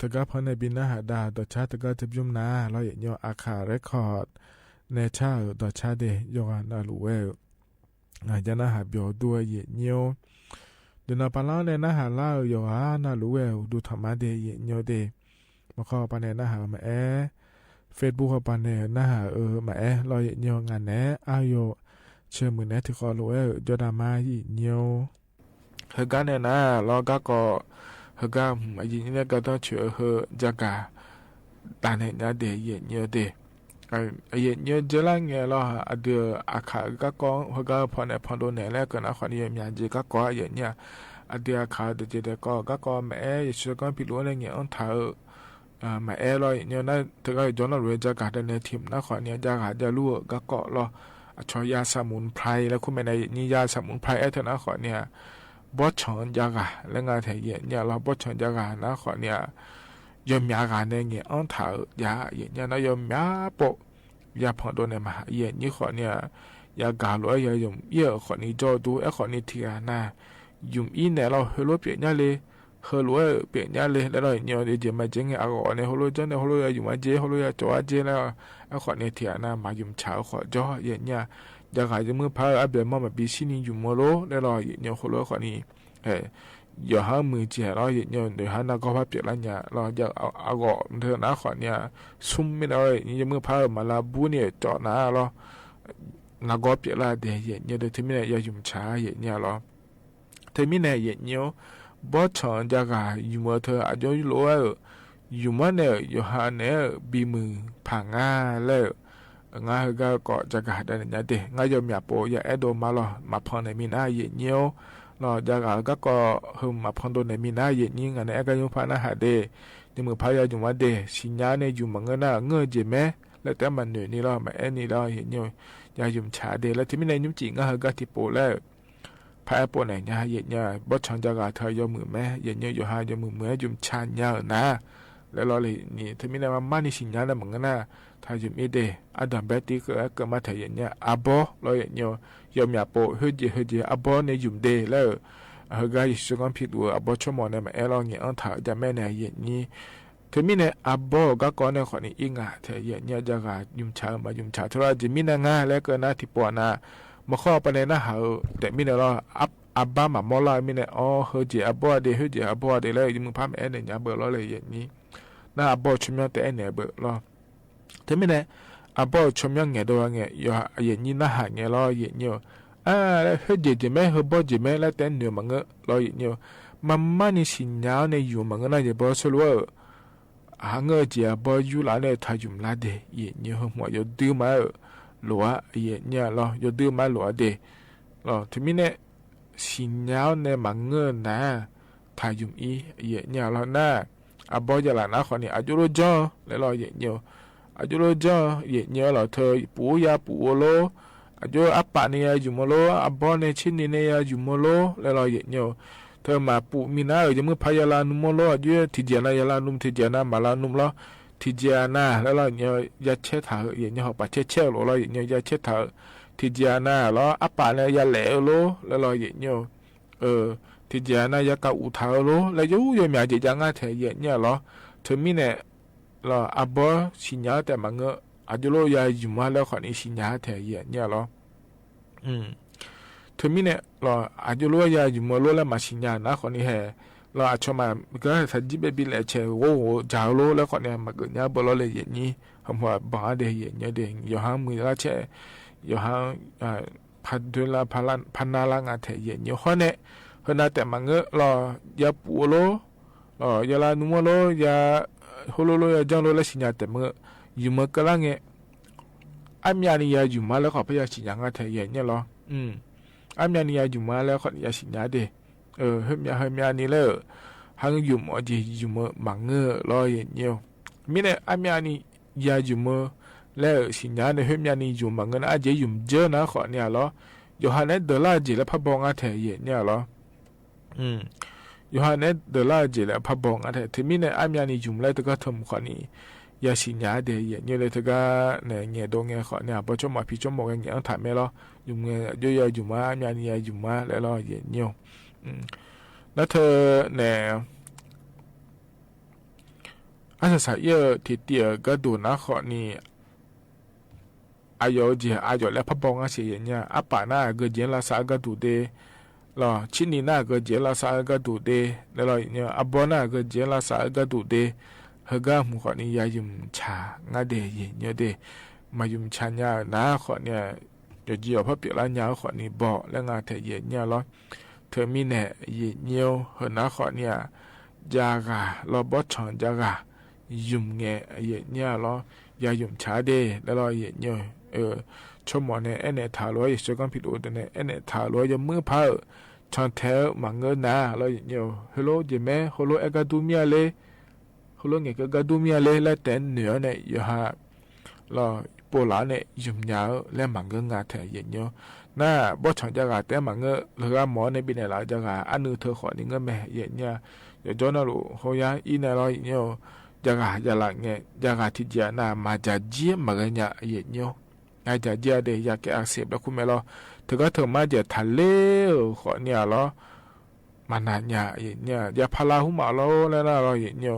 တဂၤဖဲန့ၣ် ပှၤနၢ်ဟးဒါ ဒီးဆါတဂၤတဘျုးနၤ လီၤ ယဲၢ်ညီ အခါ ရ့ခီး နဲဆါဧၢ ဒီးဆါဒ့ ယွၤကနၣ်လူၤဝဲဧၢ ယနၢ်ဟးပျီၤဒိၣ် ယဲၢ်ညီ ဒ်နၤပာ်လီၤန့ၣ် နၢ်ဟးလၢ်ဧၢ ယွၤကနၣ်လူၤဝဲဧၢ ဒိၣ်ထီၣ်မးဒ့ ယဲၢ်ညီဒ့ မီၢ်ခီပၤန့ၣ် နၢ်ဟးမးအဲၣ် Facebook ပၤန့ၣ် နၢ်ဟးအၢ မးအဲၣ် လီၤ ယဲၢ်ညီ ငါနဲ အါယိာ် ဆၢမုၢ်နဲ ထုးဃီလိာ်ဝဲဧၢ ယိၤဒၣ်မး ယဲၢ်ညီ ဟဲဂၤန့ၣ်နၤ လီၤ ဂၤကီး ဟဲဂၤ ယဲၢ်ညီ ဂၤဒီးဆၢ ဟဲ ယၤကၤ တၢ်နဲၣ်ညါဒ့ ယဲၢ်ညီဒ့ ယဲၢ်ညီ ကဲလၢ်ငဲလီၤ အဒုးအခါ ဂၤကီး ဟဲဂၤဖီၣ်နဲၣ်ဖီၣ်ဒိၣ်နဲၣ် လၢကနၣ်ဃီန့ၣ် ယမၤကဲ ဂၤကီး ယဲၢ်ညီ အဒုးအခါ တကဲဒဲးကီး ဂၤကီး မးအဲၣ် ယဆှၢကီၢ်ဖံးလူၤန့ၣ် ငဲၤအီၣ်ထးဧၢ မးအဲၣ် လီၤ ယဲၢ်ညီ နတဂၤ ယိၤနီၣ်လူၤ ယၤကၤ ဒီးနဲၣ်ထံးနၢ်ဃီန့ၣ် ယၤကၤ ယၤလူၤ ဂၤကီးလီၤ အဆီ ယၤစဲမုၣ်ဖရဲ လၢခိၣ်မဲာ်န့ၣ် ယဲၢ်ညီ ယၤစဲမုၣ်ဖရဲ အဲၣ်ထဲနၢ်ဃီန့ၣ် ဘီၣ်ဆီၣ် ယၤကၤ လၢငါထဲ ယဲၢ်ညီလီၤ ဘီၣ်ဆီၣ် ယၤကၤ နၢ်ဃီန့ၣ် ယီၤမၠးဂၤန့ၣ် ငဲၤအီၣ်ထးဧၢ ယၤ ယဲၢ်ညီ နယီၤမၠးပိာ် ယၤဖီၣ်ဒိၣ်နဲၣ်မး ယဲၢ်ညီဃီန့ၣ် ယၤကၤလိာ် ယၤယုမ်ၣ်အံၣ်ဃီန့ၣ် ကၠီဒိ အဲၣ်ဃီန့ၣ် ထံဂၤနၤ ယုမ်ၣ်အံၣ်နဲၣ်လီၤ ဟဲလိာ်ပျဲၣ်ညါလံ ဟဲလိာ်ပျဲၣ်ညါလံ လၢလီၤ ယဲၢ်ညီ ဒ်ယမၤကဲ အဂီၢ်န့ၣ် ဟဲလိာ်ကၠီန့ၣ် ဟဲလိာ်ယၤယုမ်ၣ်အါကဲ ဟဲလိာ်ယၤကၠီအါကဲလၢ အဲၣ်ဃီန့ၣ် ထံဂၤနၤ မၤယုမ်ၣ်ဆးဃီကၠီ ယဲၢ်ညီ ယၤဂၤ ယမုၢ်ဖးဧၢ အဘဲမီၢ်မၤဘံဆံနံၤယုမ်ၣ်မီၢ်လိ လၢလီၤ ယဲၢ်ညီ ဟဲလိာ်ဃီန့ၣ် ယီၤဟါမုၢ်ကဲလီၤ ယဲၢ်ညီ ယီၤဟါနၤကီၢ်ဖးပျဲၣ်လၢညါလီၤ ယၤအဂီၢ် နထၢနၢ်ဃီန့ၣ် ဆူမ့ၢ်န့ၣ် ယဲၢ်ညီ ယမုၢ်ဖးဧၢ မၤလၤဘူန့ၣ် ကၠီနၤလီၤ နၤကီၢ်ပျဲၣ်လၢဒဲး ယဲၢ်ညီ ဒီးထံမ့ၢ်န့ၣ် ယၤယုမ်ၣ်ဆး ယဲၢ်ညီလီၤ ထံမ့ၢ်န့ၣ် ယဲၢ်ညီ ဘီၣ်ဆီၣ် ယၤဂၤ ယုမ်ၣ်အီၤ ထၢအကၠီယုလိာ်ဝဲဧၢ ယုမ်ၣ်မီၢ်န့ၣ် ယီၤဟါန့ၣ် ဘံမုၢ်ဖးငါလၢ ငါဟဲဂၤကီး ယၤဂၤ ဒ်နဲၣ်ညါဒဲး ငါယီၤမၠးပိာ် ယၤအဲၣ်ဒိးမးလီၤ မၤဖီၣ်နဲၣ်မံၤနၤ ယဲၢ်ညီလီၤ ယၤဂၤ ဂၤကီး ဟဲမၤဖီၣ်ဒိၣ်နဲၣ်မံၤနၤ ယဲၢ်ညီ ငါန့ၣ် အဲၣ်ကယုၢ်ဖးနၢ်ဟးဒဲး ယမုၢ်ဖး ယၤယုမ်ၣ်မးဒဲး စံၣ်ညါန့ၣ် ယုမ်ၣ်မးငၢၢ်နၤ ငၢၢ်ကဲမဲ လၢတဲမၤနၢၤန့ၣ်လီၤ မၤအဲၣ်န့ၣ်လီၤ ယဲၢ်ညီ ယၤယုမ်ၣ်ဆးဒဲး လၢထံမ့ၢ်န့ၣ် ညွံကံၣ် ငါဟဲဂၤထံၣ်ပိာ်လၢ ဖးအဲၣ်ပိာ်နဲၣ်ညါ ယဲၢ်ညီ ဘီၣ်ဆီၣ် ယၤဂၤ ထၢယီၤမုၢ်မဲ ယဲၢ်ညီ ယီၤဟါယီၤမုၢ်မဲ ယုမ်ၣ်ဆးညါဧၢနၤ လၢလီၤလၢန့ၣ် ထံမ့ၢ်န့ၣ် မၤမးန့ၣ် စံၣ်ညါန့ၣ် မၤငၢၢ်နၤ ထၢယုမ်ၣ်အံၣ်ဒဲး အဒိၣ်ဘဲတံၢ်ကၢၣ် ကၢၣ်မးထဲ ယဲၢ်ညီ အဘီလီၤ ယဲၢ်ညီ ယီၤမၠးပိာ် ဟဲကဲ ဟဲကဲ အဘီန့ၣ်ယုမ်ၣ်ဒဲးလၢ အဟဲဂၤ ယဆှၢကီၢ်ဖံးလူၤ အဘီဆိကမိၣ်န့ၣ် မၤအဲၣ်လီၤ ငဲၤအီၣ်ထး ယၤမဲာ်န့ၣ် ယဲၢ်ညီ ထံမ့ၢ်န့ၣ် အဘီ ဂၤကီးန့ၣ်ဃီန့ၣ် အ့ၣ်ငါထဲ ယဲၢ်ညီ ယၤဂၤ ယုမ်ၣ်ဆး မၤယုမ်ၣ်ဆး ထၢလီၤ ယမ့ၢ်နၤငါ လၢကနၣ်ထံၣ်ပိာ်နၤ မီၢ်ခီပၤန့ၣ် နၢ်ဟးဧၢ တဲမ့ၢ်န့ၣ်လီၤ အဘၣ်မၤမီၢ်လီၤ မ့ၢ်န့ၣ် အိ ဟဲကဲအဘီဒဲး ဟဲကဲအဘီဒဲးလၢ ယမုၢ်ဖးမၤအဲၣ်နဲၣ်ညါဘၣ်လီၤလၢ ယဲၢ်ညီ နၢ်အဘီဆိကမိၣ် တအဲၣ်နဲၣ်ဘၣ်လီၤ ထံမ့ၢ်န့ၣ် အဘီဆိကမိၣ် ငဲၤဒီးငဲၤ ယဲၢ်ညီ နၢ်ဟးငဲၤလီၤ ယဲၢ်ညီ အါ လၢဟဲကဲကဲမဲ ဟဲဘီကဲမဲ လၢတဲနၢၤမၤငၢၢ်လီၤ ယဲၢ်ညီ မၤမးန့ၣ် စံၣ်ညါန့ၣ် ယုမ်ၣ်မၤငၢၢ်နၤ ယဘီဆိလိာ် အဟးငၢၢ်ကဲအဘီယူၢ်လၢန့ၣ် ထၢယုမ်ၣ်လၢဒဲး ယဲၢ်ညီ ဟဲမီၣ် ယီၤဒုးမးလီၤဧါ ယဲၢ်ညီလီၤ ယီၤဒုးမးလီၤဧါဒဲး လီၤ ထံမ့ၢ်န့ၣ် စံၣ်ညါန့ၣ် မၤငၢၢ်နၤ ထၢယုမ်ၣ်အံၣ် ယဲၢ်ညီလီၤ နၢ် အဘီယၤလၢနၢ်ဃီန့ၣ် အယိၣ်လိကၠီ လၢလီၤ ယဲၢ်ညီ အယိၣ်လိကၠီ ယဲၢ်ညီလီၤ ထၢပူၤယၤပူၤအိၣ်လီၤ အယိၣ်အပၢ်န့ၣ် ယၤယုမ်ၣ်မီၢ်လီၤ အဘီန့ၣ် ဆ့န့ၣ်န့ၣ် ယၤယုမ်ၣ်မီၢ်လီၤ လၢလီၤ ယဲၢ်ညီ ထၢမၤပူၤမံၤနၤဧၢ ယမုၢ်ဖးယၤလၢနုာ်မီၢ်လီၤ အယိၣ် ထံၣ်ကဲနၤ ယၤလၢနုာ် ထံၣ်ကဲနၤ မၤလၢနုာ်လီၤ ထံၣ်ကဲနၤ လၢလီၤ ယဲၢ်ညီ ယၤဆဲးထးဧၢ ယဲၢ်ညီ ဟီၣ်ပာ်ဆဲးဆဲးလိာ်လီၤ ယဲၢ်ညီ ယၤဆဲးထးဧၢ ထံၣ်ကဲနၤလီၤ အပၢ်န့ၣ် ယၤလဲၤဧၢလီၤ လၢလီၤ ယဲၢ်ညီ အၢ ထံၣ်ကဲနၤ ယၤကအူးထးဧၢလီၤ လၢယိယီၤမၠးကဲယၤငါထဲ ယဲၢ်ညီလီၤ ထံမ့ၢ်န့ၣ် လီၤ အဘီစံၣ်ညါတဲမၤငၢၢ် အယိၣ်လိယၤယုမ်ၣ်မး လၢဃီန့ၣ် စံၣ်ညါထဲ ယဲၢ်ညီလီၤ ထံမ့ၢ်န့ၣ် လီၤ အယိၣ်လိယၤယုမ်ၣ်မီၢ်လီၤ လၢမၤစံၣ်ညါနၤဃီန့ၣ်ဟဲ လီၤ အဆီမး ကဲသးဒ်ဘဲဘံလၢဆဲး ဝိုဝိုယၤဧၢလီၤ လၢဃီန့ၣ် မၤကဲညါဘၣ်လီၤလၢ ယဲၢ်ညီ ဟဲမီၣ်ဘၣ်ဒဲး ယဲၢ်ညီဒဲး ယီၤဟါမုၢ်လၢဆဲး ယီၤဟါ ဖးဒိၣ်လၢ ဖးနါလၢငါထဲ ယဲၢ်ညီဃီန့ၣ် ဟဲနၤတဲမၤငၢၢ်လီၤ ယၤပူၤအိၣ်လီၤ လီၤ ယၤလၢနုာ်မီၢ်လီၤ ယၤ ဟိလိလိ ယၤကၠီလိ လၢစံၣ်ညါတဲမၤငၢၢ် ယုမ်ၣ်မးကဲလၢငဲၤ အါမးန့ၣ် ယၤယုမ်ၣ်မးလၢဃီဖဲယၤစံၣ်ညါငါထဲ ယဲၢ်ညီလီၤ အါမးန့ၣ် ယၤယုမ်ၣ်မးလၢဃီန့ၣ် ယၤစံၣ်ညါဒဲး ဟဲမး ဟဲမးန့ၣ်လၢ ဟးယုမ်ၣ်အီၤကဲ ယုမ်ၣ်မးမၤငၢၢ်လီၤ ယဲၢ်ညီ မ့ၢ်န့ၣ် အါမးန့ၣ် ယၤယုမ်ၣ်မး လၢစံၣ်ညါန့ၣ် ဟဲမးန့ၣ် ယုမ်ၣ်မၤငၢၢ်န့ၣ် အါကဲယုမ်ၣ်ကၠီနၤဃီန့ၣ်လီၤ ယီၤဟါန့ၣ် ဒၢးလၢအကဲလၢဖးဘီငါထဲ ယဲၢ်ညီလီၤ ယီၤဟါန့ၣ် ဒၢးလၢအကဲလၢဖးဘီငါထဲ ထံမ့ၢ်န့ၣ် အါမးန့ၣ် ယုမ်ၣ်လၢတဂၤထၢမုၢ်ဃီန့ၣ် ယၤစံၣ်ညါဒဲး ယဲၢ်ညီလၢတဂၤန့ၣ် ငဲၤဒိၣ်ငဲၤဃီန့ၣ် အဘီဆိကမိၣ်ဖံးဆိကမိၣ်ဂ့ၤ ငဲၤအီၣ်ထးမဲလီၤ ယုမ်ၣ် ယိယၤယုမ်ၣ်မး အါမးန့ၣ် ယၤယုမ်ၣ်မး လၢလီၤ ယဲၢ်ညီ နထၢန့ၣ် အါဆၢၣ်ဆၢၣ်ယဲၢ် ထံၣ်တံၢ်အကါဒိၣ်နၤဃိးနံၣ် အယီၢ်အုၣ်ကၠံၣ် အယီၢ်လၢဖးဘီငါဆံးယဲၢ်ညါ အပၢ်နၤအဂၢၢ်ကၠံၣ်လၢစးအကါဒိၣ်ဒ့ လီၤ ဆံနံၣ်နၤအဂၢၢ်ကၠံၣ်လၢစးအကါဒိၣ်ဒ့ လီၤ ယဲၢ်ညါ အဘီနၤအဂၢၢ်ကၠံၣ်လၢစးအကါဒိၣ်ဒ့ ဟဲဂၤမုၢ်ဃိးနံၣ် ယၤယုၢ်ဆၢငါဒဲး ယဲၢ်ညါဒဲး မၤယုၢ်ဆၢညါနၤဃိးနံၣ် ယီၢ်ကၠံၣ်အီၤဖီပၠးလၢညါဃိးနံၣ် ဘီၣ်လၢငါထဲး ယဲၢ်ညါလီၤ ထၢၣ်မံၤနဲၣ် ယဲၢ်ညါ ဟဲနၤဃိးနံၣ် ယၤဂၤ လီၤဘီၣ်ဆၣ် ယၤဂၤ ယုၢ်ငဲ ယဲၢ်ညါလီၤ ယၤယုၢ်ဆၢဒဲး လီၤ ယဲၢ်ညါ ဆိကမိၣ်န့ၣ် အဲၣ်နဲၣ်ထၢၣ်လီၤ ယဆၢကီၢ်ဖံးတအိၣ်တန့ၣ် အဲၣ်နဲၣ်ထၢၣ်လီၤ ယမုၢ်ဖးဧၢ ဆီၣ်ထဲးမၤငၢၢ်နၤ လီၤ ယဲၢ်ညါ ဟဲလိ ယဲၢ်မဲ ဟဲလိ အဲၣ်ကါဒူမံၤအါလဲၣ် ဟဲလိ ငဲၢ်ကဲကါဒူမံၤအါလဲၣ် လၢတဲနုာ်အီၤန့ၣ် ယဟး လီၤ ပိာ်လၢန့ၣ် ယုၢ်ညါဧၢ လၢမၤငၢၢ်ငါထဲး ယဲၢ်ညါ နၤ ဘီၣ်ဆၣ် ယၤဂၤတဲမၤငၢၢ် လၢဂၤမီၤန့ၣ် ဘံၣ်နဲၣ်လၢယၤဂၤ အနုာ်ထၢၣ်ဃိးနံၣ်ငၢၢ်မဲ ယဲၢ်ညါ ယကၠီနီၢ်လူၤ ဟိယါ အံၤနဲၣ်လီၤ ယဲၢ်ညါ ယၤဂၤ ယၤလၢငဲၢ် ယၤဂၤထံၣ်ကဲနၤ မၤစၢ်ကံမၤဂ့ၤညါ ယဲၢ်ညါ နၤစၢ်ကံဒဲး ယၤကဲအစ့းဘျီခူမဲလီၤ တဂၤထၢၣ်မၤစၢ်ထၢၣ်လၢဃိးနံၣ်လီၤ မၤနၢၤညါ ယဲၢ်ညါ ယၤဖီလာ်ဟူမးလီၤ လၢနၤလီၤ ယဲၢ်ညါ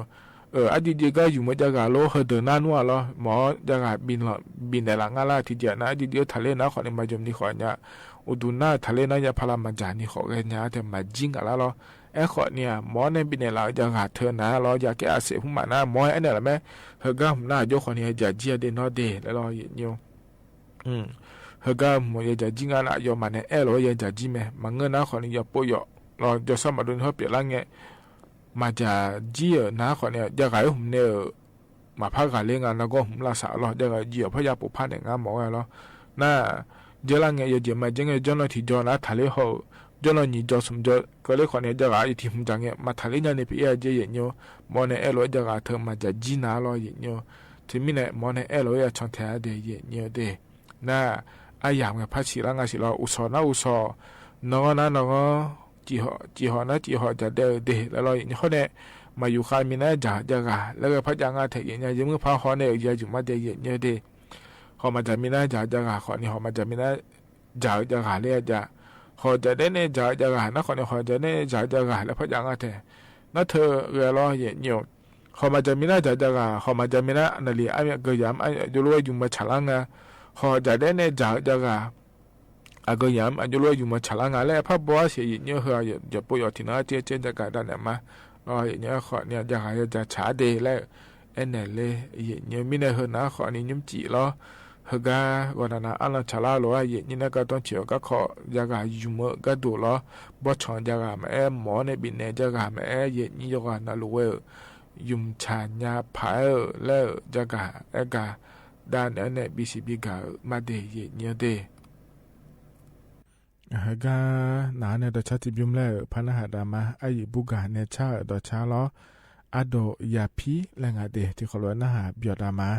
အၢ အဒံဒံဂၤယုၢ်မၤယၤဂၤလီၤ ဟဲဒၢးနၤနူအလီၤ မီၤ ယၤဂၤ ဘံၣ်လီၤ ဘံၣ်နဲၣ်လၢငါလၢ ထံၣ်ကဲနၤ အဒံဒံထၢၣ်လၢနၤဃိးနံၣ် မၤယုၢ်နံၣ်ဃိးညါ အိၣ်ဒုးနၤထၢၣ်လၢနၤ ယၤဖီလာ်မၤစၢ်နံၣ်ဃိးဂ့ၤညါ တဲမၤကံဂၤလၢလီၤ အဲၣ်ဃိးနံၣ် မီၤန့ၣ် ဘံၣ်နဲၣ်လၢယၤဂၤထၢၣ်နၤလီၤ ယၤကဲအစ့းဟူမးနၤ မီၤ အဲၣ်နဲၣ်လၢမဲ ဟဲဂၤမုၢ်နၤ ယိၤဃိးနံၣ် ယၤစၢ်ကံဒဲးနီၢ်ဒဲး လီၤလီၤ ယဲၢ်ညါ ဟဲဂၤမုၢ် ယၤစၢ်ကံငါနၤ ယီၤမးန့ၣ် အဲၣ်လီၤ ယၤစၢ်ကံမဲ မၤငၢၢ်နၤဃိးနံၣ် ယပိာ်ယီၤလီၤ ယီၤဆၢမၤဒိးနံၣ်ဟီပၠးလၢငဲၢ် မၤစၢ်ကံဧၢ နၤဃိးနံၣ် ယၤဂၤဟူမးန့ၣ်ဧၢ မၤဖးဂၤလၢငါ နဂီၢ်ဟူမးလၢစးလီၤ ယၤဂၤယံာ်အီၤဖဲယၤပိာ်ဖးန့ၣ် ငါမီၤဝဲလီၤ နၤ ယဲၢ်လၢငဲၢ် ယဲၢ်ကဲမၤကံငဲၢ် ယီၤနီၢ်ထံၣ်ကဲနၤထၢၣ်လၢဟီၣ်ဧၢ ယီၤနီၢ်နံၣ်ကဲ ဆူၣ်မးကဲ ကလၢဃိးနံၣ် ယၤဂၤ ယထံၣ်ဟူမးကဲ မၤထၢၣ်လၢညါန့ၣ် ဖဲအံၤ ယဲၢ်ညါ မီၤန့ၣ် အဲၣ်လီၤ ယၤဂၤထၢၣ်မၤစၢ်ကံနၤလီၤ ယဲၢ်ညါ ထံၣ်မံၤနဲၣ် မီၤန့ၣ် အဲၣ်လီၤ ယၤဆီၣ်ထဲးဒဲး ယဲၢ်ညါဒဲး နၤ အယၤမ့ၢ်ဖးဆံးလၢငါဆံးလီၤ အိၣ်ဆီၣ်နၤအိၣ်ဆီၣ် နီၢ်ဂီၢ်နၤနီၢ်ဂီၢ် စံၣ်ဟီၣ် စံၣ်ဟီၣ်နၤ စံၣ်ဟီၣ်စၢ်ဒဲးဧၢဒဲး လီၤလီၤ ယဲၢ်ညါ ဃိးနံၣ် မၤယုၢ်ဃာ်မံၤနၤ စၢ်ယၤဂၤ လၢဂဲၤဖးယၤငါထဲး ယဲၢ်ညါ ယမုၢ်ဖးဟီၣ်န့ၣ် ယၤယုၢ်မးဒဲး ယဲၢ်ညါဒဲး ဃိးမၤစၢ်မံၤနၤ စၢ်ယၤဂၤ ဃိးနံၣ် ဃိးမၤစၢ်မံၤနၤ စၢ်ယၤဂၤလၢယၤ ဃိးစၢ်ဒဲးန့ၣ် စၢ်ယၤဂၤ နၤဃိးနံၣ် ဃိးစၢ်ဒဲးန့ၣ် စၢ်ယၤဂၤ လၢဖးယၤငါထဲး နၤထၢၣ်ဂဲၤလီၤ ယဲၢ်ညါ ဃိးမၤစၢ်မံၤနၤ စၢ်ယၤဂၤ ဃိးမၤစၢ်မံၤနၤ နလံၤအါမံၤ အကယၤမး ယိၤလီၤဝဲယုၢ်မၤဆၣ်လၢငါ ဃိးစၢ်ဒဲးန့ၣ် စၢ်ယၤဂၤ အကယၤမး ယိၤလီၤဝဲယုၢ်မၤဆၣ်လၢငါ လၢဖးဘီအစ့း ယဲၢ်ညါ ဟဲ ယပိာ်ယီၤထံၣ်နၤ ကဲကဲ ယၤဂၤဒၣ်နဲၣ်မး လီၤ ယဲၢ်ညါ ဃိးနံၣ် ယၤဂၤ ယၤစၢ်ဆၣ်ဒဲးလၢ အဲၣ်နဲၣ်လၢ ယဲၢ်ညါ မံၤနဲၣ် ဟဲနၤဃိးနံၣ် ညွံစံၣ်လီၤ ဟဲဂၤ ဂီၤနၤနၤ အါလီၤဆၣ်လၢလီၤ ယဲၢ်ညါ နကတီၢ်ဆံးအီၤကါခီၣ် ယၤဂၤယုၢ်မၤကါဒိၣ်လီၤ ဘီၣ်ဆီၣ်ယၤဂၤမးအဲၣ် မီၤန့ၣ် ဘံၣ်နဲၣ်ယၤဂၤမးအဲၣ် ယဲၢ်ညါ ယဂီၢ်နၤလူၤဝဲ ယုၢ်ဆၣ်ညါဖးဧၢ လၢယၤဂၤ အဲၣ်ဂၤ ဒၣ်နဲၣ်န့ၣ် ဘံၣ်စံးဘံၣ်ဂၤဧၢ မးဒဲး ယဲၢ်ညါဒဲး ဟဲဂၤ နၤန့ၣ် ဒီးဆါတံဘျုး လၢဖးနၢ်ဟးဒၣ်မး အယံာ်ဘူးဂၤန့ၣ် ဆါဒီးဆါလီၤ အဒိးယၤဖံးလၢငါဒဲး ထံၣ်ဃီလၢနၢ်ဟးဘျီဒၣ်မး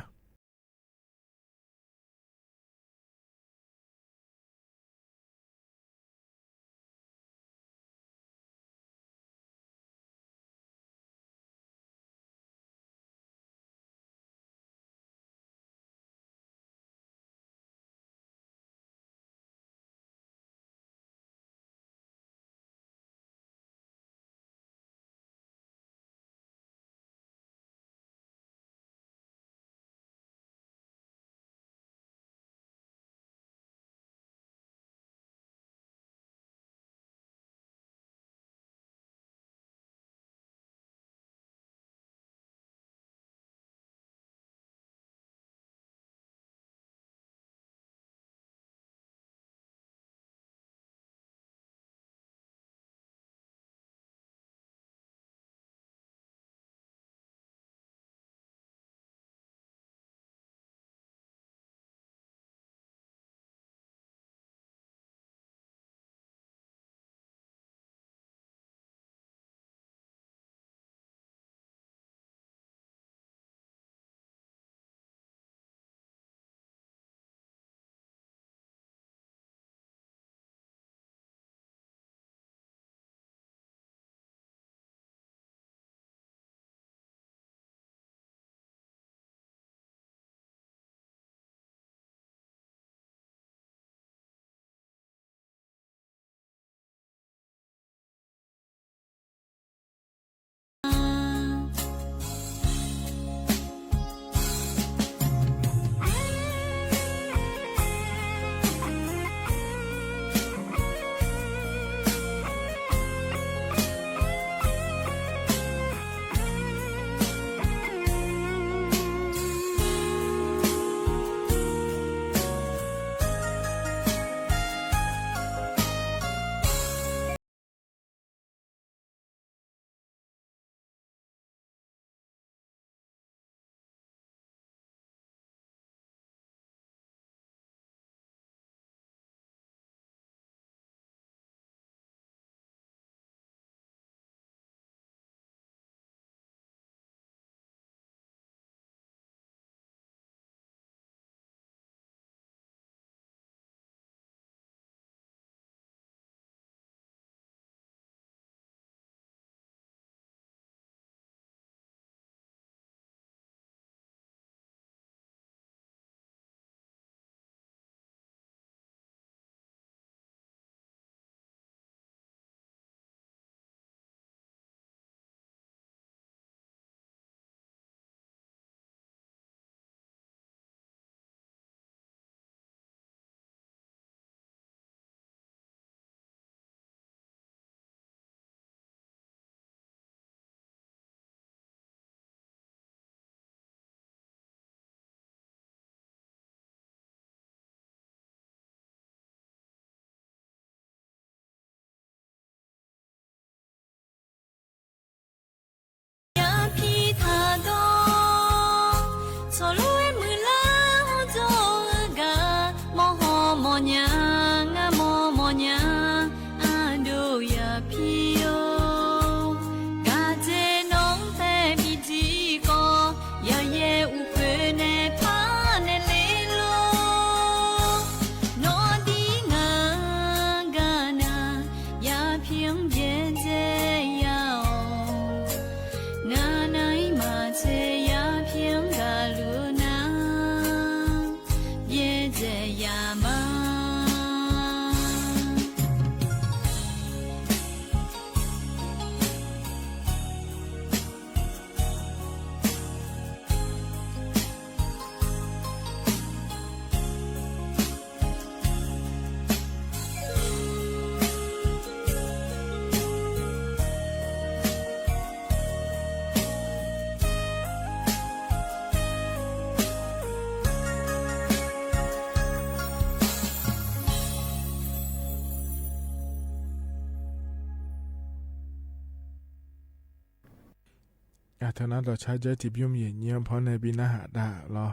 ထၢၼ်းဒီးဆါယဲၢ်ထံး ဘျုးယိၣ်မုၼ်ယိၼ်း ဖီၣ်န့ၢ်ဘၣ်နၢ်ဟူဒၣ်လီၤ.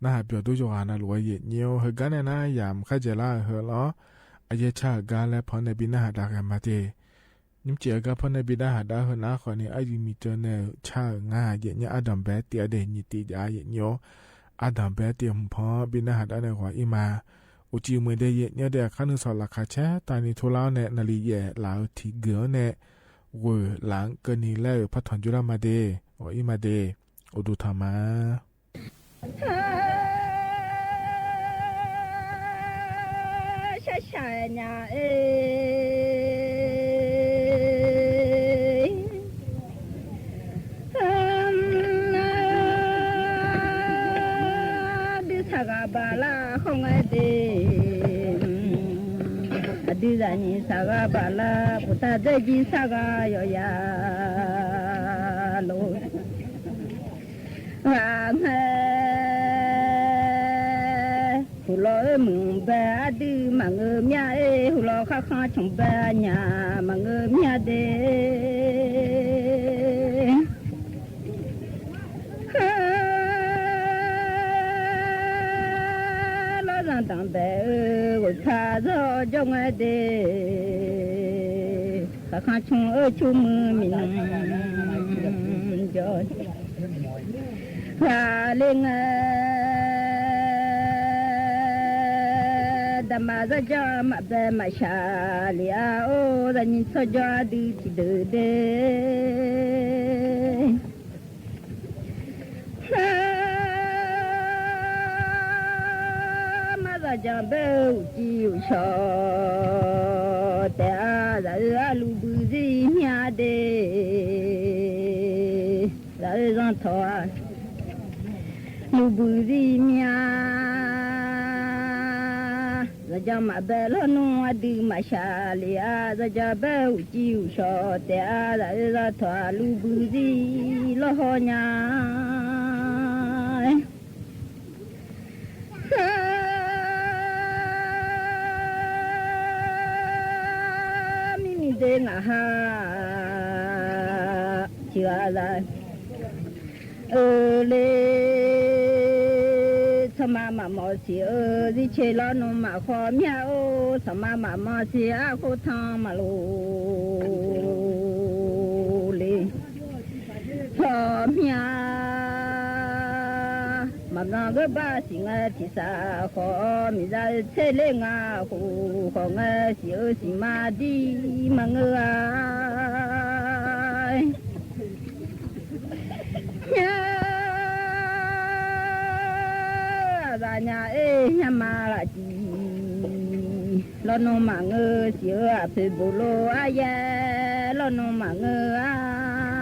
နၢ်ဟူပျီဒူယိၣ်ဂၤနၤ လူဝဲယိၼ်း ဟဲကနၣ်န့ၣ် ယၤမ့ၢ်ခါယဲၢ်လၢဟဲလီၤ. အယဲၢ်ဆၢဂၤလၢဖီၣ်န့ၢ်ဘၣ်နၢ်ဟူဒၣ်ဂ့ၤမးတက့ၢ်. နံၣ်ကဲးအဂၤဖီၣ်န့ၢ်ဘၣ်နၢ်ဟူဒၣ်ဟဲနၤဃီန့ၣ် အအံၤမ့ၢ်တၢ်န့ၣ် ဆၢဂၤယဲၢ်ညါ အဒံးဘဲတ့ၢ်အဒဲး ယိၼ်းတ့ၢ်ယဲၢ်ညါ အဒံးဘဲတ့ၢ် ဖီၣ်ဘၣ်နၢ်ဟူဒၣ်န့ၣ် ဂီၤအံၤမး အိၣ်ဆူၣ်အိၣ်မုာ်ဒဲး ယိၼ်းတ့ၢ် အခါနုာ်စီၤလၢ်ခါဆဲး တၢ်နံၣ်ထူလၢ်န့ၣ် နလံယဲၢ်လၢထံဂ့ၤန့ၣ် ဂီၤလၢကနံၤလၢဖးထီၣ်ကၠိလၢမးတက့ၢ် ဂီၤအံၤမးတက့ၢ် အိၣ်ဒိၣ်ထီၣ်မး ဆၢဆၢညါအ့ ဒုးဆၢဂၤဘၣ်လၢဃီငဲဒ့ အဒုးသန့ၤဆၢဂၤဘၣ်လၢ ပူၤတၢ်ဒဲကံဆၢဂၤယီၤယၤလီၤ ဂၤငဲ ဟူလီၤအၢမုၢ်ဘဲအဒုး မၤငၢမၠါအ့ ဟူလီၤဃၣ်ဃၣ်ဆိၣ်ဘဲညါ မၤငၢမၠါဒ့ လီၤသးတၢ်ဘဲအၢ ဂိၣ်ဖးစီၤကၠီငဲဒ့ ဃၣ်ဃၣ်ဆိၣ်အၢဆိၣ်မုၢ်မံၤနုၢ် ကၠီ ဃာ်လ့ငဲ တမၤစီၤကၠီမၤဘဲမၤဆှးလံ အအိၣ်သန့ၤစီၤကၠီဒုးထံဒုးဒ့ မၤစီၤကၠီဘဲအိၣ်ကံအိၣ်ဆိး တဲအါ သးအၢအလူၤဘုးသံမၠါဒ့ သးအၢစီၤထီၣ် လူၤဘုးသံမၠါ စီၤကၠီမၤဘဲလီၤနုၢ် အဒုးမၤဆှးလံအါ စီၤကၠီဘဲအိၣ်ကံအိၣ်ဆိး တဲအါ သးအၢစီၤထီၣ် လူၤဘုးသံလီၤဟီညါ သၢ မံမံၤဒ့ငါဟး စံးအသး အၢလ့ စီၤမၤမၤမီၢ်စံးအၢ စံးဆ့လီၤနုၢ်မၤဃီမၠါအိၣ် စီၤမၤမၤမီၢ်စံးအဃိထီၣ်မၤလိလ့ စီၤမၠါ မၤမီၢ်ဂ့ၤဘၣ်စံးငဲထံၣ် စးဃီမံၤ သးအၢဆ့လ့ငါဃိ ဃီငဲစံးအၢစံးမၤဒ်မၤငၢဧါ ညါ သးညါအ့ ညါမၤလၢကံ လီၤနုၢ်မၤငၢစံးအၢ အဖုဘိလိအယဲၢ် လီၤနုၢ်မၤငၢဧါ တ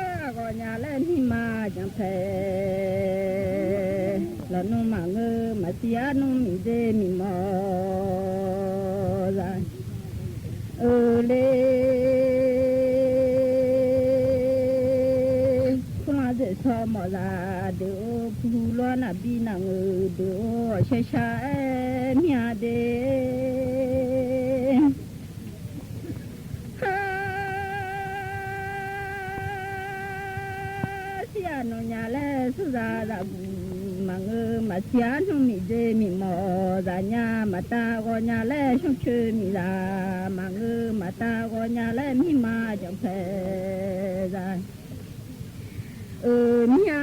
ၢ် ဂီၤညါလၢနံၤမၤကၠီဖဲ လီၤနုၢ်မၤငၢ မၤစံးအါနုၢ်မံၤဒ့မံၤမီၢ် သး အၢလ့ ခိၣ်နၢ်ဒ့ဆီမီၢ်သး ဒုးအိၣ်ဖုလီၤနၤဘံၣ်နၤငုၢ် ဒုးအိၣ်ဆှဲဆှဲမၠါဒ့ ဟါ စံးအါနုၢ်ညါလၢဆူသးသးပူၤ မၤငၢမၤစံးအါနုၢ်မံၤဒ့မံၤမီၢ် သးညါမၤတၢ်ဂီၤညါလၢဆိၣ်ဆၢမံၤသး မၤငၢမၤတၢ်ဂီၤညါလၢမံၤမၤကၠီဖဲသး အၢမၠါ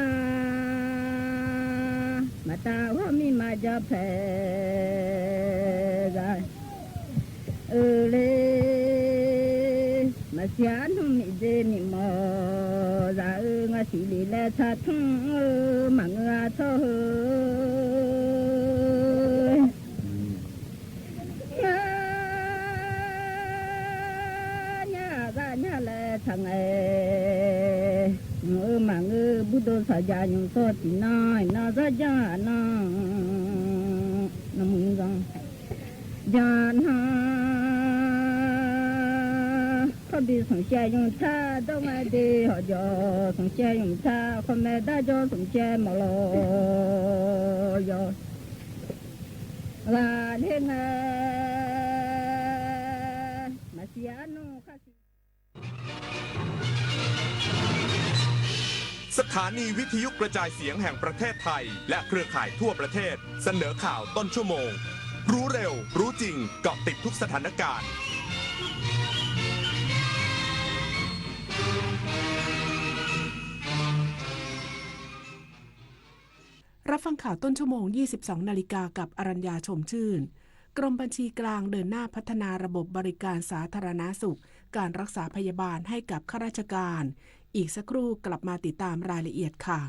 မၤတၢ်ဂီၤမံၤမၤကၠီဖဲသး အၢလ့ မၤစံးအါနုၢ်မံၤဒ့မံၤမီၢ် သးအၢ ငါစံးလံလၢထါထူၣ်ဧၢ မၤငၢအါထီၣ်ဧၢ ညါ ညါသးညါလၢထါငဲ မၤအၢမၤငၢ ဘူၣ်ဒိၣ်စီၤယၤညိၣ်စီၤတံၢ်နီၢ် နီၢ်စီၤယၤနီၢ် နီၢ်မုၢ်ဂီၤ ယၤနီၢ် ခီၣ်ဘံၣ်ဆိၣ်ဆဲယုၢ်ထါ ဒီးဝဲဒ့ဟီၣ်ကၠီ ဆိၣ်ဆဲယုၢ်ထါ ခီၣ်မဲာ်ဒါကၠီ ဆိၣ်ဆဲမီၢ်လီၤယီၤ ว่าเล่นมา มาเสียหนอข้าสิ สถานีวิทยุกระจายเสียงแห่งประเทศไทย และเครือข่ายทั่วประเทศ เสนอข่าวต้นชั่วโมง รู้เร็ว รู้จริง เกาะติดทุกสถานการณ์ รับฟังข่าวต้นชั่วโมง ยี่สิบสองนาฬิกา กับอรัญญา ชมชื่น กรมบัญชีกลางเดินหน้าพัฒนาระบบบริการสาธารณสุข การรักษาพยาบาลให้กับข้าราชการ อีกสักครู่กลับมาติดตามรายละเอียดค่ะ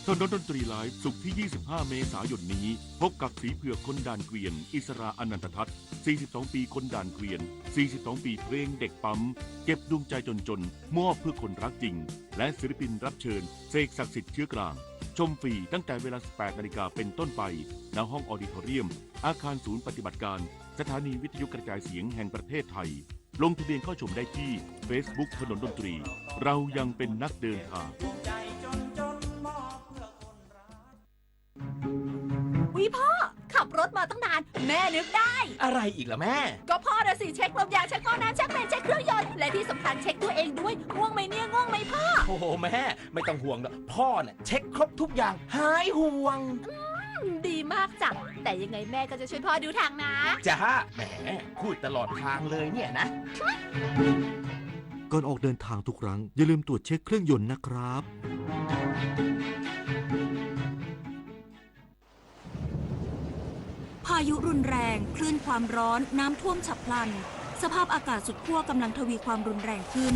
ถนนดนตรีไลฟ์ ศุกร์ที่ ยี่สิบห้า เมษายนนี้ พบกับสีเผือกคนด่านเกวียน อิสรา อนันตทัศน์ สี่สิบสอง ปีคนด่านเกวียน สี่สิบสอง ปีเพลงเด็กปั๊ม เก็บดวงใจจนๆ มอบเพื่อคนรักจริง และศิลปินรับเชิญ เสกศักดิ์สิทธิ์เชื้อกลาง ชมฟรีตั้งแต่เวลา สิบแปดนาฬิกาเป็นต้นไป ณ ห้องออดิทอเรียม อาคารศูนย์ปฏิบัติการ สถานีวิทยุกระจายเสียงแห่งประเทศไทย ลงทะเบียนเข้าชมได้ที่เฟซบุ๊กถนนดนตรี เรายังเป็นนักเดินทาง อุ๊ยพ่อ ขับรถมาตั้งนาน แม่นึกได้ อะไรอีกล่ะแม่ ก็พ่อน่ะสิ เช็คลมยาง เช็คหม้อน้ำ เช็คเบรก เช็คเครื่องยนต์ และที่สำคัญเช็คตัวเองด้วย ง่วงไหมเนี่ย ง่วงไหมพ่อ โอ้โหแม่ ไม่ต้องห่วงหรอก พ่อเนี่ยเช็คครบทุกอย่าง หายห่วง อืม ดีมากจ้ะ แต่ยังไงแม่ก็จะช่วยพ่อดูทางนะ จ้า แหม พูดตลอดทางเลยเนี่ยนะ ก่อนออกเดินทางทุกครั้ง อย่าลืมตรวจเช็คเครื่องยนต์นะครับ พายุรุนแรง คลื่นความร้อน น้ำท่วมฉับพลัน สภาพอากาศสุดขั้วกำลังทวีความรุนแรงขึ้น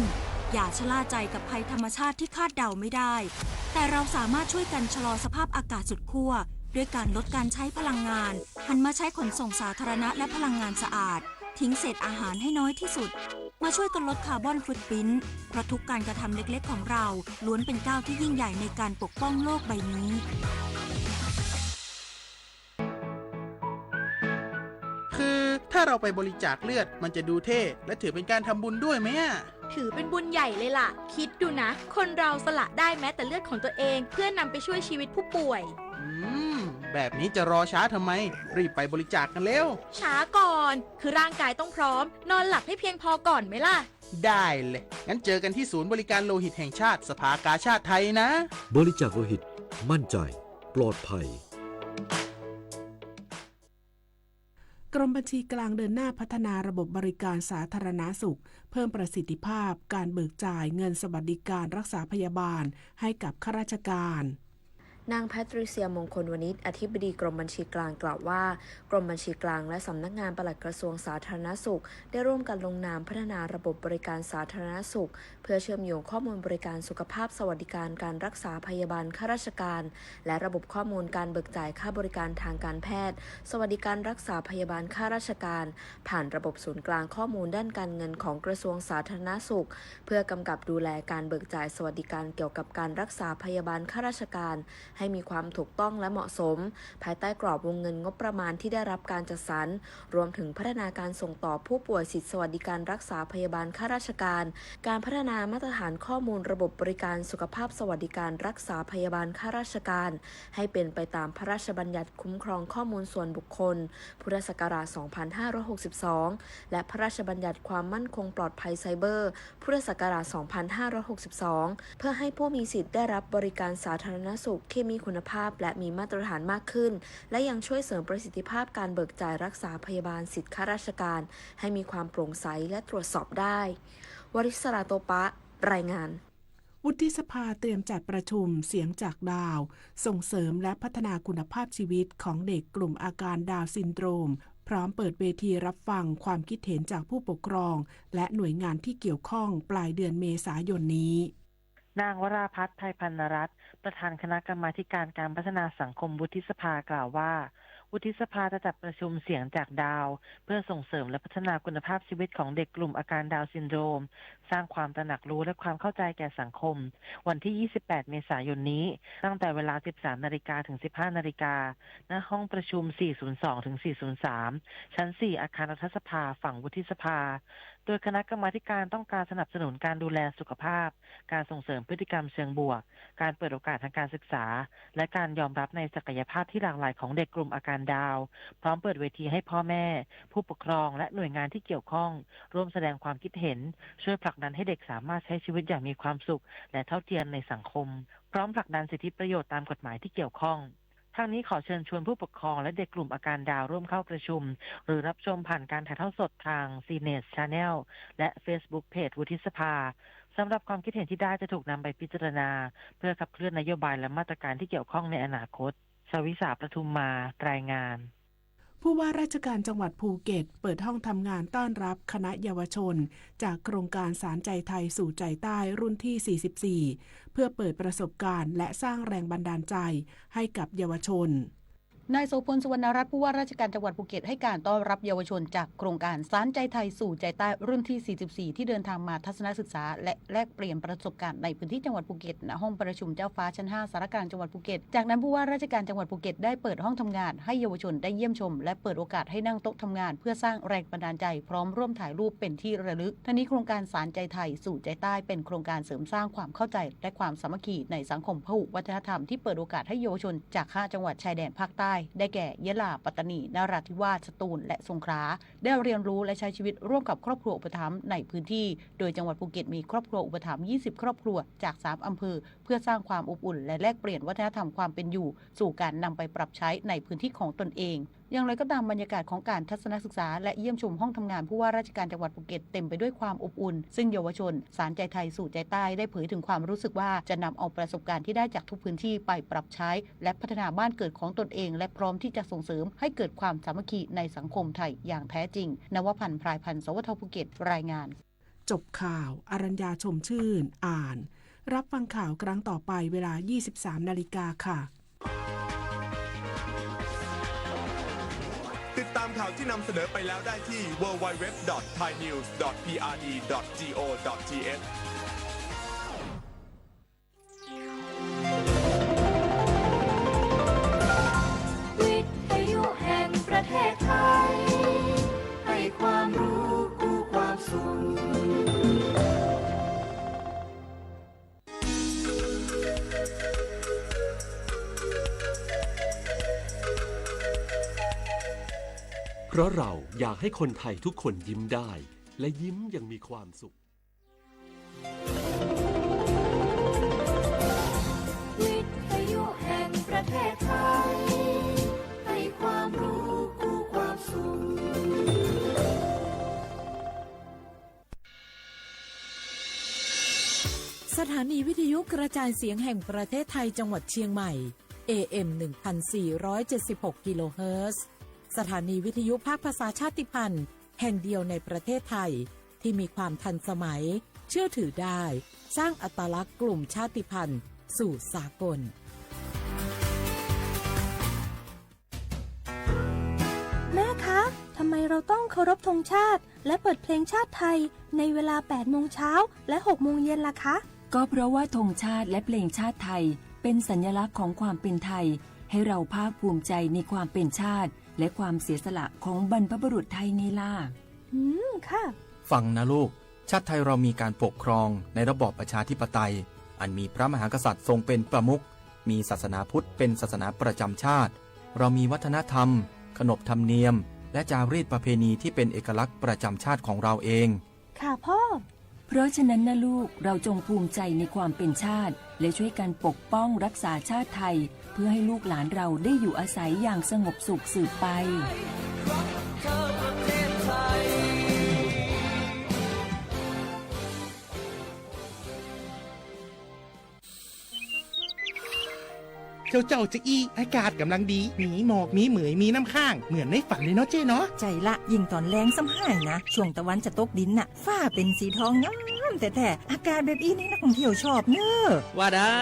อย่าชะล่าใจกับภัยธรรมชาติที่คาดเดาไม่ได้ แต่เราสามารถช่วยกันชะลอสภาพอากาศสุดขั้ว ด้วยการลดการใช้พลังงาน หันมาใช้ขนส่งสาธารณะและพลังงานสะอาด ทิ้งเศษอาหารให้น้อยที่สุด มาช่วยกันลดคาร์บอนฟุตพริ้นท์ เพราะทุกการกระทำเล็กๆของเรา ล้วนเป็นก้าวที่ยิ่งใหญ่ในการปกป้องโลกใบนี้ คือถ้าเราไปบริจาคเลือด มันจะดูเท่ และถือเป็นการทำบุญด้วยไหมอะ ถือเป็นบุญใหญ่เลยล่ะ คิดดูนะ คนเราสละได้แม้แต่เลือดของตัวเอง เพื่อนำไปช่วยชีวิตผู้ป่วย อืม แบบนี้จะรอช้าทำไม รีบไปบริจาคกันเร็ว ช้าก่อน คือร่างกายต้องพร้อม นอนหลับให้เพียงพอก่อนไหมล่ะ ได้เลย งั้นเจอกันที่ศูนย์บริการโลหิตแห่งชาติ สภากาชาดไทยนะ บริจาคโลหิต มั่นใจ ปลอดภัย กรมบัญชีกลางเดินหน้าพัฒนาระบบบริการสาธารณสุข เพิ่มประสิทธิภาพการเบิกจ่ายเงินสวัสดิการรักษาพยาบาลให้กับข้าราชการ นางแพตริเซีย มงคลวณิช อธิบดีกรมบัญชีกลางกล่าวว่า กรมบัญชีกลางและสำนักงานปลัดกระทรวงสาธารณสุข ได้ร่วมกันลงนามพัฒนาระบบบริการสาธารณสุข เพื่อเชื่อมโยงข้อมูลบริการสุขภาพสวัสดิการการรักษาพยาบาลข้าราชการ และระบบข้อมูลการเบิกจ่ายค่าบริการทางการแพทย์ สวัสดิการรักษาพยาบาลข้าราชการ ผ่านระบบศูนย์กลางข้อมูลด้านการเงินของกระทรวงสาธารณสุข เพื่อกำกับดูแลการเบิกจ่ายสวัสดิการเกี่ยวกับการรักษาพยาบาลข้าราชการ ให้มีความถูกต้องและเหมาะสม ภายใต้กรอบวงเงินงบประมาณที่ได้รับการจัดสรร รวมถึงพัฒนาการส่งต่อผู้ป่วยสิทธิสวัสดิการรักษาพยาบาลข้าราชการ การพัฒนามาตรฐานข้อมูลระบบบริการสุขภาพสวัสดิการรักษาพยาบาลข้าราชการ ให้เป็นไปตามพระราชบัญญัติคุ้มครองข้อมูลส่วนบุคคล พุทธศักราช สองพันห้าร้อยหกสิบสอง และพระราชบัญญัติความมั่นคงปลอดภัยไซเบอร์ พุทธศักราช สองพันห้าร้อยหกสิบสอง เพื่อให้ผู้มีสิทธิ์ได้รับบริการสาธารณสุขที่มีคุณภาพและมีมาตรฐานมากขึ้น และยังช่วยเสริมประสิทธิภาพการเบิกจ่ายรักษาพยาบาลสิทธิข้าราชการ ให้มีความโปร่งใสและตรวจสอบได้ วริศรา โตปะ รายงาน วุฒิสภาเตรียมจัดประชุมเสียงจากดาว ส่งเสริมและพัฒนาคุณภาพชีวิตของเด็กกลุ่มอาการดาวน์ซินโดรม พร้อมเปิดเวทีรับฟังความคิดเห็นจากผู้ปกครอง และหน่วยงานที่เกี่ยวข้องปลายเดือนเมษายนนี้ นางวราภัทร ไพพรรณรัตน์ ประธานคณะกรรมาธิการการพัฒนาสังคมวุฒิสภากล่าวว่า วุฒิสภาจะจัดประชุมเสียงจากดาว เพื่อส่งเสริมและพัฒนาคุณภาพชีวิตของเด็กกลุ่มอาการดาวน์ซินโดรม สร้างความตระหนักรู้และความเข้าใจแก่สังคม วันที่ ยี่สิบแปด เมษายนนี้ ตั้งแต่เวลา สิบสามนาฬิกา ถึง สิบห้านาฬิกา ณ ห้องประชุม สี่ศูนย์สอง ถึง สี่ศูนย์สาม ชั้น สี่ อาคารรัฐสภา ฝั่งวุฒิสภา โดยคณะกรรมาธิการต้องการสนับสนุนการดูแลสุขภาพ การส่งเสริมพฤติกรรมเชิงบวก การเปิดโอกาสทางการศึกษา และการยอมรับในศักยภาพที่หลากหลายของเด็กกลุ่มอาการดาวน์ พร้อมเปิดเวทีให้พ่อแม่ ผู้ปกครอง และหน่วยงานที่เกี่ยวข้อง ร่วมแสดงความคิดเห็น ช่วยผลักดันให้เด็กสามารถใช้ชีวิตอย่างมีความสุข และเท่าเทียมในสังคม พร้อมผลักดันสิทธิประโยชน์ตามกฎหมายที่เกี่ยวข้อง ทั้งนี้ขอเชิญชวนผู้ปกครองและเด็กกลุ่มอาการดาวน์ร่วมเข้าประชุม หรือรับชมผ่านการถ่ายทอดสดทาง CNET Channel และ Facebook Page วุฒิสภา สำหรับความคิดเห็นที่ได้จะถูกนำไปพิจารณา เพื่อขับเคลื่อนนโยบายและมาตรการที่เกี่ยวข้องในอนาคต ชวิสา ประทุมมา รายงาน ผู้ว่าราชการจังหวัดภูเก็ตเปิดห้องทำงานต้อนรับคณะเยาวชน จากโครงการสานใจไทยสู่ใจใต้รุ่นที่ สี่สิบสี่ เพื่อเปิดประสบการณ์และสร้างแรงบันดาลใจให้กับเยาวชน นายโสภณ สุวรรณรัตน์ ผู้ว่าราชการจังหวัดภูเก็ต ให้การต้อนรับเยาวชนจากโครงการสานใจไทยสู่ใจใต้รุ่นที่ สี่สิบสี่ ที่เดินทางมาทัศนศึกษา และแลกเปลี่ยนประสบการณ์ในพื้นที่จังหวัดภูเก็ต ณ ห้องประชุมเจ้าฟ้าชั้น ห้า สารกลางจังหวัดภูเก็ต จากนั้นผู้ว่าราชการจังหวัดภูเก็ตได้เปิดห้องทำงานให้เยาวชนได้เยี่ยมชม และเปิดโอกาสให้นั่งโต๊ะทำงาน เพื่อสร้างแรงบันดาลใจพร้อมร่วมถ่ายรูปเป็นที่ระลึก ทั้งนี้โครงการสานใจไทยสู่ใจใต้เป็นโครงการเสริมสร้างความเข้าใจและความสามัคคีในสังคมพหุวัฒนธรรมที่เปิดโอกาสให้เยาวชนจากห้าจังหวัดชายแดนภาคใต้ ได้แก่ ยะลา ปัตตานี นราธิวาส สตูล และสงขลา ได้เรียนรู้และใช้ชีวิตร่วมกับครอบครัวอุปถัมภ์ในพื้นที่ โดยจังหวัดภูเก็ตมีครอบครัวอุปถัมภ์ ยี่สิบ ครอบครัวจาก สาม อำเภอ เพื่อสร้างความอบอุ่นและแลกเปลี่ยนวัฒนธรรมความเป็นอยู่ สู่การนำไปปรับใช้ในพื้นที่ของตนเอง อย่างไรก็ตาม บรรยากาศของการทัศนศึกษาและเยี่ยมชมห้องทำงานผู้ว่าราชการจังหวัดภูเก็ตเต็มไปด้วยความอบอุ่น ซึ่งเยาวชนสานใจไทยสู่ใจใต้ได้เผยถึงความรู้สึกว่าจะนำเอาประสบการณ์ที่ได้จากทุกพื้นที่ไปปรับใช้ และพัฒนาบ้านเกิดของตนเอง และพร้อมที่จะส่งเสริมให้เกิดความสามัคคีในสังคมไทยอย่างแท้จริง นวพันธ์ พรายพันธ์ สวท ภูเก็ต รายงาน จบข่าว อรัญญา ชมชื่น อ่าน รับฟังข่าวครั้งต่อไปเวลา ยี่สิบสามนาฬิกาค่ะ ติดตามข่าวที่นำเสนอไปแล้วได้ที่ ดับเบิลยู ดับเบิลยู ดับเบิลยู ดอท ไทยนิวส์ ดอท พีอาร์ดี ดอท จี โอ ดอท ที เอช วิทยุแห่งประเทศไทย ให้ความรู้คู่ความสุข เพราะเราอยากให้คนไทยทุกคนยิ้มได้ และยิ้มอย่างมีความสุข วิทยุแห่งประเทศไทย ให้ความรู้คู่ความสุข สถานีวิทยุกระจายเสียงแห่งประเทศไทยจังหวัดเชียงใหม่ เอ เอ็ม หนึ่งพันสี่ร้อยเจ็ดสิบหก กิโลเฮิรตซ์ สถานีวิทยุภาคภาษาชาติพันธุ์ แห่งเดียวในประเทศไทย ที่มีความทันสมัย เชื่อถือได้ สร้างอัตลักษณ์กลุ่มชาติพันธุ์สู่สากล แม่คะ ทำไมเราต้องเคารพธงชาติ และเปิดเพลงชาติไทย ในเวลา แปดโมงเช้า และ หกโมงเย็นล่ะคะ ก็เพราะว่าธงชาติและเพลงชาติไทย เป็นสัญลักษณ์ของความเป็นไทย ให้เราภาคภูมิใจในความเป็นชาติ และความเสียสละของบรรพบุรุษไทยไงล่ะ อืม ค่ะ ฟังนะลูก ชาติไทยเรามีการปกครองในระบอบประชาธิปไตย อันมีพระมหากษัตริย์ทรงเป็นประมุข มีศาสนาพุทธเป็นศาสนาประจำชาติ เรามีวัฒนธรรม ขนบธรรมเนียม และจารีตประเพณีที่เป็นเอกลักษณ์ประจำชาติของเราเอง ค่ะพ่อ เพราะฉะนั้นนะลูก เราจงภูมิใจในความเป็นชาติ และช่วยกันปกป้องรักษาชาติไทย เพื่อให้ลูกหลานเราได้อยู่อาศัยอย่างสงบสุขสืบไป เจ้าเจ้าจะอี้ อากาศกำลังดี มีหมอก มีเหมย มีน้ำค้าง เหมือนในฝันเลยเนาะเจ้เนาะ ใจ้ละ ยิ่งต๋อนแลงซ้ำฮ้ายนะ ช่วงตะวันจะตกดินน่ะ ฟ้าเป๋นสีทองงาม แต๊ๆ อากาศแบบอี้นี่นักท่องเที่ยวชอบเน้อ ว่าได้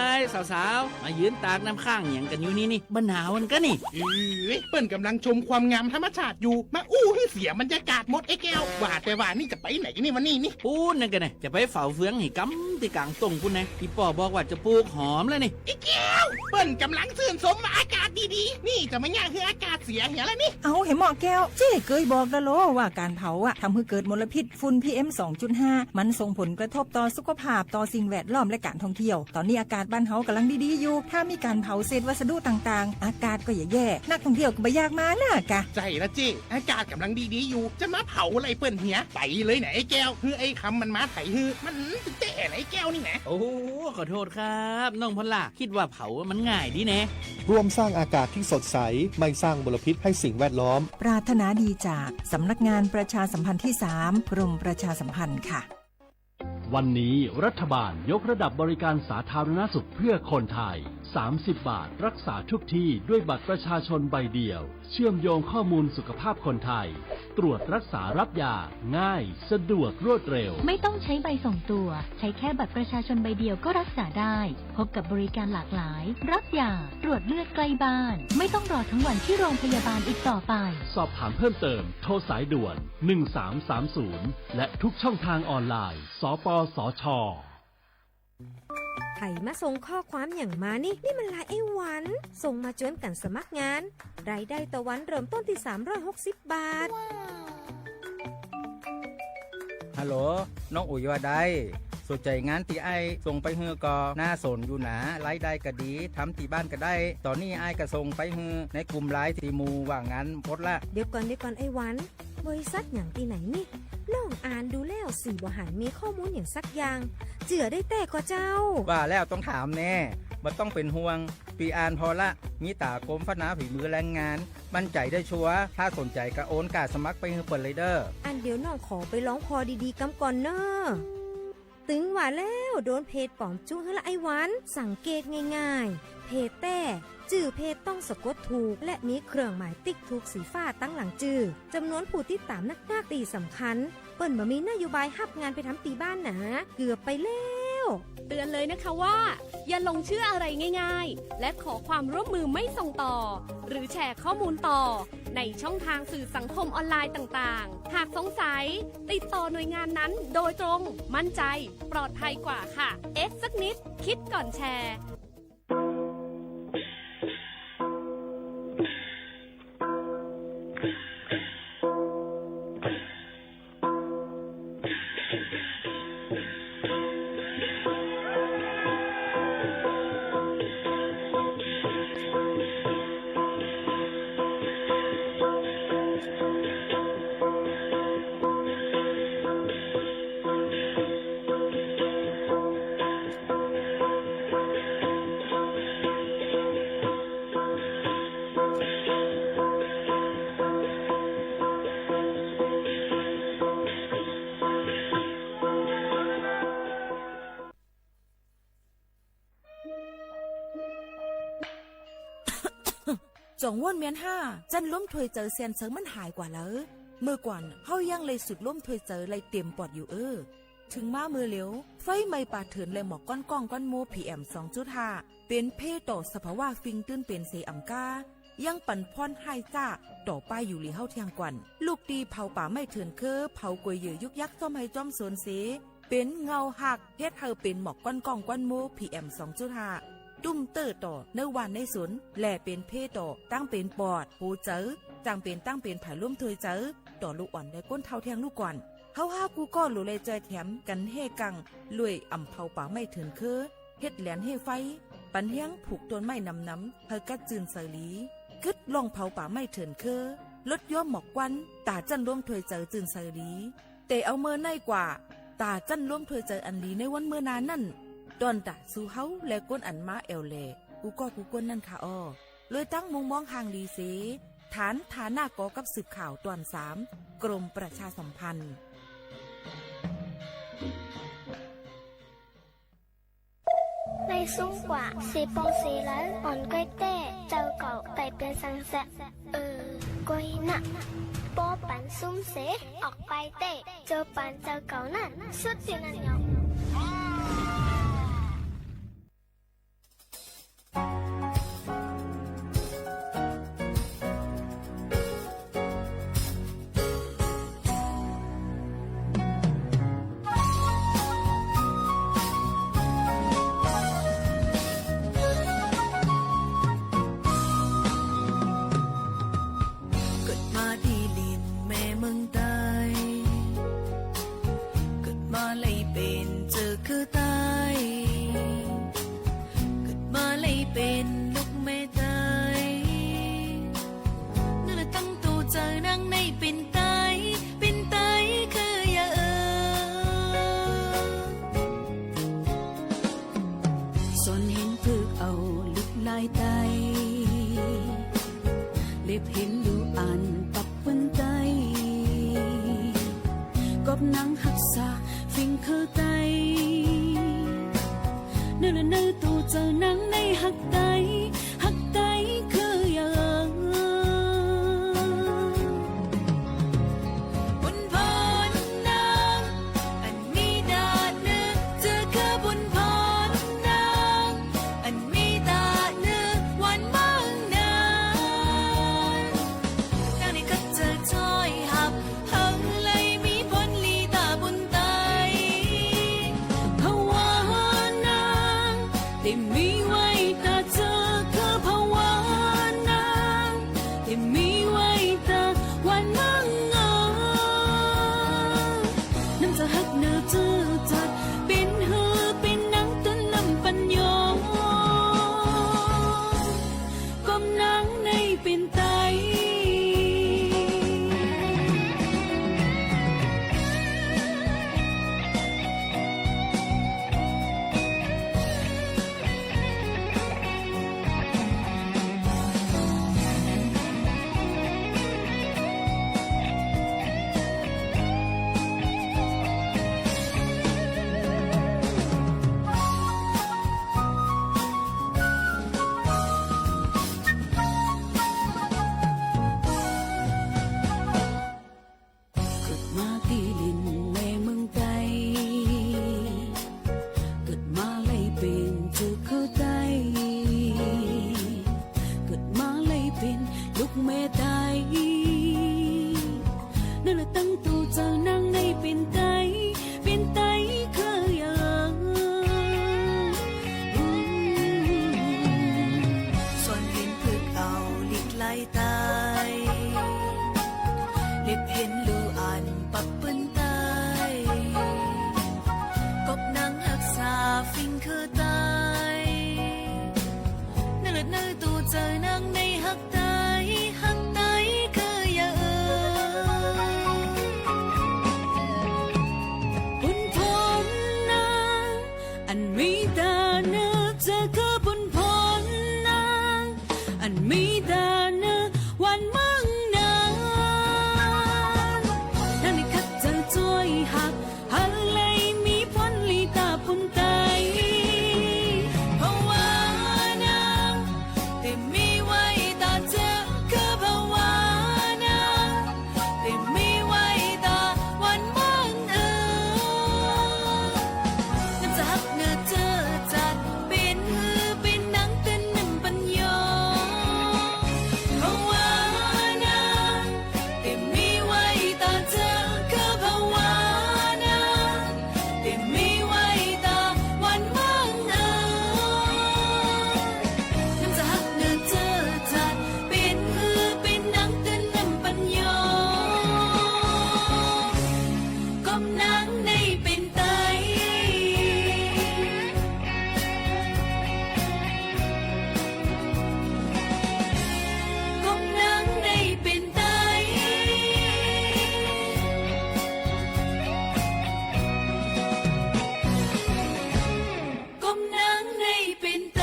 สาวๆ มายืนตากน้ำค้างหยังกั๋นอยู่นี่นี่ บ่หนาวอันกะนี่ เอ้ย เปิ้นก่ำลังชมความงามธรรมชาติอยู่ มาอู้หื้อเสียบรรยากาศหมดไอ้แก้ว ว่าแต่ว่านี่จะไปไหนนี่วันนี้นี่ ปู๊นนั่นกะนะ จะไปเฝ้าเฟืองหื้อกำตี้ก๋างต้งปู๊นนะ อี่ป้อบอกว่าจะปูกหอมแล้วนี่ ไอ้แก้ว เปิ้นก่ำลังซื่นสมว่าอากาศดีๆ นี่จะมาเยียะหื้ออากาศเสียเหียแล้วนี่ เอา เหียหมอแก้ว เจ๊เกยบอกแล้วโลว่าก๋านเผาอะ ทำหื้อเกิดมลพิษ ฝุ่น พีเอ็ม สองจุดห้า มันส่งผลกระทบต่อสุขภาพ ต่อสิ่งแวดล้อม และก๋านท่องเที่ยว ต๋อนนี้อากาศบ้านเฮาก่ำลังดีๆ อยู่ ถ้ามีก๋านเผาเศษวัสดุต่างๆ อากาศก็จะแย่ นักท่องเที่ยวก็บ่อยากมาน่ากะ ใจ้ละเจ๊ อากาศก่ำลังดีๆ อยู่ จะมาเผาอะไรเปิ้นเหีย ไปเลยนะไอ้แก้ว หื้อไอ้คำมันมาไถหื้อ มันตึงแต๊นะไอ้แก้วนี่นะ โอ้โห ขอโทษครับ น้องพอลล่า กึ๊ดว่าเผามันง่ายดีแน่ ร่วมสร้างอากาศที่สดใส ไม่สร้างมลพิษให้สิ่งแวดล้อม ปรารถนาดีจากสำนักงานประชาสัมพันธ์ที่สาม กรมประชาสัมพันธ์ค่ะ วันนี้รัฐบาลยกระดับบริการสาธารณสุขเพื่อคนไทย สามสิบบาท รักษาทุกที่ด้วยบัตรประชาชนใบเดียว เชื่อมโยงข้อมูลสุขภาพคนไทย ตรวจรักษารับยา ง่าย สะดวก รวดเร็ว ไม่ต้องใช้ใบส่งตัว ใช้แค่บัตรประชาชนใบเดียวก็รักษาได้ พบกับบริการหลากหลาย รับยา ตรวจเลือดใกล้บ้าน ไม่ต้องรอทั้งวันที่โรงพยาบาลอีกต่อไป สอบถามเพิ่มเติม โทรสายด่วน หนึ่งสามสามศูนย์ และทุกช่องทางออนไลน์ สปสช. ใผมาส่งข้อความหยังมานี่ นี่มันไลน์ไอ้หวัน ส่งมาจวนกั๋นสมัครงาน รายได้ต่อวันเริ่มต้นตี้สามร้อยหกสิบบาท ฮัลโหล น้องอุ๋ยว่าใด สนใจ๋งานตี้อ้ายส่งไปหื้อก่อ น่าสนอยู่นา รายได้ก็ดี ทำตี้บ้านก็ได้ ต๋อนนี้อ้ายก็ส่งไปหื้อในกลุ่มไลน์ตี้หมู่ว่างงานหมดละ เดี๋ยวก่อน เดี๋ยวก่อนไอ้หวัน บริษัทหยังตี้ไหนนี่ น้องอ่านดูแล้วสี่บ่หันมีข้อมูลหยังสักอย่าง เจื้อได้แต๊ก่อเจ้า ว่าแล้วต้องถามแน่ บ่ต้องเป๋นห่วง ปี้อ่านผ่อละ มีต๋ากรมพัฒนาฝีมือแรงงาน มั่นใจ๋ได้ชัวร์ ถ้าสนใจ๋ก็โอนก้าสมัครไปหื้อเปิ้นเลยเด้อ อั้นเดี๋ยวน้องขอไปลองผ่อดีๆ กำก่อนเน่อ ตึงว่าแล้ว โดนเพจป๋อมจุหื้อละไอ้หวัน สังเกตง่ายๆ เพจแต๊ จื้อเพจต้องสะกดถูก และมีเครื่องหมายติ๊กถูกสีฟ้าตังหลังจื้อ จ๋ำนวนผู้ติดต๋ามนักๆ ตี้สำคัญ เปิ้นบ่มีนโยบายฮับงานไปทำตี้บ้านนา เกือบไปแล้ว เตือนเลยนะคะว่า อย่าหลงเชื่ออะไรง่ายๆ และขอความร่วมมือไม่ส่งต่อ หรือแชร์ข้อมูลต่อ ในช่องทางสื่อสังคมออนไลน์ต่างๆ หากสงสัย ติดต่อหน่วยงานนั้นโดยตรง มั่นใจ ปลอดภัยกว่าค่ะ เอ๊ะสักนิด คิดก่อนแชร์ จ๋องว้นเมียนห้า จั้นล้มถ้วยเจอเซียนเซิงมันหายกว่าแล้ว เมื่อก่อนเฮายังได้สูดล้มถ้วยเจอได้เต๋มปอดอยู่เอ้อ เถิงมาเมื่อเหลียว ไฟไหม้ป่าเถื่อนและหมอกควันก้องควันโม พีเอ็ม สองจุดห้า เป๋นภัยต่อสภาวะฟิงตื้นเป๋นเสอ่ำก้า ยังปั๋นผ่อนฮ้ายจ๊าต่อป้ายอยู่หลีเฮาเที่ยงก่อน ลุกตี้เผาป่าไม้เถื่อนเค้อ เผากวยเหยื่อยุกยักษ์จ้อมไฮ่จ้อมสวนเส เป๋นเงาหัก เฮ็ดหื้อเป๋นหมอกควันก้องควันโม พีเอ็ม สองจุดห้า ตุ้มเต๊อะต่อในบ้านในสวน และเป๋นภัยต่อตั้งเป๋นปอด หัวใจ๋ จ่างเป๋นตั้งเป๋นผายล้มถ้วยเจอ ต่อลูกอ่อนและก้นเฒ่าเที่ยงลูกก่อน เฮาฮ้ากู้ก้อหลูแลจอยแถมกั๋นเฮ่กัง รวยอ่ำเผาป่าไม้เถื่อนเค้อ เฮ็ดแหลนเฮ่ไฟ ปั๋นเฮี้ยงผูกต้นไม้หนำๆ หื้อกัดจื้นใสหลี กึ๊ดลองเผาป่าไม้เถื่อนเค้อ ลดย้อมหมอกควัน ต๋าจั้นล้มถ้วยเจอจื้นใสหลี แต่เอาเมื่อไหนกว่า ต๋าจั้นล้มถ้วยเจออันหลีในวันเมื่อหน้านั้น ต้อนต๋าสู่เฮาและก้นอันมาแอ่วแหล่ กู้ก้อกู้ก้นนั้นค่ะอ้อ เลยตั้งมุมมองห่างหลีเส ฐานฐานะก่อกับสืบข่าวต๋อนสาม กรมประชาสัมพันธ์ ในซุ่มกว่า เสปองเสลา อ่อนก้อยแต๊ เจ้าเก่าไปเป๋นสังแสะ เออ ก้อยนะ ป้อปันซุ่มเส ออกไปแต๊ เจ้าปันเจ้าเก่านั้น สุดตี้นั่นยอ เกิดมาเลยเป๋นลูกแม่ไต เนื้อละตั้งตั๋วเจ้านางในเป๋นไต เป๋นไตคือหยังเอ่ย สอนเห็นเผิกเอาลิดลายไต เล็บเห็นลู่อันปับเปิ้นไต กอบหนังฮักษาฟิงเคอไต เนื้อละเนื้อตั๋วเจ้านางในฮักไต ฮักไตคือหยัง บุญพรนาง อันมีต๋าเนื้อ จื้อคือบุญพรนาง อันมีต๋าเนื้อ วันเมืองนาน นางนี้ขัดเจิงจ้อยฮับ หังเลยมีผลลีต๋าบุญไต ภาวะนาง ตี้มีไว้ต๋าจื้อคือภาวะนาง ตี้มีไว้ต๋าวันเมืองนาน น้ำใจ๋ฮักเนื้อจื้อจัด เป๋นหื้อเป๋นหนังเตื้นนำปัญญา กอบหนังในเป๋นไต เกิดมาตี้ลินแม่เมืองไต เกิดมาเลยเป๋นจื้อคือไต เกิดมาเลยเป๋นลูกแม่ไต เนื้อละตั้งตั๋วเจ้านางในเป๋นไต เป๋นไตคือหยัง สอนเป๋นเผิกเอาลิดลายไต เล็บเป๋นลู่อันปับเปิ้นไต กอบหนังฮักษาฟิงเคอไต เนื้อละเนื้อตั๋วเจ้านางในฮักไต ฮักไตคือหยังเอ่ย บุญพรนาง อันมีต๋าเนื้อ จื้อคือบุญพรนาง อันมีต๋าเนื้อ วันเมืองนาน นางนี้ขัดเจิงจ้อยฮับ หังเลยมีผลลีต๋าบุญไต ภาวะนาง ตี้มีไว้ต๋าจื้อคือภาวะนาง ตี้มีไว้ต๋าวันเมืองเอ่ย น้ำใจ๋ฮักเนื้อจื้อจัด เป๋นหื้อเป๋นหนังเตื้นนำปัญญา ภาวะนาง ตี้มีไว้ต๋าจื้อคือภาวะนาง ตี้มีไว้ต๋าวันเมืองเอ่ย น้ำใจ๋ฮักเนื้อจื้อจัด เป๋นหื้อเป๋นหนังเตื้นนำปัญญา กอบหนังในเป๋นไต กอบหนังในเป๋นไต กอบหนังในเป๋นไต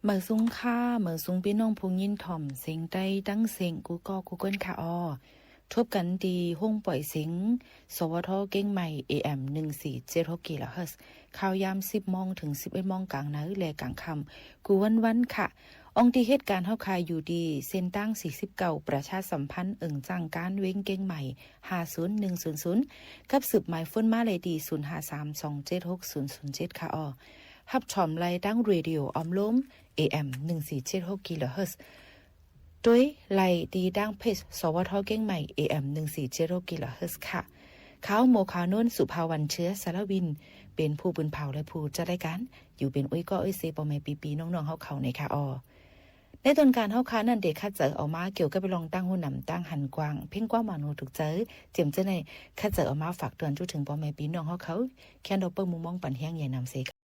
หมายสูงค่ะ หมายสูงปี้น้องผู้ยินถ่อมเสียงไตตั้งเสียงกู้ก้อกู้ก้นค่ะออ ทบกั๋นตี้ห้องป่อยเสียง สวท เกียงใหม่ เอเอ็ม หนึ่งสี่เจ็ดหก กิโลเฮิรตซ์ ข่าวยามสิบโมงเถิงสิบเอ็ดโมงก๋างในและก๋างค่ำ กู้วันๆ ค่ะ อ่องตี้เหตุก๋ารณ์เฮาค่ะอยู่ตี้เส้นตางสี่สิบเก้า ประชาสัมพันธ์ เอิงจ้างก๋านเวงเกียงใหม่ ห้าศูนย์หนึ่งศูนย์ศูนย์ กับสืบหมายโฟนมาเลยตี้ ศูนย์ห้าสามสองเจ็ดหกศูนย์ศูนย์เจ็ด ค่ะออ ฮับถ่อมไลตั้งเรดิโออ้อมโลม เอเอ็ม หนึ่งสี่เจ็ดหก กิโลเฮิรตซ์ ตวยไลก์ตี้ตางเพจ สวท เกียงใหม่ เอเอ็ม หนึ่งสี่เจ็ดหก กิโลเฮิรตซ์ ค่ะ ข่าวหมู่ข่าวหนุน สุภาวัน เชื้อสารวิน เป๋นผู้ปืนเผาและผู้จัดรายก๋าน อยู่เป๋นอุ้ยก้ออุ้ยเซ ป้อแม่ปี้ๆ น้องๆ เฮาเขาในค่ะออ ในต๋อนก๋านเฮาค่ะนั้น ได้คัดเจิาเอามาเกี่ยวกับเรื่องตางฮู้นำตางหันกว้าง เพ่งกว้างมโนถูกใจ๋ เจียมเจ้าในคัดเจิาเอามาฝากเตื๋อนจุเถิงป้อแม่ปี้น้องเฮาเขา แค่นเอาเปิ้งมุมมองปันแฮงใหญ่นำเซค่ะ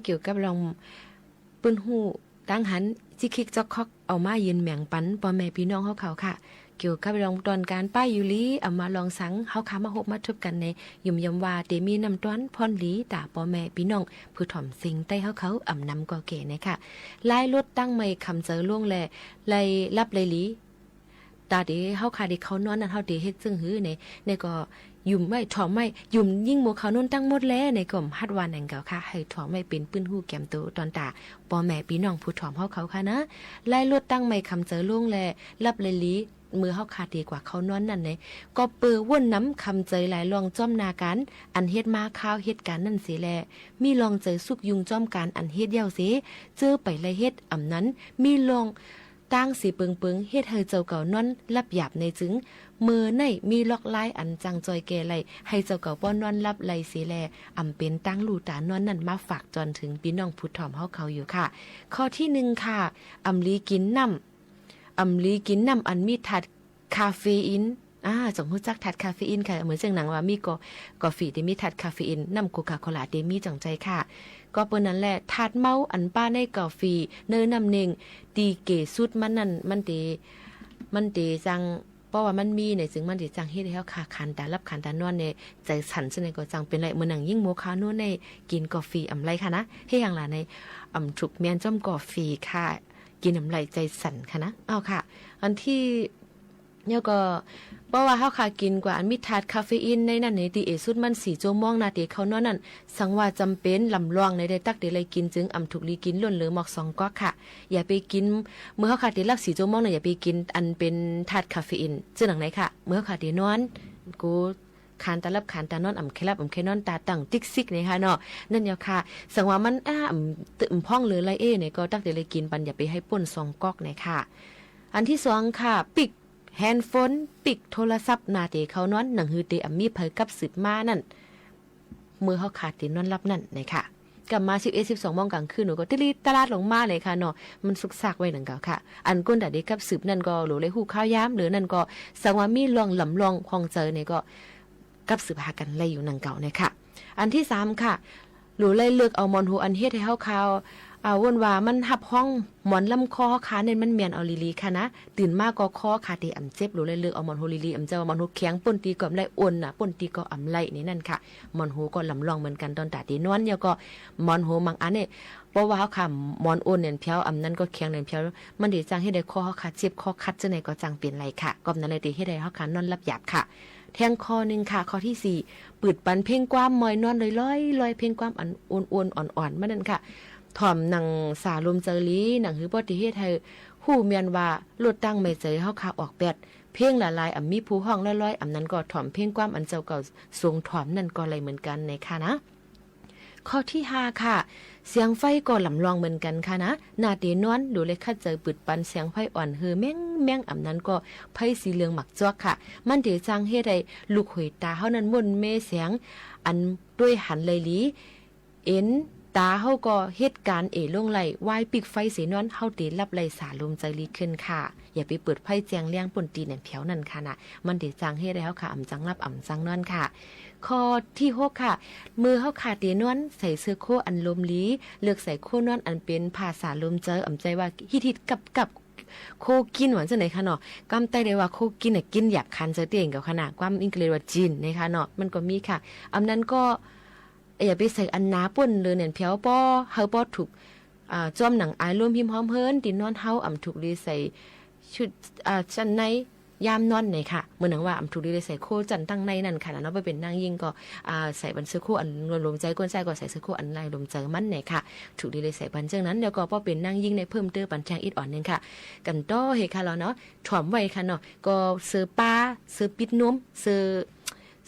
เกี่ยวกับเรื่องปืนฮู้ตางหัน จิกคิกจ๊อกคอก เอามายืนแหม่งปันป้อแม่ปี้น้องเฮาเขาค่ะ เกี่ยวกับเรื่องต๋อนก๋านป้ายอยู่หลี อำมาลองสัง เฮาข้ามาฮบมาทบกั๋นใน หยุมยำว่าเตมีน้ำต้านพ่อนหลีต๋าป้อแม่ปี้น้อง ผู้ถ่อมเสียงใต้เฮาเขา อำนำก่อแก่ในค่ะ ลายลดตั้งไม่ขำเจอลงแล ไล่หลับไล่หลี ต๋าเตเฮาข้าเตเข้านอนนั้น เฮาเตเฮ็ดเจิ่งหื้อใน ในก็หยุมไว้ ถ่อมไว้ หยุมยิ่งหมู่เขาโน้นตังหมดแล ในก็บ่ฮัดว่าหนังเก่าค่ะ หื้อถ่อมไว้เป๋นปื้นฮู้แก้มโต ต๋อนต๋าป้อแม่ปี้น้องผู้ถ่อมเฮาเขาค่ะนะ ลายลดตั้งไม่ขำเจอลงแล หลับไล่หลี เมื่อเฮาข้าเตกว่าเข้านอนนั้นใน ก็เปื้อว่นนำขำเจอหลายล่องจ้อมนาก๋าน อันเฮ็ดมาคาวเหตุก๋ารณ์นั้นเสียแล มีล่องเจอสุกยุงจ้อมก๋านอันเฮ็ดเย้าเสีย เจอไปไล่เฮ็ด อำนั้น มีล่องตางเสียเปิงๆ เฮ็ดหื้อเจ้าเก่านอนหลับหยาบในจึง เมื่อในมีลอกลายอันจั่งจอยแก่ไล่ หื้อเจ้าเก่าป้อนอนหลับไล่เสียแล อำเป๋นตางลู่ตานอนนั้นมาฝากจอนเถิงปี้น้องผู้ถ่อมเฮาเขาอยู่ค่ะ ข้อตี้นึ่งค่ะ อำหลีกิ๋นน้ำ อำหลีกิ๋นน้ำอันมีธาตุคาเฟอีน อ่า จ๋องฮู้จักธาตุคาเฟอีนค่ะ เหมือนเจ้าหนังว่ามีก็ กาแฟเตมีธาตุคาเฟอีน น้ำโคคาโคลาเตมีจ๋องใจ๋ค่ะ ก็เปิ้นนั้นแหละ ธาตุเมาอันป้าในกาแฟ ในน้ำเน่ง ตี้เก๋สุดมันนั้น มันเต มันเตจั่ง เพราะว่ามันมีในจึงมันเตจั่งเฮ็ดหื้อเฮาข้าขานต๋าหลับขานต๋านอนใน ใจ๋สั่น ซึ่งในก็จั่งเป๋นไล่ เหมือนหนังยิ่งหมู่เขาโน้นใน กิ๋นกาแฟอำไล่ค่ะนะ เฮ็ดหยังล่ะใน อำถูกเมียนจ้อมกาแฟค่ะ กิ๋นอำไล่ใจ๋สั่นค่ะนะ เอาค่ะ อันตี้ แล้วก็ เพราะว่าเฮาข้ากิ๋นกว่าอันมีธาตุคาเฟอีนในนั้นใน ตี้เอสุดมันสี่จั่วโมงนาเตเข้านอนนั้น สังว่าจ๋ำเป๋นลำลองในได้ตั๊กเตไล่กิ๋นจึง อำถูกหลีกิ๋นล้นเหลือหมอกสองก๊อกค่ะ อย่าไปกิ๋น เมื่อเฮาข้าเตหลับสี่จั่วโมงนั้น อย่าไปกิ๋นอันเป๋นธาตุคาเฟอีน เจ้าหนังในค่ะ เมื่อเฮาข้าเตนอน กูขานต๋าหลับขานต๋านอน อำใค่หลับอำใค่นอน ต๋าตั้งติ๊กซิกในค่ะเนาะ นั่นเยียะค่ะ สังว่ามัน อ่า อำ อำพ่องเหลือไล่เอ้ในก็ตั๊กเตไล่กิ๋นปัน อย่าไปหื้อป้นสองก๊อกในค่ะ อันตี้สองค่ะ ปิ๊ก แฮนด์โฟน ปิ๊กโทรศัพท์นาเตเข้านอน หนังหื้อเตอำมีใผกับสืบมานั้น เมื่อเฮาข้าเตนอนหลับนั้นในค่ะ ก่ำมาสิบเอ็ด สิบสองโมงก๋างคืน หนูก็ติลีตะลาดลงมาเลยค่ะเนาะ มันซุกซากไว้หนังเก่าค่ะ อันก้นต๋าเตกับสืบนั้นก็หลูไล่ฮู้ข่าวยาม หรือนั้นก็สังว่ามีล่องลำลองข้องใจ๋ในก็ กับสืบหากั๋นไล่อยู่หนังเก่าในค่ะ อันตี้สามค่ะ หลูไล่เลือกเอาหมอนหูอันเฮ็ดหื้อเฮาข้า อ่า ว่นว่ามันฮับฮ้องหมอนลำคอเฮาข้าเน่นมันแม่นเอาหลีๆ ค่ะนะ ตื่นมาก็คอข้าเตอำเจ็บ หลูไล่เลือกเอาหมอนหูหลีๆ อำเจ้าว่าหมอนหูแข็งป้นตี้ก็อำไล่ อ่อนนะป้นตี้ก็อำไล่ในนั้นค่ะ หมอนหูก็ลำลองเหมือนกั๋นต๋อนต๋าเตนอน แล้วก็หมอนหูบางอันใน เพราะว่าเฮาข้าหมอนอ่อนแน่นแผว อำนั้นก็แข็งแน่นแผว มันเตจั่งเฮ็ดหื้อคอเฮาข้าเจ็บคอคัด เจ้าในก็จั่งเป๋นไล่ค่ะ ก็นั้นเลยเตเฮ็ดหื้อเฮาข้านอนหลับหยาบค่ะ แถมข้อนึ่งค่ะ ข้อตี้สี่ เปิดปันเพลงความมอยนอนลอยๆ ลอยเพลงความอันอ่อนๆ อ่อนๆ มานั้นค่ะ ถ่อมหนังสาลมใจ๋หลี หนังหื้อป้อตี้เฮ็ดหื้อฮู้เมียนว่าลดตั้งไม่ใจ๋เฮาข้าออกแป๊ด เพลงหลายๆ อำมีผู้ฮ้องลอยๆ อำนั้นก็ถ่อมเพลงความอันเจ้าเก่าทรงถ่อมนั้นก็ไล่เหมือนกั๋นในค่ะนะ ข้อตี้ห้าค่ะ เสียงไฟก็ลำลองเหมือนกั๋นค่ะนะ นาเตนอน หลูไล่คัดใจ๋เปิดปันเสียงไฟอ่อนหื้อแม้งๆ อำนั้นก็ไฟสีเหลืองหมากจอกค่ะ มันเตจั่งเฮ็ดหื้อลูกหวยต๋าเฮานั้นม่วนเมแสง อันตวยหันไล่หลี เอ็นต๋าเฮาก็เหตุก๋ารณ์เอลงไล่ วายปิ๊กไฟเสนอน เฮาเตหลับไล่สาลมใจ๋หลีขึ้นค่ะ อย่าไปเปิดไฟแจ้งแลงป้นตี้แน่นแผวนั้นค่ะนะ มันเตจั่งเฮ็ดหื้อเฮาข้าอำจั่งหลับอำจั่งนอนค่ะ ข้อตี้หกค่ะ เมื่อเฮาข้าเตนอน ใส่เสื้อโค้อันลมหลี เลือกใส่โค้นอนอันเป๋นผ้าสาลมใจ๋ อำใจ๋ว่าฮิดๆ กับๆ โค้กินว่าจั่งใด๋ค่ะเนาะ กำใต้เรียกว่าโค้กินน่ะ กินหยาบคายใจ๋ตี้เองเก่าค่ะนะ กำอังกฤษว่าจีนในค่ะเนาะ มันก็มีค่ะ อำนั้นก็ อย่าไปใส่อันหนาป้นเลยแน่นแผว ป้อหื้อป้อถูก อ่า จ้อมหนังอายลมหิมหอมเฮิ้นตี้นอนเฮา อำถูกหลีใส่ชุด อ่า จั่นในยามนอนในค่ะ เหมือนหนังว่าอำถูกหลีใส่โค้จั่นตังในนั้นค่ะนะเนาะ ป้อเป๋นนางญิงก็ อ่า ใส่ปันเสื้อโค้อันลมใจ๋ ก้นใจ๋ก็ใส่เสื้อโค้อันลายลมใจ๋มันในค่ะ ถูกหลีใส่ปันเจ้านั้น แล้วก็ป้อเป๋นนางญิงในเพิ่มเติมปันแทงอีกอ่อนนึ่งค่ะ กั๋นต่อเฮค่ะเนาะ ถ่อมไว้ค่ะเนาะ ก็เสื้อป้า เสื้อปิดนวม เสื้อ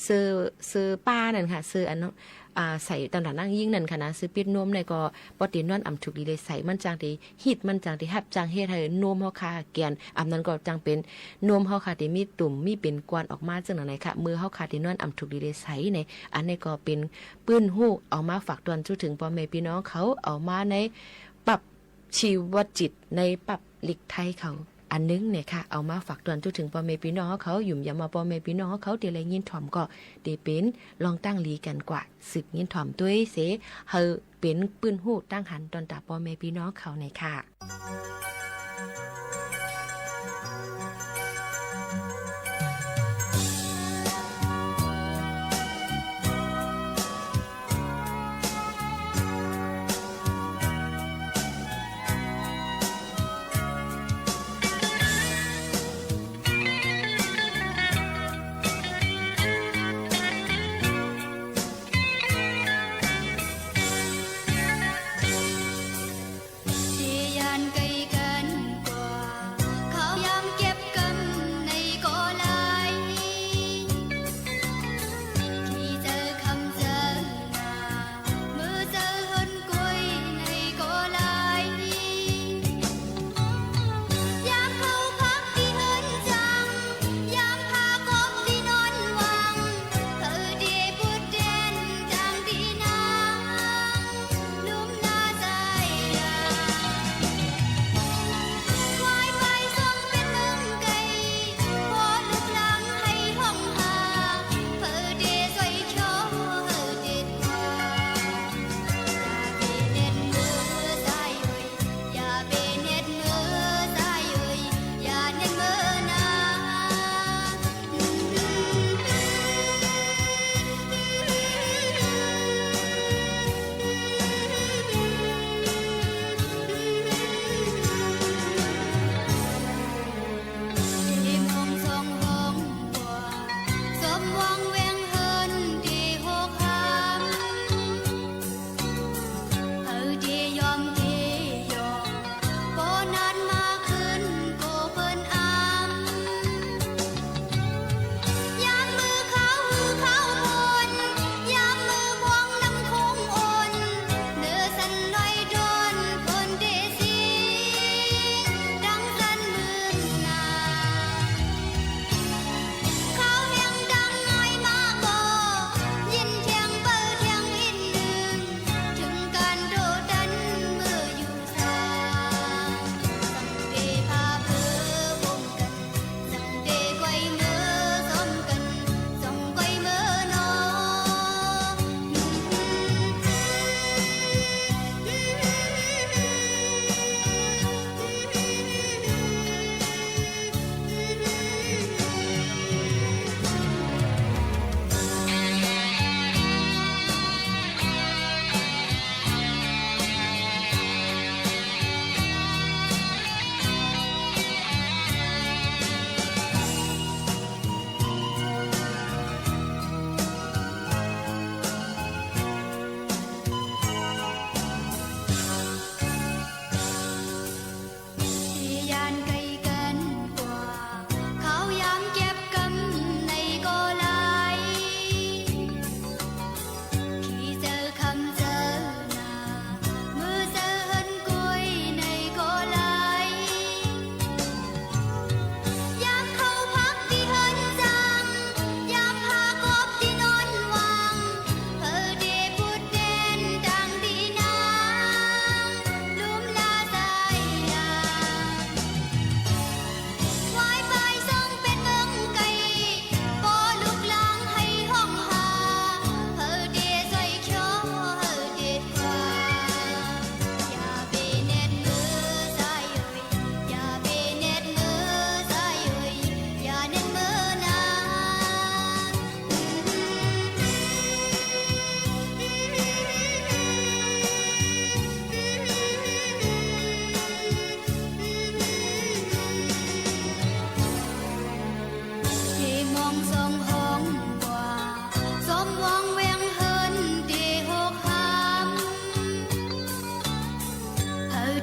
เสื้อ เสื้อป้านั่นค่ะ เสื้ออันเนาะ อ่า ใส่ต๋ามหน้านางญิงนั่นค่ะนะ เสื้อปิดนวมในก็ ป้อเตนอนอำถูกหลีไล่ใส่ มันจั่งเตฮีด มันจั่งเตฮับ จั่งเฮ็ดหื้อนวมเฮาข้าแก่น อำนั้นก็จั่งเป๋นนวมเฮาข้าเตมีตุ่ม มีเป๋นกวนออกมาจั่งนั้นในค่ะ เมื่อเฮาข้าเตนอนอำถูกหลีไล่ใส่ใน อันนี้ก็เป๋นปื้นฮู้ เอามาฝากตวนจู้เถิงป้อแม่ปี้น้องเขา เอามาในปั๊บชีวจิต ในปั๊บ ลิกไทยเขา อันนึ่งเนี่ยค่ะ เอามาฝากตวนจู้เถิงป้อแม่ปี้น้องเฮาเขา หยุมยำว่าป้อแม่ปี้น้องเฮาเขาเตไล่ยินถ่อมก็เตเป๋นล่องตั้งหลีกั๋นกว่า สืบยินถ่อมตวยเส หื้อเป๋นปื้นฮู้ตังหันตอนต๋าป้อแม่ปี้น้องเขาในค่ะ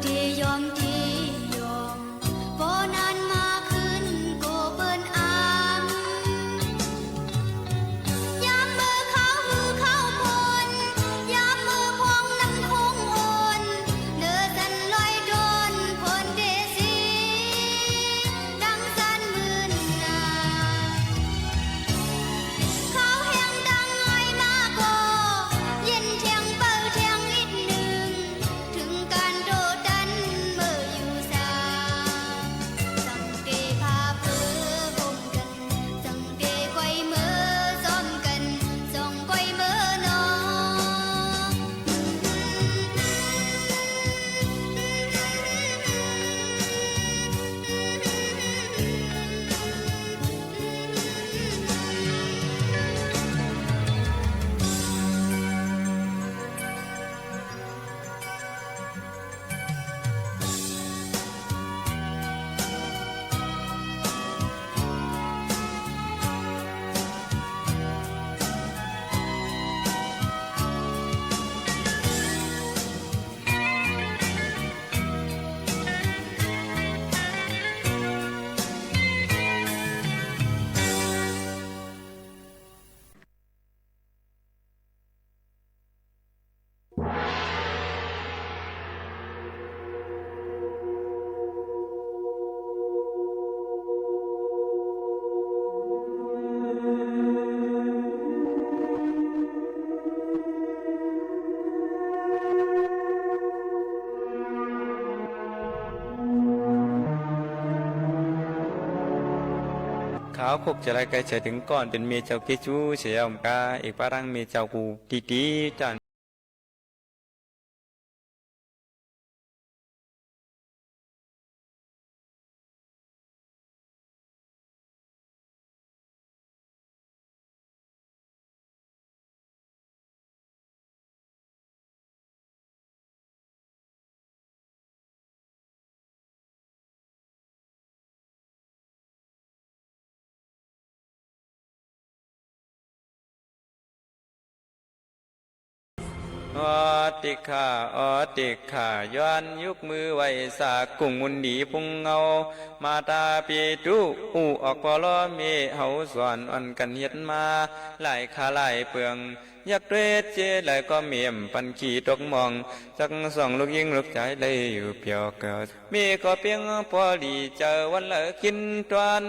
ตี้ยอม ตี้ยอม บ่นานมาคืนก็เปิ้นอ้าง ยามเมื่อเขาหื้อเข้าพล ยามเมื่อพองนำคงอ่อน เน่อสันลอยดอนพลเตสี ดังสันมื่นนา เขาแฮงดังไอมาก่อ เย็นแทงเบาแทงอิดนึ่ง เถิงก๋านโต้ตันเมื่ออยู่สา สังเตพาเผลอห่มกั๋น สังเตก้อยเมอซ้อมกั๋น สองก้อยเมอนอ ข้าคงจะได้ใก้ใจ๋เถิงก่อน เป๋นเมียเจ้าเกจูเสียอมกา เอกป้ารังเมียเจ้ากูตี้ๆ จ้าน อ๋อ ติกข้า อ๋อ ติกข้า ย้อนยุกมือไหว้สา กุ้งมุนดีพุงเงา มาตาปิตุ อู้ออกปอล้อ เมเฮาสอนอ่อนกั๋นเฮ็ดมา หลายคาหลายเปือง อยากเตร็ดเจไหลก็เมมปันขี้ตกหม่อง จักสองลูกญิงลูกจายได้อยู่เปียวเก่า เมก็เปียงปอหลีเจอวันละกิ๋นตวน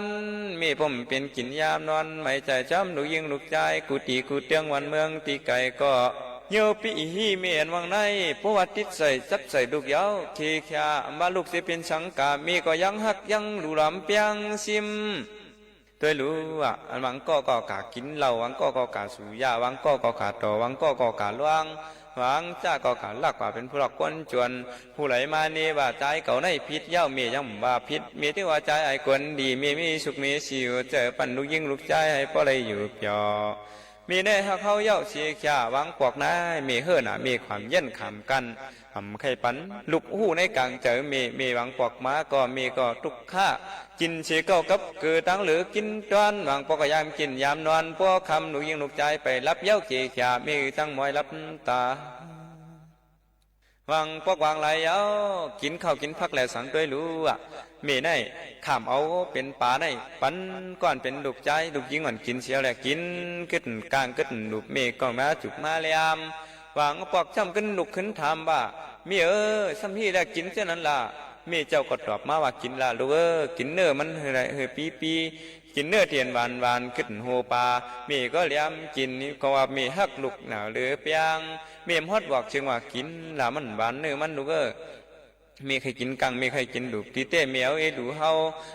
เมผมเป๋นกิ๋นยามนอน ไหมใจ๋จ้ำลูกญิงลูกจาย กู้ตี้กู้เตื้องวันเมืองตี้ไก๋ก็ เหี่ยวปี้อี้เมอันวังใน เพราะว่าติดใส่จับใส่ลูกเย้า เคขยา อำว่าลูกเสียเป๋นสังกา เมก็ยังฮักยังหลู่หลามเปียงซิม ตวยหลูอ่ะ อันบางก้อก็ก๋ากิ๋นเหล้า บางก้อก็ก๋าสูบยา บางก้อก็ก๋าต่อ บางก้อก็ก๋าล่วง บางจ๊ะก็ก๋าลัก ก๋าเป๋นผู้ลักคนจน ผู้ใดมาเน่ว่าจายเก่าในผิดเย้า เมยังบ่ว่าผิด เมถือว่าจายอ้ายคนดี เมมีสุขเมสีหัวใจ๋ ปันลูกญิงลูกจายหื้อปอได้อยู่เปียว เมแน่ฮักเฮาเย้าเสียขยา บางปอกนาย เมเหินอ่ะ เมความเย็นขามกั๋น อำใค่ปันลูกฮู้ในก๋างใจ๋เม เมบางปอกมาก็ เมก็ตุ๊กข้า กิ๋นเสียเก้ากับเกือตังเหลือกิ๋นตวน บางปอกก็ยามกิ๋นยามนอน ปอค่ำลูกญิงลูกจายไปหลับเย้าเกขยา เมตั้งมอยหลับต๋า บางปอกบางไหลเย้า กิ๋นข้าวกิ๋นผักแล้วสังตวยหลูอ่ะ เมในข้ามเอาเป๋นป๋าใน ปันก้อนเป๋นลูกจาย ลูกญิงอ่อนกิ๋นเสียแล้ว กิ๋นกึ๊ดก้างกึ๊ดหลุบ เมก็มาจุกมาแลม บางปอกจ้ำกึ๊ดลุกขึ้นถามว่า เมเอ๋ย ส่ำฮี้แลกิ๋นเสี้ยนั้นละ เมเจ้าก็ตอบมาว่า กิ๋นละลูกเอ๋ย กิ๋นเน่อมันหื้อได้หื้อปี้ๆ กิ๋นเน่อตี้อันหวานๆ กึ๊ดโฮปา เมก็แลมกิ๋น ก็ว่าเมฮักลูกหน้าเหลือเปียง เมบ่ฮอดบอกเชิงว่ากิ๋นละมันหวานเน่อมันลูกเอ๋ย เมใค่กิ๋นก้าง เมใค่กิ๋นหลุบ ตี้แต๊เมเอาเอหลูเฮา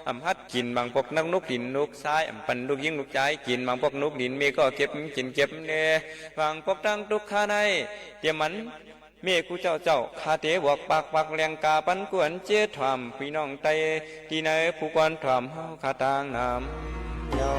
อำหัดกิ๋น บางปอกนักนุกดินนุกซาย อำปันลูกญิงลูกจายกิ๋น บางปอกนุกดิน เมก็เก็บกิ๋นเก็บแน่ บางปอกตังตุ๊กข้าใน เตียมมัน เมกู้เจ้าเจ้า ข้าเต๋บอกปากปากแหล่งก๋าปันกวนเจ๊ถ่อม ปี้น้องไต้ ตี้ในผู้กวนถ่อมเฮาข้าตางนำเย้า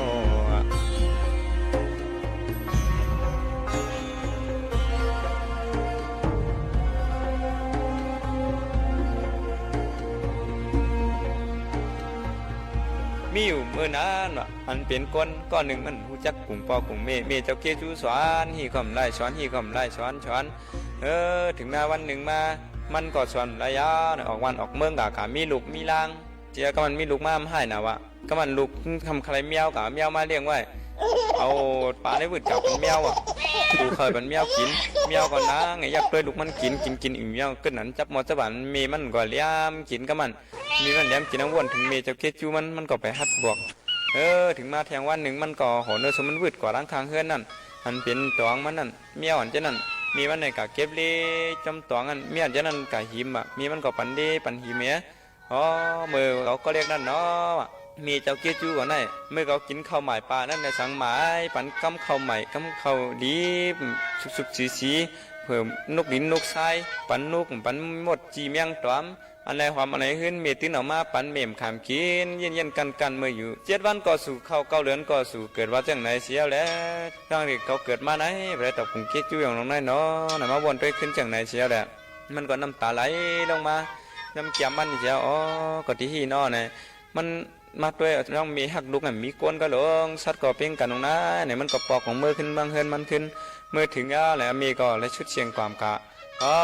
มีอยู่เมื่อนานว่า อันเป๋นคนก้อนนึ่งมันฮู้จักกุ้งป้อกุ้งเม เมเจ้าเกจูสอนฮี้ค่อมไล่สอน ฮี้ค่อมไล่สอน สอน เออ เถิงนาวันนึ่งมา มันก็สอนได้ยาวนะ ออกบ้านออกเมืองก็ ก็มีลูกมีหลาน เสียก็มันมีลูกมามันฮ้ายนะวะ ก็มันลูกทำใคร่แมวก็เอาแมวมาเลี้ยงไว้ เอาป๋าในวืดก็เป๋นแมวอะ ปูข้าวปันแมวกิ๋น แมวก็หนังไอ้ยักษ์ตวยลูกมันกิ๋น กิ๋น กิ๋นอิ่มแมวกึ๊ดนั้น จับหม้อจับหวาน เมียมันก็แหลมกิ๋นก็มัน เมียมันแหลมกิ๋นเอาว่น เถิงเมียเจ้าเกจูมัน มันก็ไปหัดบวก เออ เถิงมาแท่งวันนึ่ง มันก็หอนเออ สมมันวืดกว่าหลังข้างเฮือนนั่น อันเป๋นตองมันนั่น แมวอันเจ้านั้น เมียมันนั่นก็เก็บเล่จ๋อมตองอัน เมียอันเจ้านั้นก็หิมอะ เมียมันก็ปันเล่ปันหิมเหีย อ๋อ เมื่อเขาก็เรียกนั่นเนาะ เมียเจ้าเกจูก็ได้ เมื่อเขากิ๋นข้าวใหม่ป๋านั่นนะ สั่งหมายปันกำข้าวใหม่กำข้าวดี สุกๆ สีๆ เพิ่มนกหลินนกทราย ปันนกปันมดจี้แมงต๋อม อันใดหอมอันใดหื้น เมียตื้นเอามาปัน เมียบ่ขามกิ๋น เยียนๆ กั้นๆ เมื่ออยู่ เจ็ดวันก็สู่เข้า เก้าเดือนก็สู่เกิด ว่าจั่งใดเสียแล้ว ตั้งแต่เขาเกิดมาไหน บ่ได้ตอบกุ๋งเกจูอย่างลงน้อยเนาะ ไหนมาว่นตวยขึ้นจั่งใดเสียแล้ว มันก็น้ำต๋าไหลลงมา น้ำแก้มมันเสีย อ๋อ ก็ตี้ฮี่เนาะนะ มันมาตวยน้องเมียฮักลูกนั่น มีก้นก็หลง สัตว์ก็เป๋นกั๋นลงนะ เนี่ย มันก็ปอกของเมือขึ้นเมืองเฮือนมันขึ้น เมื่อเถิงยาวแล้ว เมียก็เลยชุดเสียงความกะ อ๋อ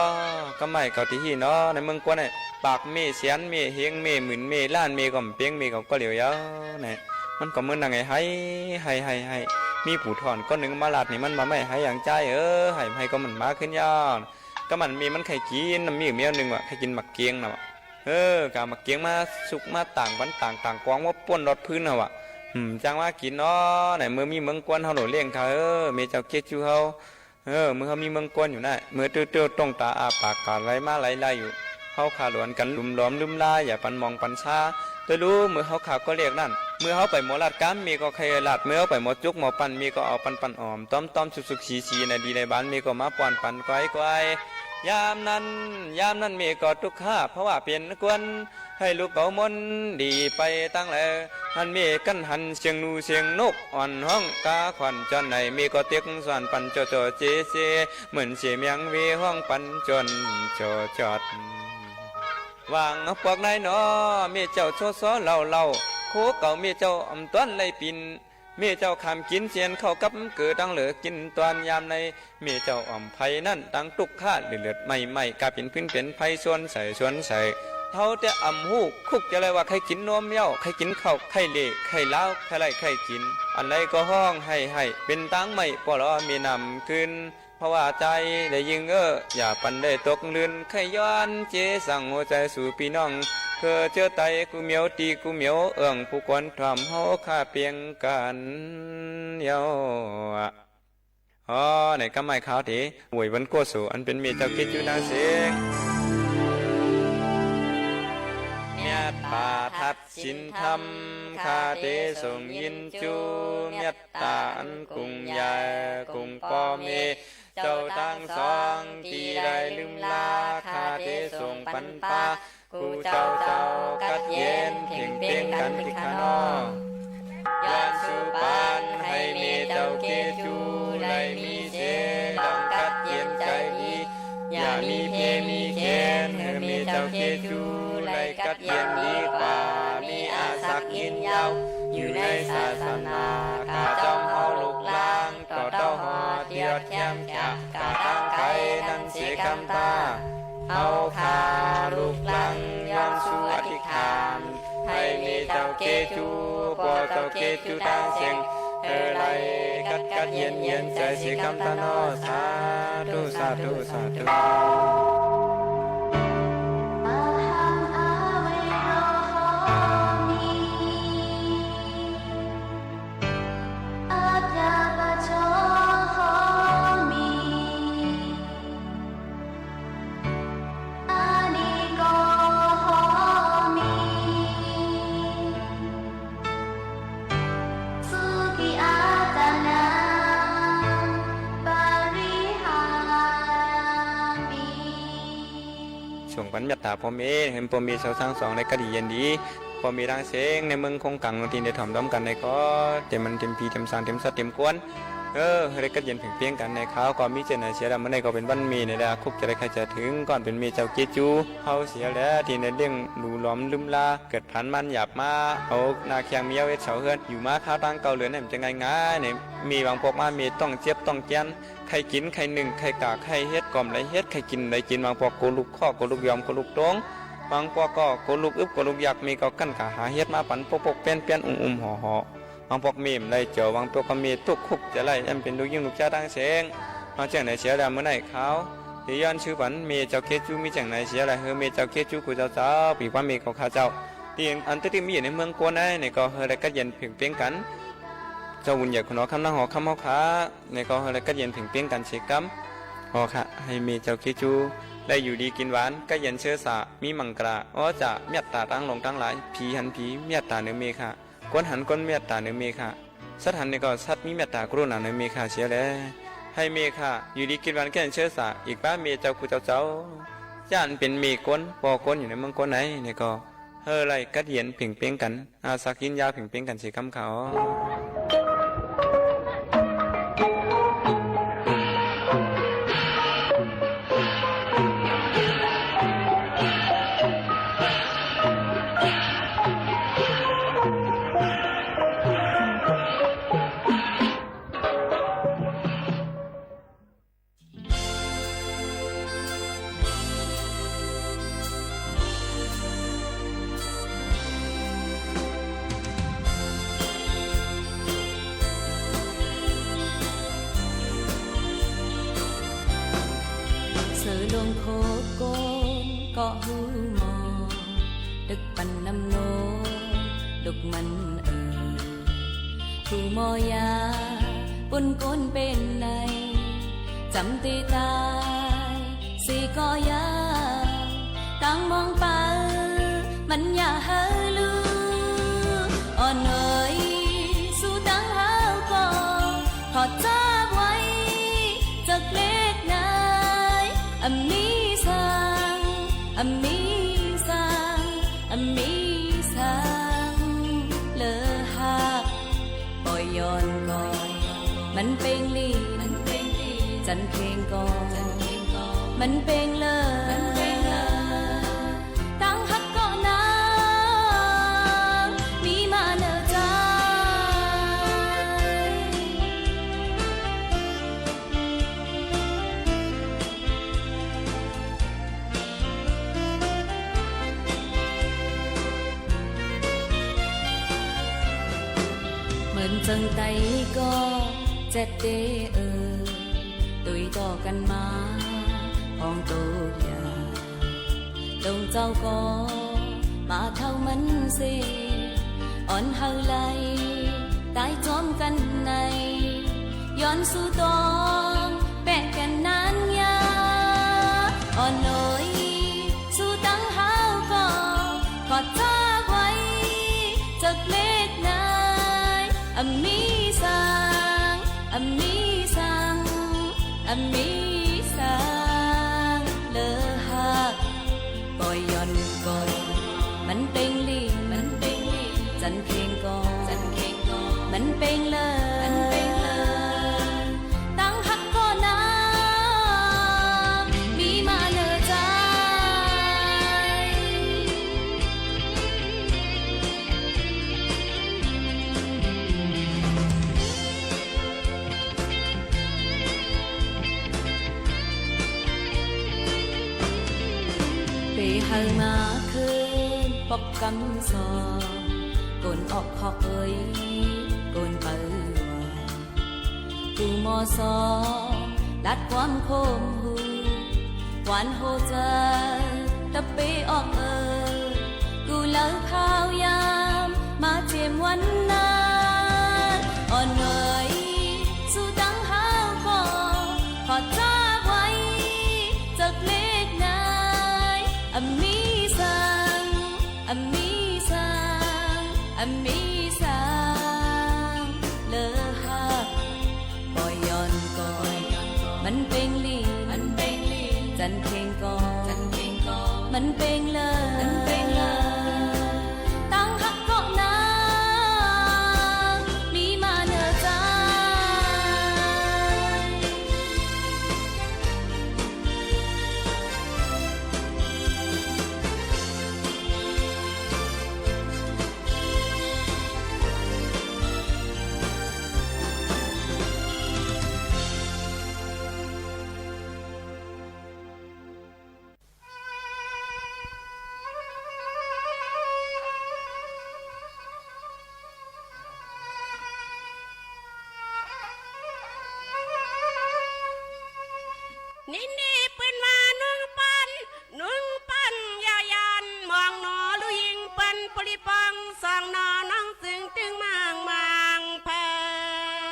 ก็ไม่ก็ตี้ฮี่เนาะ ในเมืองกวนเนี่ย ปากเมียแสน เมียเฮง เมียหมื่น เมียล้าน เมียก็บ่เป๋น เมียก็ ก็เหลียวยาว เนี่ย มันก็เหมือนนั่งไห้ ไห้ ไห้ ไห้ ไห้ มีผู้ถ่อนก้อนนึ่งมาลาดนี่ มันบ่าไม่ไห้อย่างจ้าย เออ ไห้ ไห้ก็มันมาขึ้นยาว ก็มันเมียมันใค่กิ๋น มีอยู่แมวนึ่งวะ ใค่กิ๋นหมากเกียงนะวะ เออ ก็เอาหมากเกียงมาสุกมาต่างปัน ต่างๆ ก๋องมาป้นรอดพื้นนะวะ อืม จั่งว่ากิ๋นเนาะ ไหนเมื่อมีเมืองกวนเฮาโหลเลี้ยงค่ะ เออ เมียเจ้าเกจูเฮา เออ เมื่อเฮามีเมืองกวนอยู่นะ เมื่อเตี้ยวๆ ต้องต๋าอ้าปากกาไหลมาไหลไหลอยู่ เฮาข้าหลวนกั๋นหลุมหลอมลืมลา อย่าปันหมองปันซา ตวยลูก เมื่อเฮาข้าก็เรียกนั่น เมื่อเฮาไปหมอลาดกำ เมียก็ใค่ลาด เมื่อเฮาไปหมอจุกหมอปั่น เมียก็เอาปั่นๆ อ่อม ต้อมๆ สุกๆ สีๆ ในดีในบาน เมียก็มาป้อนปันก้อยๆ ยามนั้น ยามนั้นเมียก็ตุ๊กข์ค่ะ เพราะว่าเป๋นกวน ให้ลูกเก๋าม้นดีไปตังแล หันเมียกั๋นหันเสียงหนูเสียงนกอ่อนฮ้อง กาขวัญจรไหน เมียก็เตียกสอนปันจ่อๆ เจเจ เหมือนเสียงแมงวีฮ้องปันจ่อนจ่อจอด หว่างปวกในหนอ เมียเจ้าซ้อๆ เล่าๆ โคเก่าเมียเจ้าอ่ำต้อนไล่ปิ่น เมียเจ้าขามกิ๋นเสียนข้าวกับเกือ ตังเหลือกิ๋นตอนยามใน เมียเจ้าอ่อมไพนั้น ตังตุ๊กข์ค่ะเลือดๆ ไหม้ๆ กาเป๋นพื้นเป๋นไพสวนใสสวนใส เฒ่าแต่อ่ำฮู้คุกจะเลยว่า ใค่กิ๋นนมเย้า ใค่กิ๋นข้าว ใค่เล่ ใค่ล้าว ใค่ไล่ ใค่กิ๋น อันใดก็ฮ้องไห้ๆ เป๋นตางไหม้ป้อล้อเมียนำขึ้น เพราะว่าใจได้ยิงเอ้อ อย่าปันได้ตกลื่น ใค่ย้อนเจสั่งหัวใจสู่ปี้น้อง เพื่อเจื้อไตกู้เหมียวตี้กู้เหมียว เอื้องผู้ควรถ่อมเฮาข้าเปียงกั๋นเย้า อ๋อ ในกำไม้ขาวเต๋ อวยวันโกสุ อันเป๋นเมียเจ้าเกจูนางเสง เมตตาทัดศีลธรรม ข้าเตส่งยินจู เมตตาอันกุ้งใหญ่ กุ้งป้อเม เจ้าตังสอง ตี้ได้ลืมลา ข้าเตส่งปันปา กู้เจ้าเจ้ากัดเย็น เพ่งเป้งกั๋นตี้ข้าน้อ ย้อนสู่ปาน หื้อเมเจ้าเกจู ได้มีเส ต้องกัดเย็นใจ๋ดี อย่ามีเพมีเข็ญ หื้อเมเจ้าเกจู ได้กัดเย็นดีกว่า มีอาสักยืนยาว อยู่ในศาสนา ข้าจ้อมเฮาลูกหลาน ต่อเต้าฮอดเตียดแคมแขก กาตั้งไกลนั้นเสียกำตา เฮาข้าลูกหลาน ย้อนสู่อธิษฐาน หื้อเมเจ้าเกจู ป้อเจ้าเกจูตังเสง หื้อได้กัดกัดเย็นเย็นใจ๋เสียกำตาน้อ สาธุ สาธุ สาธุ Ahaṃ avero homi, atyāpajjho homi, anīgho homi, sukhī attānaṃ parihāmi. ส่งปันเมตตาป้อเม หื้อป้อเมเจ้าตังสองได้กัดดีเย็นดี ป้อเมตังเสง ในเมืองคงกัง ตี้ได้ถ่อมดอมกั๋นในก็ เต๋มมันเต๋มผี๋ เต๋มสาง เต๋มสัตว์ เต๋มคน เออ หื้อได้กั๊ดเย็นเพ่งเป๊งกั๋น ในข่าวก็มีเจ้าหน้าเสียแล้ว มื้อนี้ก็เป๋นวันแม่นี่แหละ คุกจะได้ใค่จะเถิง ก่อนเป๋นแม่เจ้าเกจู๋ เฮาเสียแล้ว ตี้ได้เลี้ยงหลู่หลอมลืมลา เกิดผันมารหยาบมา เอาหน้าแข้งแมวเฮ็ดเสาเฮือน อยู่มาคราวตั้งเก้าเดือนนี่ มันจะง่ายๆ เนี่ย แม่บางปอกมา แม่ต้องเจ็บต้องแจ๊น ใค่กิ๋น ใค่นึ่ง ใค่ก๋า ใค่เฮ็ด ก็บ่ได้เฮ็ด ใค่กิ๋น ได้กิ๋น บางปอกกั๋วลูกคอก กั๋วลูกยอม กั๋วลูกตง บางปอกก็กั๋วลูกอึบ กั๋วลูกอยาก แม่ก็กั้นก้าหาเฮ็ดมาปั๋น ปกๆ เปียนๆ อุ้มๆ ห่อๆ บางปอกแม่บ่ได้เจ้า บางปอกก็แม่ตุ๊กข์คุกจะไร้ อันเป๋นลูกญิงลูกจายตังเสี้ง มาเจ้าหน้าเสียแล้ว มื้อนี้ข่าวตี้ย้อนจื้อปั๋นแม่เจ้าเกจู๋ มีเจ้าหน้าเสียแล้ว หื้อแม่เจ้าเกจู๋ กู้เจ้าเจ้า ปี๋ความแม่ของข้าเจ้า ตี้อันตี้ตี้มีอยู่ในเมืองกวนในนี่ก็หื้อได้กั๊ดเย็นเพ่งเป๊งกั๋น เจ้าบุญใหญ่ขุนหอคำ นางหอคำเฮาข้า นี่ก็หื้อได้กั๊ดเย็นเพ่งเป๊งกั๋นเสียกำ อ๋อค่ะ หื้อแม่เจ้าเกจู๋ ได้อยู่ดีกิ๋นหวาน กั๊ดเย็นเชิดสา มีมังกรา อ๋อจะเมตต๋าตังหลงตังหลาย ผีหันผี เมตต๋าเหนือแม่ข้า คนหันคนเมตต๋าเหนือแม่ข้า สัตว์หันนี่ก็สัตว์มีเมตต๋ากรุณาเหนือแม่ข้าเสียแล หื้อแม่ข้าอยู่ดีกิ๋นหวาน กั๊ดเย็นเชิดสา อีกป้าแม่เจ้ากู้เจ้าเจ้า จ้านเป๋นแม่คน ป้อคนอยู่ในเมืองกวนในนี่ก็ หื้อได้กั๊ดเย็นเพ่งเป๊งกั๋น อาสักยินยาเพ่งเป๊งกั๋นเสียกำค่ะ เซอลงโคกนก็ฮู้หมอ ตึกปันน้ำนม ลุกมันเอ่ย ฮู้หมอยา ปุ้นคนเป๋นใน จ๋ำตี้ต๋าย สีก็ยา ตั้งมองไป มันอย่าหื้อฮู้ อ่อนเอ๋ย สู้ตังเฮาก็ ขอจับไว้ จักเล็กน้อย อะมีสัง อะมีสัง อะมีสัง เลอหัก ปอยย้อนก่อน มันเป๋งลี มันเป๋งลี จันเข่งก่อน จันเข่งก่อน มันเป๋งเลอ มันเป๋งเลอ ตังหักก็นา มีมาเนอใจ๋ เหมือนเจิงไตก็เจ็บเตเออ ตุ้ยต่อกั๋นมา ของโตอย่าง ลงเจ้าก็มาเท่ามันเส อ่อนเฮาไหล ต๋ายจอมกั๋นใน ย้อนสู้ต้อง แปะกั๋นนานยา อ่อนเอ๋ย สู้ตังเฮาก็ ขอจับไว้ จักเล็กน้อย อะมีสัง อะมีสัง อะมีสัง เลอหัก ปอยย้อนก่อน มันเป๋งลี มันเป๋งลี จันเข่งก่อน จันเข่งก่อน มันเป๋งเลอ มันเป๋งเลอ ตังหักก็นา มีมาเนอใจ๋ เปเฮามาคืนปอกกำสอง โกนออกคอกเอ่ย โกนไปว่า กูหมอสอง ลัดความโคมหู หวานหัวใจ๋ ตะเปออกเอ่ย กูเล่าข่าวยาม มาเจียมวันนั้น อ่อนเอ๋ย สู้ตังเฮาก็ ขอจับไว้ จักเล็กน้อย อะมีสัง อะมีสัง อะมีสัง เลอหัก ปอยย้อนก่อน มันเป๋งลี มันเป๋งลี จันเข่งก่อน จันเข่งก่อน มันเป๋งเลอ มันเป๋งเลอ ตังหักก็นา มีมาเนอใจ๋ ปุริปองสองหน่อ น้องจึงตึงมางมางเผย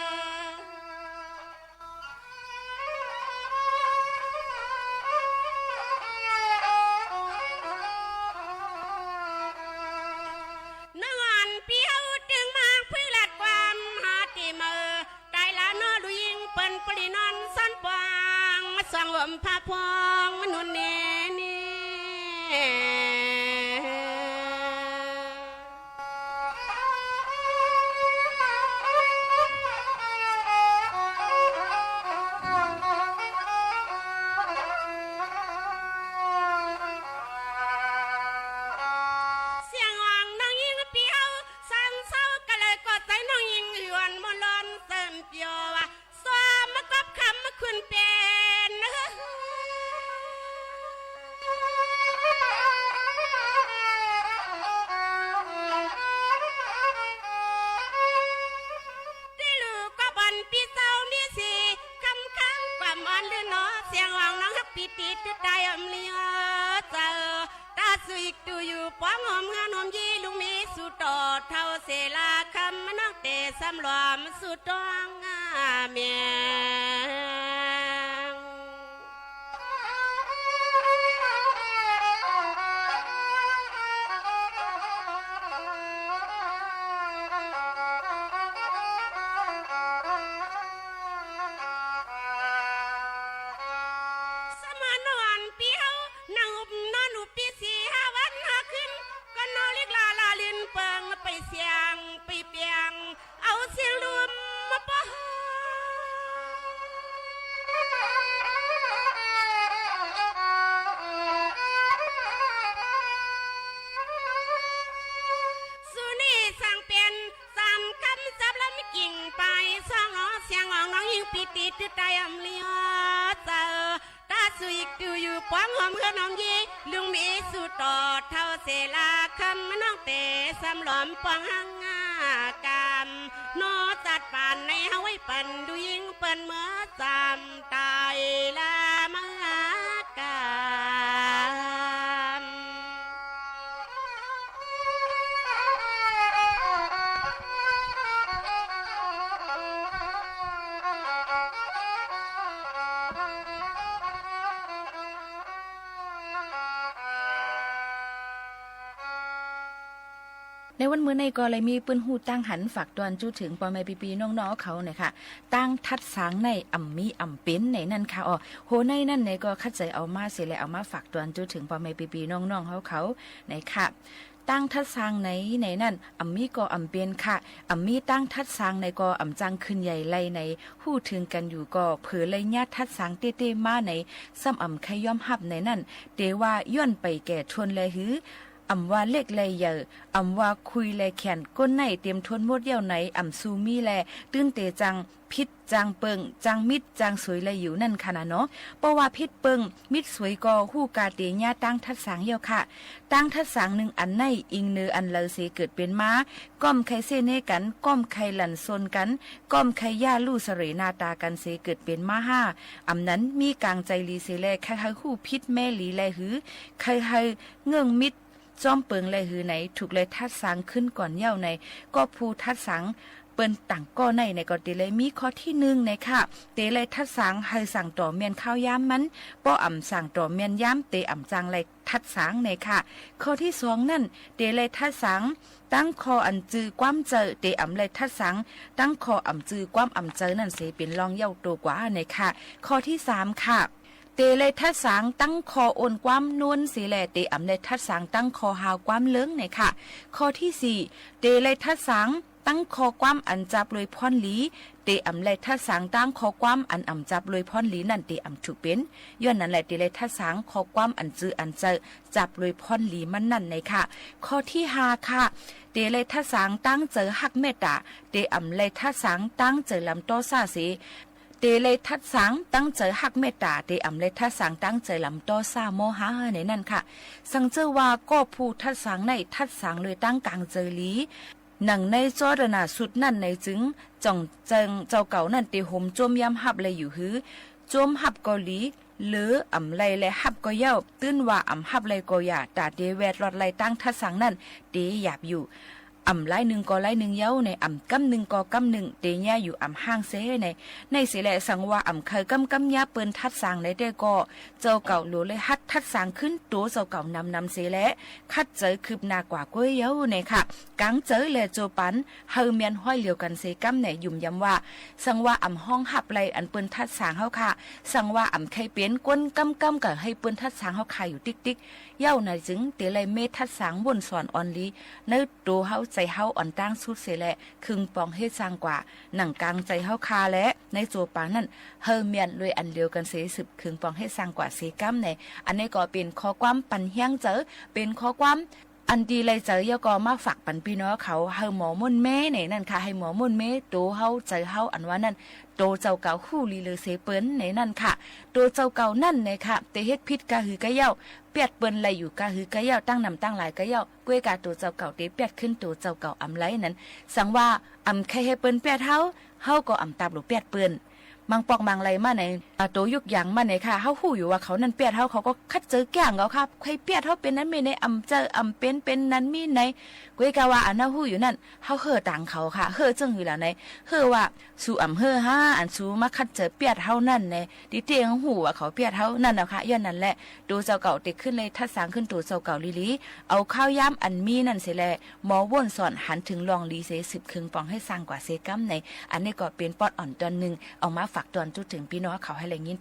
น้องอ่อนปี้เฮาตึงมาง พึงลัดความหาตี้เมิด ต๋ายละเนาะ ลูกหญิงเปิ้นปุรินอนซ้อนปวง มาส่องห่มผ้าพองมานุ่นแน่นี่ เสียงอ่องน้องหญิงปี้เฮา สันเศร้าก็เลยก็ใจ๋น้องหญิงหยวนมนต์ร้อนเติมเปียวว่า สวมมากอบคำมาขึ้นเป๋น ตี้ลูกก็บ่อนปี้เจ้ามีสี คำค้างความอ่อนลื่นหนอ เสียงอ่องน้องฮักปี้ตี้ตึ๊ดต๋ายอ่ำเหลียวเจ้า ต๋าสุย ตูอยู่ปองหอมเฮือนหอมยี่ ลุงมีสู่ต่อเฒ่าเสลาคำ น้องเต๋สำรวมสู่ต้องแมง สมานอ่อนปี้เฮา นั่งอุบนอนอุบปี้สี่ห้าวันห้าคืน ก็นอนลิกลาลาลื่นเปิงไปเสียงไปเปียง เอาเสียงลมมาปะ สุนี่สั่งเป๋นสามกำจับลำกิ่งไป สองหนอ เสียงอ่องน้องหญิงปี้ตี้ตึ๊ดต๋ายอ่ำเหลียวเจ้า ต๋าสุย ตูอยู่ปองหอมเฮือนหอมยี่ ลุงมีสู่ต่อเฒ่าเสลาคำ น้องเต๋สำรวมปองหังงากาม หนอจัดปานในเฮาไว้ปันดูหญิงเปิ้นเมื่อจำต๋ายละเมื่อกาม ในวันมื้อนี้ก็เลยมีปื้นฮู้ตั้งหันฝากตวนจู้เถิงป้อแม่ปี้ๆน้องๆเขาเนี่ยค่ะ ตางทัดสางในอ่ำมีอ่ำเป๋นในนั้นค่ะ อ้อ หัวในนั้นในก็คัดใจ๋เอามาเสียและเอามาฝากตวนจู้เถิงป้อแม่ปี้ๆน้องๆเขาเขาในค่ะ ตางทัดสางในในนั้นอ่ำมีก็อ่ำเป๋นค่ะ อ่ำมีตางทัดสางในก็อ่ำจังขึ้นใหญ่ไล่ใน ฮู้เถิงกั๋นอยู่ก็เผลอไล่เยียะทัดสางเต๊ๆมาใน ซ้ำอ่ำใค่ยอมฮับในนั้น เต๋ว่าย้อนไปแก่ทนแลหื้อ อ่ำว่าเล็กแลใหญ่ อ่ำว่าคุยแลแขน ก้นในเต๋มทนหมดเยี่ยวใน อ่ำซูมีแล ตื้นเต๋จังผิดจังเปิง จังมิดจังสวยแลอยู่นั่นค่ะนะเนาะ เพราะว่าผิดเปิงมิดสวยก็ฮู้กาเต๋เยียะตางทัดสางเยี่ยวค่ะ ตางทัดสางนึ่งอันในอิงเนออันเลอเสเกิดเป๋นมา ก้อมใค่เส้นเน่กั๋น ก้อมใค่หลั่นซนกั๋น ก้อมใค่ย่าลู่เสร่หน้าต๋ากั๋นเสเกิดเป๋นมาห้า อ่ำนั้นมีก๋างใจ๋หลีเสแล ใค่หื้อฮู้ผิดแม้หลีแลหื้อ ใค่หื้อเงิ่งมิด จ้อมเปิงแลหื้อใน ถูกแลทัดสางขึ้นก่อนเยี่ยวใน ก็ผู้ทัดสางเปิ้นต่างก้อในในก็เต๋เลยมีข้อตี้นึ่งในค่ะ เต๋เลยทัดสางหื้อสั่งต่อแม่นข้าวยามมัน ป้ออ่ำสั่งต่อแม่นยาม เต๋อ่ำจังไล่ทัดสางในค่ะ ข้อตี้สองนั้น เต๋เลยทัดสาง ตั้งข้ออันจือความเจอ เต๋อ่ำไล่ทัดสาง ตั้งข้ออ่ำจือความอ่ำเจอนั่นเสเป๋นรองเยี่ยวโตกว่าในค่ะ ข้อตี้สามค่ะ เต๋เลยทัดสางตั้งข้ออ่อนความนวลเสแล เต๋อ่ำไล่ทัดสางตั้งข้อฮาวความเลิงในค่ะ ข้อตี้สี่ เต๋เลยทัดสางตั้งข้อความอันจับโดยพ่อนหลี เต๋อ่ำไล่ทัดสางตั้งข้อความอันอ่ำจับโดยพ่อนหลีนั่น เต๋อ่ำถูกเป๋น ย้อนนั้นแล เต๋เลยทัดสางข้อความอันจืออันเจอ จับโดยพ่อนหลีมันนั่นในค่ะ ข้อตี้ห้าค่ะ เต๋เลยทัดสางตั้งเจอฮักเมตต๋า เต๋อ่ำไล่ทัดสางตั้งเจอลำต้อซ่าเส เต๋เลยทัดสางตั้งเจอฮักเมตต๋า เต๋อ่ำไล่ทัดสางตั้งเจอลำต้อซ่าโมหะในนั้นค่ะ สังเจ้าว่าก็ผู้ทัดสางในทัดสางโดยตั้งก๋างเจอหลี หนังในจอดนาสุดนั่นในจึง จ่องเจิงเจ้าเก่านั่นเต๋โหมโจ้มยามฮับแลอยู่หื้อ โจ้มฮับก็หลี หรืออ่ำไล่แลฮับก็เย้า ตื้นว่าอ่ำฮับไล่ก็อย่า ต๋าเตแวดลอดไล่ตางทัดสางนั้น เตหยาบอยู่ อ่ำลายนึ่งก็ลายนึ่งเย้าใน อ่ำกำนึ่งก็กำนึ่ง เตเยียะอยู่อ่ำห้างเซใน ในเสียแล สังว่าอ่ำใค่กำกำเยียะเปิ้นทัดสางในแต๊ก็ เจ้าเก่าหลัวเลยหัดทัดสางขึ้นตั๋วเจ้าเก่านำนำเสียแล ขัดใจ๋คืบหน้ากว่าก้วยเย้าในค่ะ ก๋างใจ๋และโจปัน เฮาเมียนฮ้อยเหลียวกั๋นเสียก้ำใน หยุมย้ำว่า สังว่าอ่ำฮองฮับไล่อันเปิ้นทัดสางเฮาค่ะ สังว่าอ่ำใค่เป๋นก้นกำกำกั๋นหื้อเปิ้นทัดสางเฮาค่ะอยู่ติ๊กติ๊ก เย้าในจึงเตไล่เมทัดสางว่นสอนอ่อนหลี ในตั๋วเฮาใจ๋เฮาอ่อนตางสุดเสียแล เคิงปองเฮซ่างกว่า หนังก๋างใจ๋เฮาค่ะแล ในโจปันนั้น เฮาเมียนรวยอันเหลียวกั๋นเสียสืบเคิงปองเฮซ่างกว่าเสียก้ำใน อันนี้ก็เป๋นข้อความปันแฮงใจ๋ เป๋นข้อความ อันดีไล่ใจ๋ แล้วก็มาฝากปันปี้น้องเขา หื้อหมอม่วนแม้ในนั้นค่ะ หื้อหมอม่วนแม้ตั๋วเฮาใจ๋เฮาอันว่านั้น ตั๋วเจ้าเก่าฮู้หลีเหลือเสียเปิ้นในนั้นค่ะ ตั๋วเจ้าเก่านั้นในค่ะ เตเฮ็ดผิดก้าหื้อก้าเย้า เปียดเปิ้นไล่อยู่ก้าหื้อก้าเย้า ตั้งนำตั้งหลายก้าเย้า ก้วยกาตั๋วเจ้าเก่าเตเปียดขึ้นตั๋วเจ้าเก่าอ่ำไล่นั้น สังว่าอ่ำใค่หื้อเปิ้นเปียดเฮา เฮาก็อ่ำตับหลูเปียดเปิ้น บางปอกบางไล่มาใน อ่า ตั๋วยุกอย่างมาในค่ะ เฮาฮู้อยู่ว่าเขานั้นเปียดเฮา เขาก็ขัดใจ๋แก้งเอาค่ะ ใค่เปียดเฮาเป๋นนั้นเป๋นใน อ่ำเจออ่ำเป๋นเป๋นนั้นมีใน ก้วยกาว่าอันเฮาฮู้อยู่นั้น เฮาเฮ่อตางเขาค่ะ เฮ่อเจิ่งหื้อหละใน เฮ่อว่า สูอ่ำเฮ่อหา อันสูมาขัดใจ๋เปียดเฮานั้นใน ตี้เตี้ยงฮู้ว่าเขาเปียดเฮา นั่นแหละค่ะ ย้อนนั้นแหละ ตั๋วเจ้าเก่าเตขึ้นเลยทัดสางขึ้นตั๋วเจ้าเก่าหลีหลี เอาข้าวยามอันมีนั้นเสียแล หมอว่นสอนหันเถิงล่องหลีเสียสืบเคิงปองเฮซ่างกว่าเสียก้ำใน อันนี้ก็เป๋นปอดอ่อนตอนนึ่ง เอามาฝากตอนจุดเถิงปี้น้องเขาหื้อได้ยิน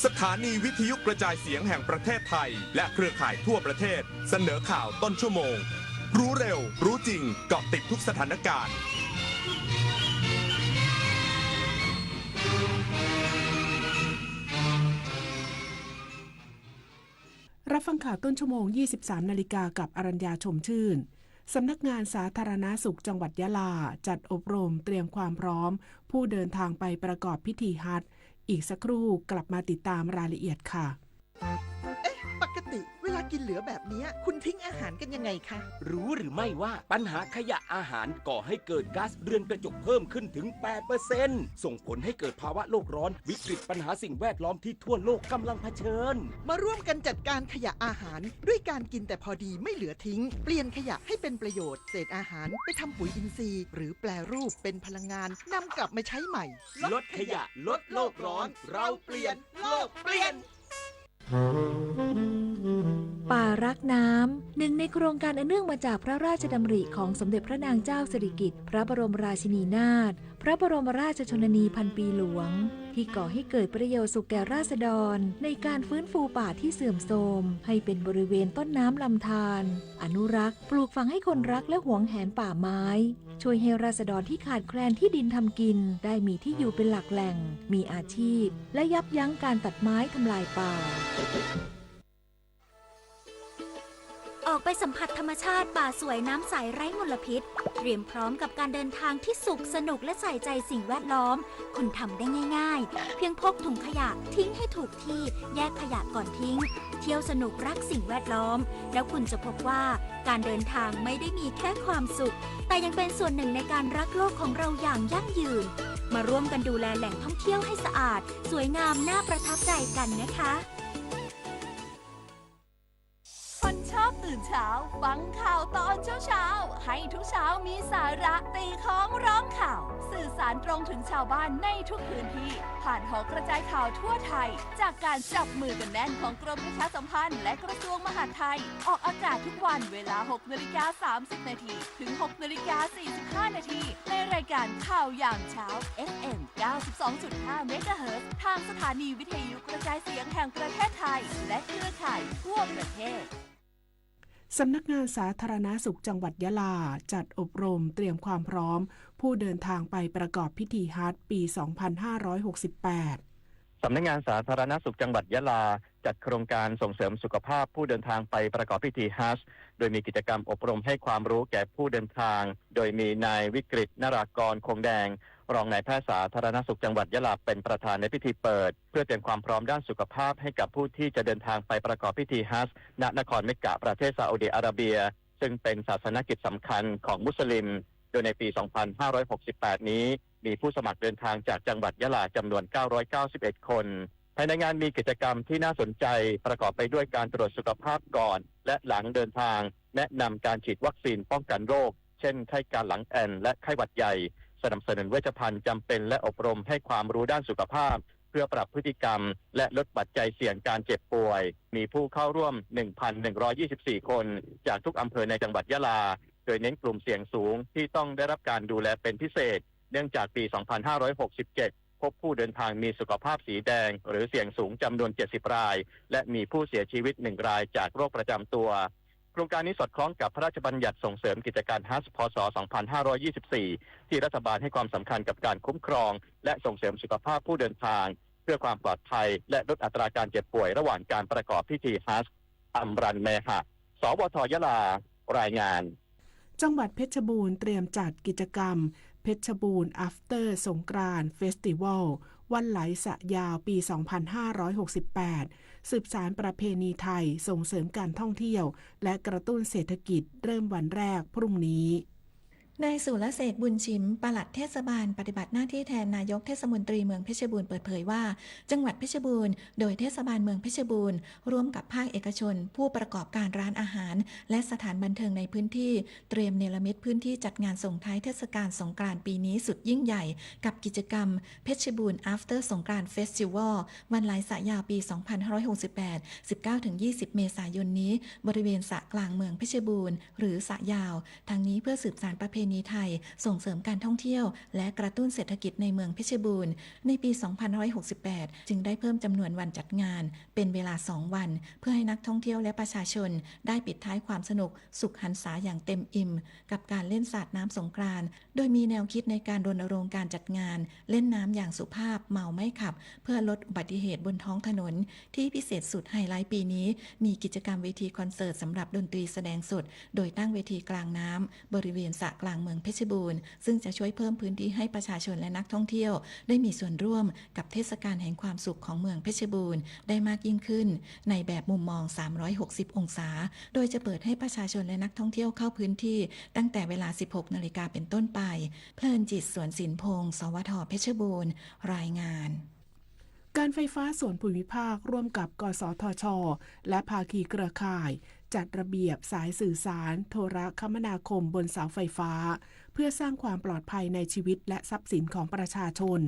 สถานีวิทยุกระจายเสียงแห่งประเทศไทย และเครือข่ายทั่วประเทศ เสนอข่าวต้นชั่วโมง รู้เร็ว รู้จริง เกาะติดทุกสถานการณ์ รับฟังข่าวต้นชั่วโมง ยี่สิบสามนาฬิกา กับอรัญญา ชมชื่น สำนักงานสาธารณสุขจังหวัดยะลา จัดอบรมเตรียมความพร้อมผู้เดินทางไปประกอบพิธีฮัจญ์ อีกสักครู่กลับมาติดตามรายละเอียดค่ะ เอ๊ะ ปกติเวลากินเหลือแบบเนี้ย คุณทิ้งอาหารกันยังไงคะ รู้หรือไม่ว่าปัญหาขยะอาหารก่อให้เกิดก๊าซเรือนกระจกเพิ่มขึ้นถึง แปดเปอร์เซ็นต์ ส่งผลให้เกิดภาวะโลกร้อน วิกฤตปัญหาสิ่งแวดล้อมที่ทั่วโลกกำลังเผชิญ มาร่วมกันจัดการขยะอาหาร ด้วยการกินแต่พอดีไม่เหลือทิ้ง เปลี่ยนขยะให้เป็นประโยชน์ เศษอาหารไปทำปุ๋ยอินทรีย์ หรือแปรรูปเป็นพลังงาน นำกลับมาใช้ใหม่ ลดขยะ ลดโลกร้อน เราเปลี่ยน โลกเปลี่ยน ป่ารักน้ำ หนึ่งในโครงการอันเนื่องมาจากพระราชดำริของสมเด็จพระนางเจ้าสิริกิติ์ พระบรมราชินีนาถ พระบรมราชชนนีพันปีหลวง ที่ก่อให้เกิดประโยชน์สุขแก่ราษฎร ในการฟื้นฟูป่าที่เสื่อมโทรม ให้เป็นบริเวณต้นน้ำลำธาร อนุรักษ์ ปลูกฝังให้คนรักและหวงแหนป่าไม้ ช่วยให้ราษฎรที่ขาดแคลนที่ดินทำกิน ได้มีที่อยู่เป็นหลักแหล่ง มีอาชีพ และยับยั้งการตัดไม้ทำลายป่า ออกไปสัมผัสธรรมชาติป่าสวยน้ำใสไร้มลพิษ เตรียมพร้อมกับการเดินทางที่สุขสนุกและใส่ใจสิ่งแวดล้อม คุณทำได้ง่ายๆ เพียงพกถุงขยะทิ้งให้ถูกที่ แยกขยะก่อนทิ้ง เที่ยวสนุกรักสิ่งแวดล้อม แล้วคุณจะพบว่าการเดินทางไม่ได้มีแค่ความสุข แต่ยังเป็นส่วนหนึ่งในการรักโลกของเราอย่างยั่งยืน มาร่วมกันดูแลแหล่งท่องเที่ยวให้สะอาด สวยงามน่าประทับใจกันนะคะ คนชอบตื่นเช้า ฟังข่าวตอนเช้าๆ ให้ทุกเช้ามีสาระ ตีค้องร้องข่าว สื่อสารตรงถึงชาวบ้านในทุกพื้นที่ ผ่านหอกระจายข่าวทั่วไทย จากการจับมือกันแน่นของกรมประชาสัมพันธ์และกระทรวงมหาดไทย ออกอากาศทุกวันเวลา หกนาฬิกาสามสิบนาที ถึง หกนาฬิกาสี่สิบห้านาที ในรายการข่าวยามเช้า เอฟเอ็ม เก้าสิบสองจุดห้าเมกะเฮิรตซ์ ทางสถานีวิทยุกระจายเสียงแห่งประเทศไทย และเครือข่ายทั่วประเทศ สำนักงานสาธารณสุขจังหวัดยะลา จัดอบรมเตรียมความพร้อมผู้เดินทางไปประกอบพิธีฮัจญ์ ปีสองพันห้าร้อยหกสิบแปด สำนักงานสาธารณสุขจังหวัดยะลา จัดโครงการส่งเสริมสุขภาพผู้เดินทางไปประกอบพิธีฮัจญ์ โดยมีกิจกรรมอบรมให้ความรู้แก่ผู้เดินทาง โดยมีนายวิกฤต นรากร คงแดง รองนายแพทย์สาธารณสุขจังหวัดยะลาเป็นประธานในพิธีเปิด เพื่อเตรียมความพร้อมด้านสุขภาพให้กับผู้ที่จะเดินทางไปประกอบพิธีฮัจญ์ ณ นครเมกกะ ประเทศซาอุดิอาระเบีย ซึ่งเป็นศาสนกิจสำคัญของมุสลิม โดยในปีสองพันห้าร้อยหกสิบแปดนี้ มีผู้สมัครเดินทางจากจังหวัดยะลาจำนวนเก้าร้อยเก้าสิบเอ็ดคน ภายในงานมีกิจกรรมที่น่าสนใจประกอบไปด้วยการตรวจสุขภาพก่อนและหลังเดินทาง แนะนำการฉีดวัคซีนป้องกันโรค เช่น ไข้กาหลังแอ่น และไข้หวัดใหญ่ สนับสนุนเวชภัณฑ์จำเป็นและอบรมให้ความรู้ด้านสุขภาพ เพื่อปรับพฤติกรรม และลดปัจจัยเสี่ยงการเจ็บป่วย มีผู้เข้าร่วม หนึ่งพันหนึ่งร้อยยี่สิบสี่คน จากทุกอำเภอในจังหวัดยะลา โดยเน้นกลุ่มเสี่ยงสูงที่ต้องได้รับการดูแลเป็นพิเศษ เนื่องจากปีสองพันห้าร้อยหกสิบเจ็ด พบผู้เดินทางมีสุขภาพสีแดงหรือเสี่ยงสูงจำนวนเจ็ดสิบราย และมีผู้เสียชีวิตหนึ่งรายจากโรคประจำตัว โครงการนี้สอดคล้องกับพระราชบัญญัติส่งเสริมกิจการฮัจญ์ พ.ศ. สองพันห้าร้อยยี่สิบสี่ ที่รัฐบาลให้ความสำคัญกับการคุ้มครอง และส่งเสริมสุขภาพผู้เดินทาง เพื่อความปลอดภัย และลดอัตราการเจ็บป่วยระหว่างการประกอบพิธีฮัจญ์ อัมรัน เมหะ สวท ยะลา รายงาน จังหวัดเพชรบูรณ์เตรียมจัดกิจกรรม เพชรบูรณ์ After สงกรานต์ Festival วันไหลสระยาว ปีสองพันห้าร้อยหกสิบแปด สืบสานประเพณีไทย ส่งเสริมการท่องเที่ยว และกระตุ้นเศรษฐกิจ เริ่มวันแรกพรุ่งนี้ นายสุรเสก บุญชิม ปลัดเทศบาลปฏิบัติหน้าที่แทนนายกเทศมนตรีเมืองเพชรบูรณ์เปิดเผยว่า จังหวัดเพชรบูรณ์ โดยเทศบาลเมืองเพชรบูรณ์ ร่วมกับภาคเอกชน ผู้ประกอบการร้านอาหาร และสถานบันเทิงในพื้นที่ เตรียมเนรมิตพื้นที่จัดงานส่งท้ายเทศกาลสงกรานต์ปีนี้สุดยิ่งใหญ่ กับกิจกรรม เพชรบูรณ์ After สงกรานต์ Festival วันไหลสระยาว ปีสองพันห้าร้อยหกสิบแปด สิบเก้าถึงยี่สิบเมษายนนี้ บริเวณสระกลางเมืองเพชรบูรณ์ หรือสระยาว ทั้งนี้เพื่อสืบสานประเพ ประเพณีไทย ส่งเสริมการท่องเที่ยว และกระตุ้นเศรษฐกิจในเมืองเพชรบูรณ์ ในปี สองพันห้าร้อยหกสิบแปด จึงได้เพิ่มจำนวนวันจัดงานเป็นเวลาสองวัน เพื่อให้นักท่องเที่ยวและประชาชนได้ปิดท้ายความสนุกสุขหรรษาอย่างเต็มอิ่ม กับการเล่นสาดน้ำสงกรานต์ โดยมีแนวคิดในการรณรงค์การจัดงานเล่นน้ำอย่างสุภาพ เมาไม่ขับ เพื่อลดอุบัติเหตุบนท้องถนน ที่พิเศษสุดไฮไลท์ปีนี้ มีกิจกรรมเวทีคอนเสิร์ตสำหรับดนตรีแสดงสด โดยตั้งเวทีกลางน้ำบริเวณสระกลางเมืองเพชรบูรณ์ ซึ่งจะช่วยเพิ่มพื้นที่ให้ประชาชนและนักท่องเที่ยวได้มีส่วนร่วมกับเทศกาลแห่งความสุขของเมืองเพชรบูรณ์ได้มากยิ่งขึ้น ในแบบมุมมอง สามร้อยหกสิบ องศา โดยจะเปิดให้ประชาชนและนักท่องเที่ยวเข้าพื้นที่ตั้งแต่เวลา สิบหกนาฬิกาเป็นต้นไป เพลินจิต สวนศิลป์พงษ์ สวท เพชรบูรณ์ รายงาน การไฟฟ้าส่วนภูมิภาคร่วมกับ กสทช และภาคีเครือข่าย จัดระเบียบสายสื่อสารโทรคมนาคมบนเสาไฟฟ้า เพื่อสร้างความปลอดภัยในชีวิตและทรัพย์สินของประชาชน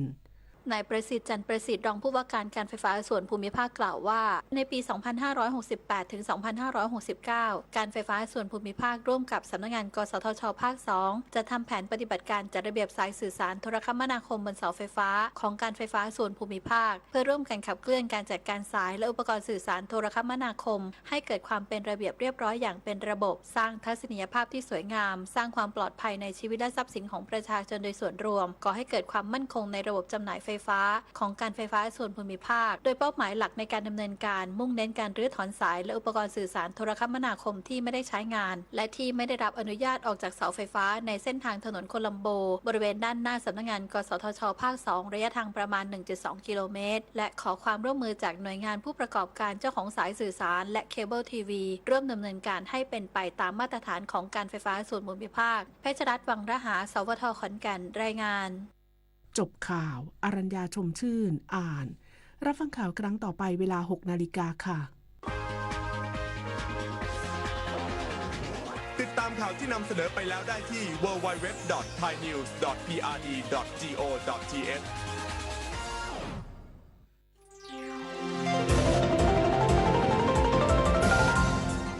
นายประสิทธิ์ จันทร์ประสิทธิ์ รองผู้ว่าการการไฟฟ้าส่วนภูมิภาคกล่าวว่า ในปี สองพันห้าร้อยหกสิบแปด ถึง สองพันห้าร้อยหกสิบเก้า การไฟฟ้าส่วนภูมิภาคร่วมกับสำนักงาน กสทช ภาค สอง จัดทำแผนปฏิบัติการจัดระเบียบสายสื่อสารโทรคมนาคมบนเสาไฟฟ้าของการไฟฟ้าส่วนภูมิภาค เพื่อร่วมกันขับเคลื่อนการจัดการสายและอุปกรณ์สื่อสารโทรคมนาคม ให้เกิดความเป็นระเบียบเรียบร้อยอย่างเป็นระบบ สร้างทัศนียภาพที่สวยงาม สร้างความปลอดภัยในชีวิตและทรัพย์สินของประชาชนโดยส่วนรวม ก่อให้เกิดความมั่นคงในระบบจำหน่ายไฟฟ้าของการไฟฟ้าส่วนภูมิภาค โดยเป้าหมายหลักในการดำเนินการ มุ่งเน้นการรื้อถอนสายและอุปกรณ์สื่อสารโทรคมนาคมที่ไม่ได้ใช้งาน และที่ไม่ได้รับอนุญาตออกจากเสาไฟฟ้าในเส้นทางถนนโคลัมโบ บริเวณด้านหน้าสำนักงาน กสทช ภาค สอง ระยะทางประมาณ หนึ่งจุดสอง กิโลเมตร และขอความร่วมมือจากหน่วยงานผู้ประกอบการเจ้าของสายสื่อสารและเคเบิลทีวี ร่วมดำเนินการให้เป็นไปตามมาตรฐานของการไฟฟ้าส่วนภูมิภาค เพชรรัตน์ วังระหา สวท ขอนแก่น รายงาน จบข่าว อรัญญา ชมชื่น อ่าน รับฟังข่าวครั้งต่อไปเวลา หกนาฬิกาค่ะ ติดตามข่าวที่นำเสนอไปแล้วได้ที่ ดับเบิลยู ดับเบิลยู ดับเบิลยู ดอท ไทยนิวส์ ดอท พีอาร์ดี ดอท จี โอ ดอท ที เอช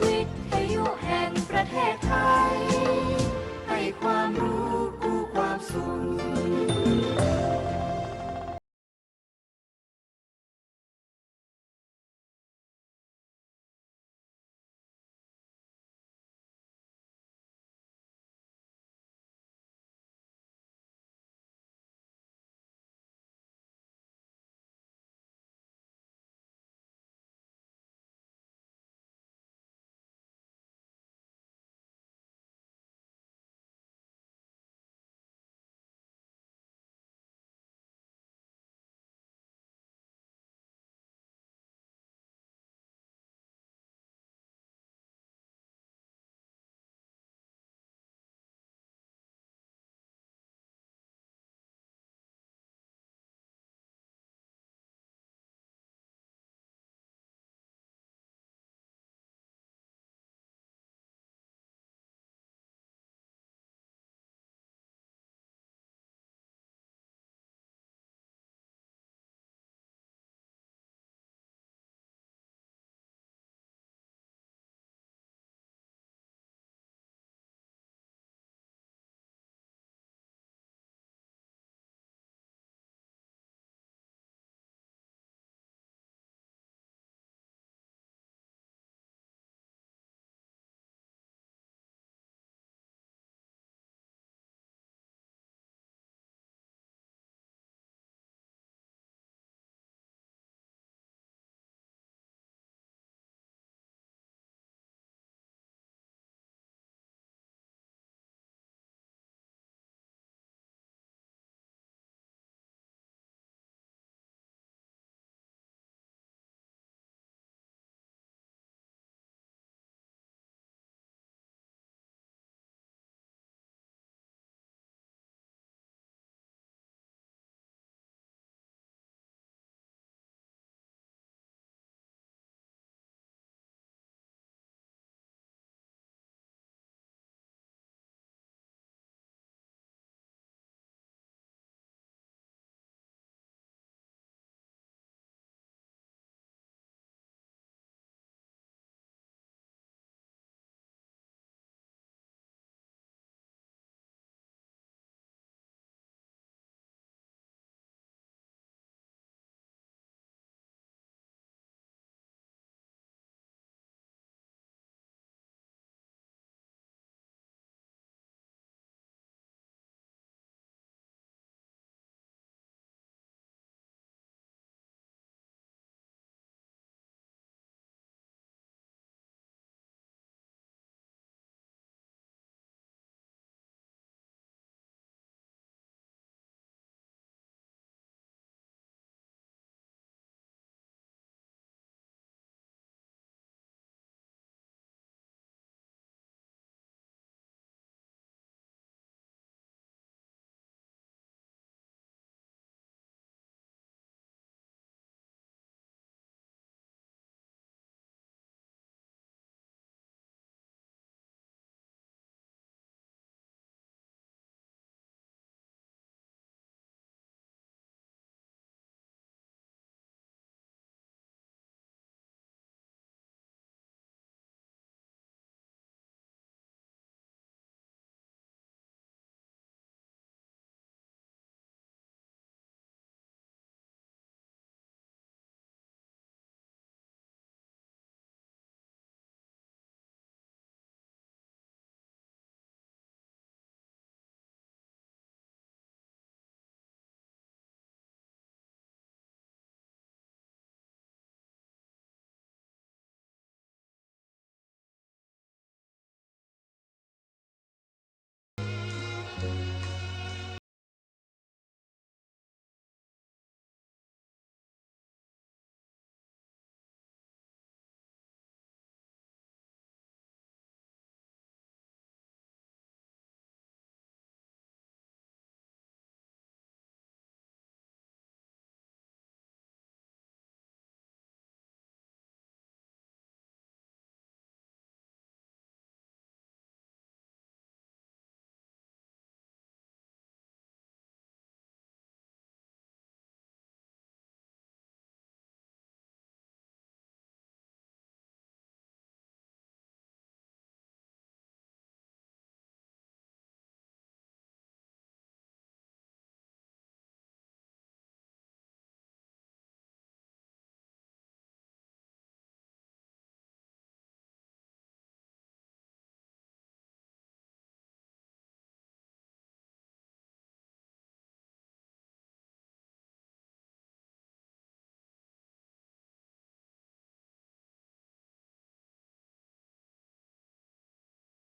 วิทยุแห่งประเทศไทย ให้ความรู้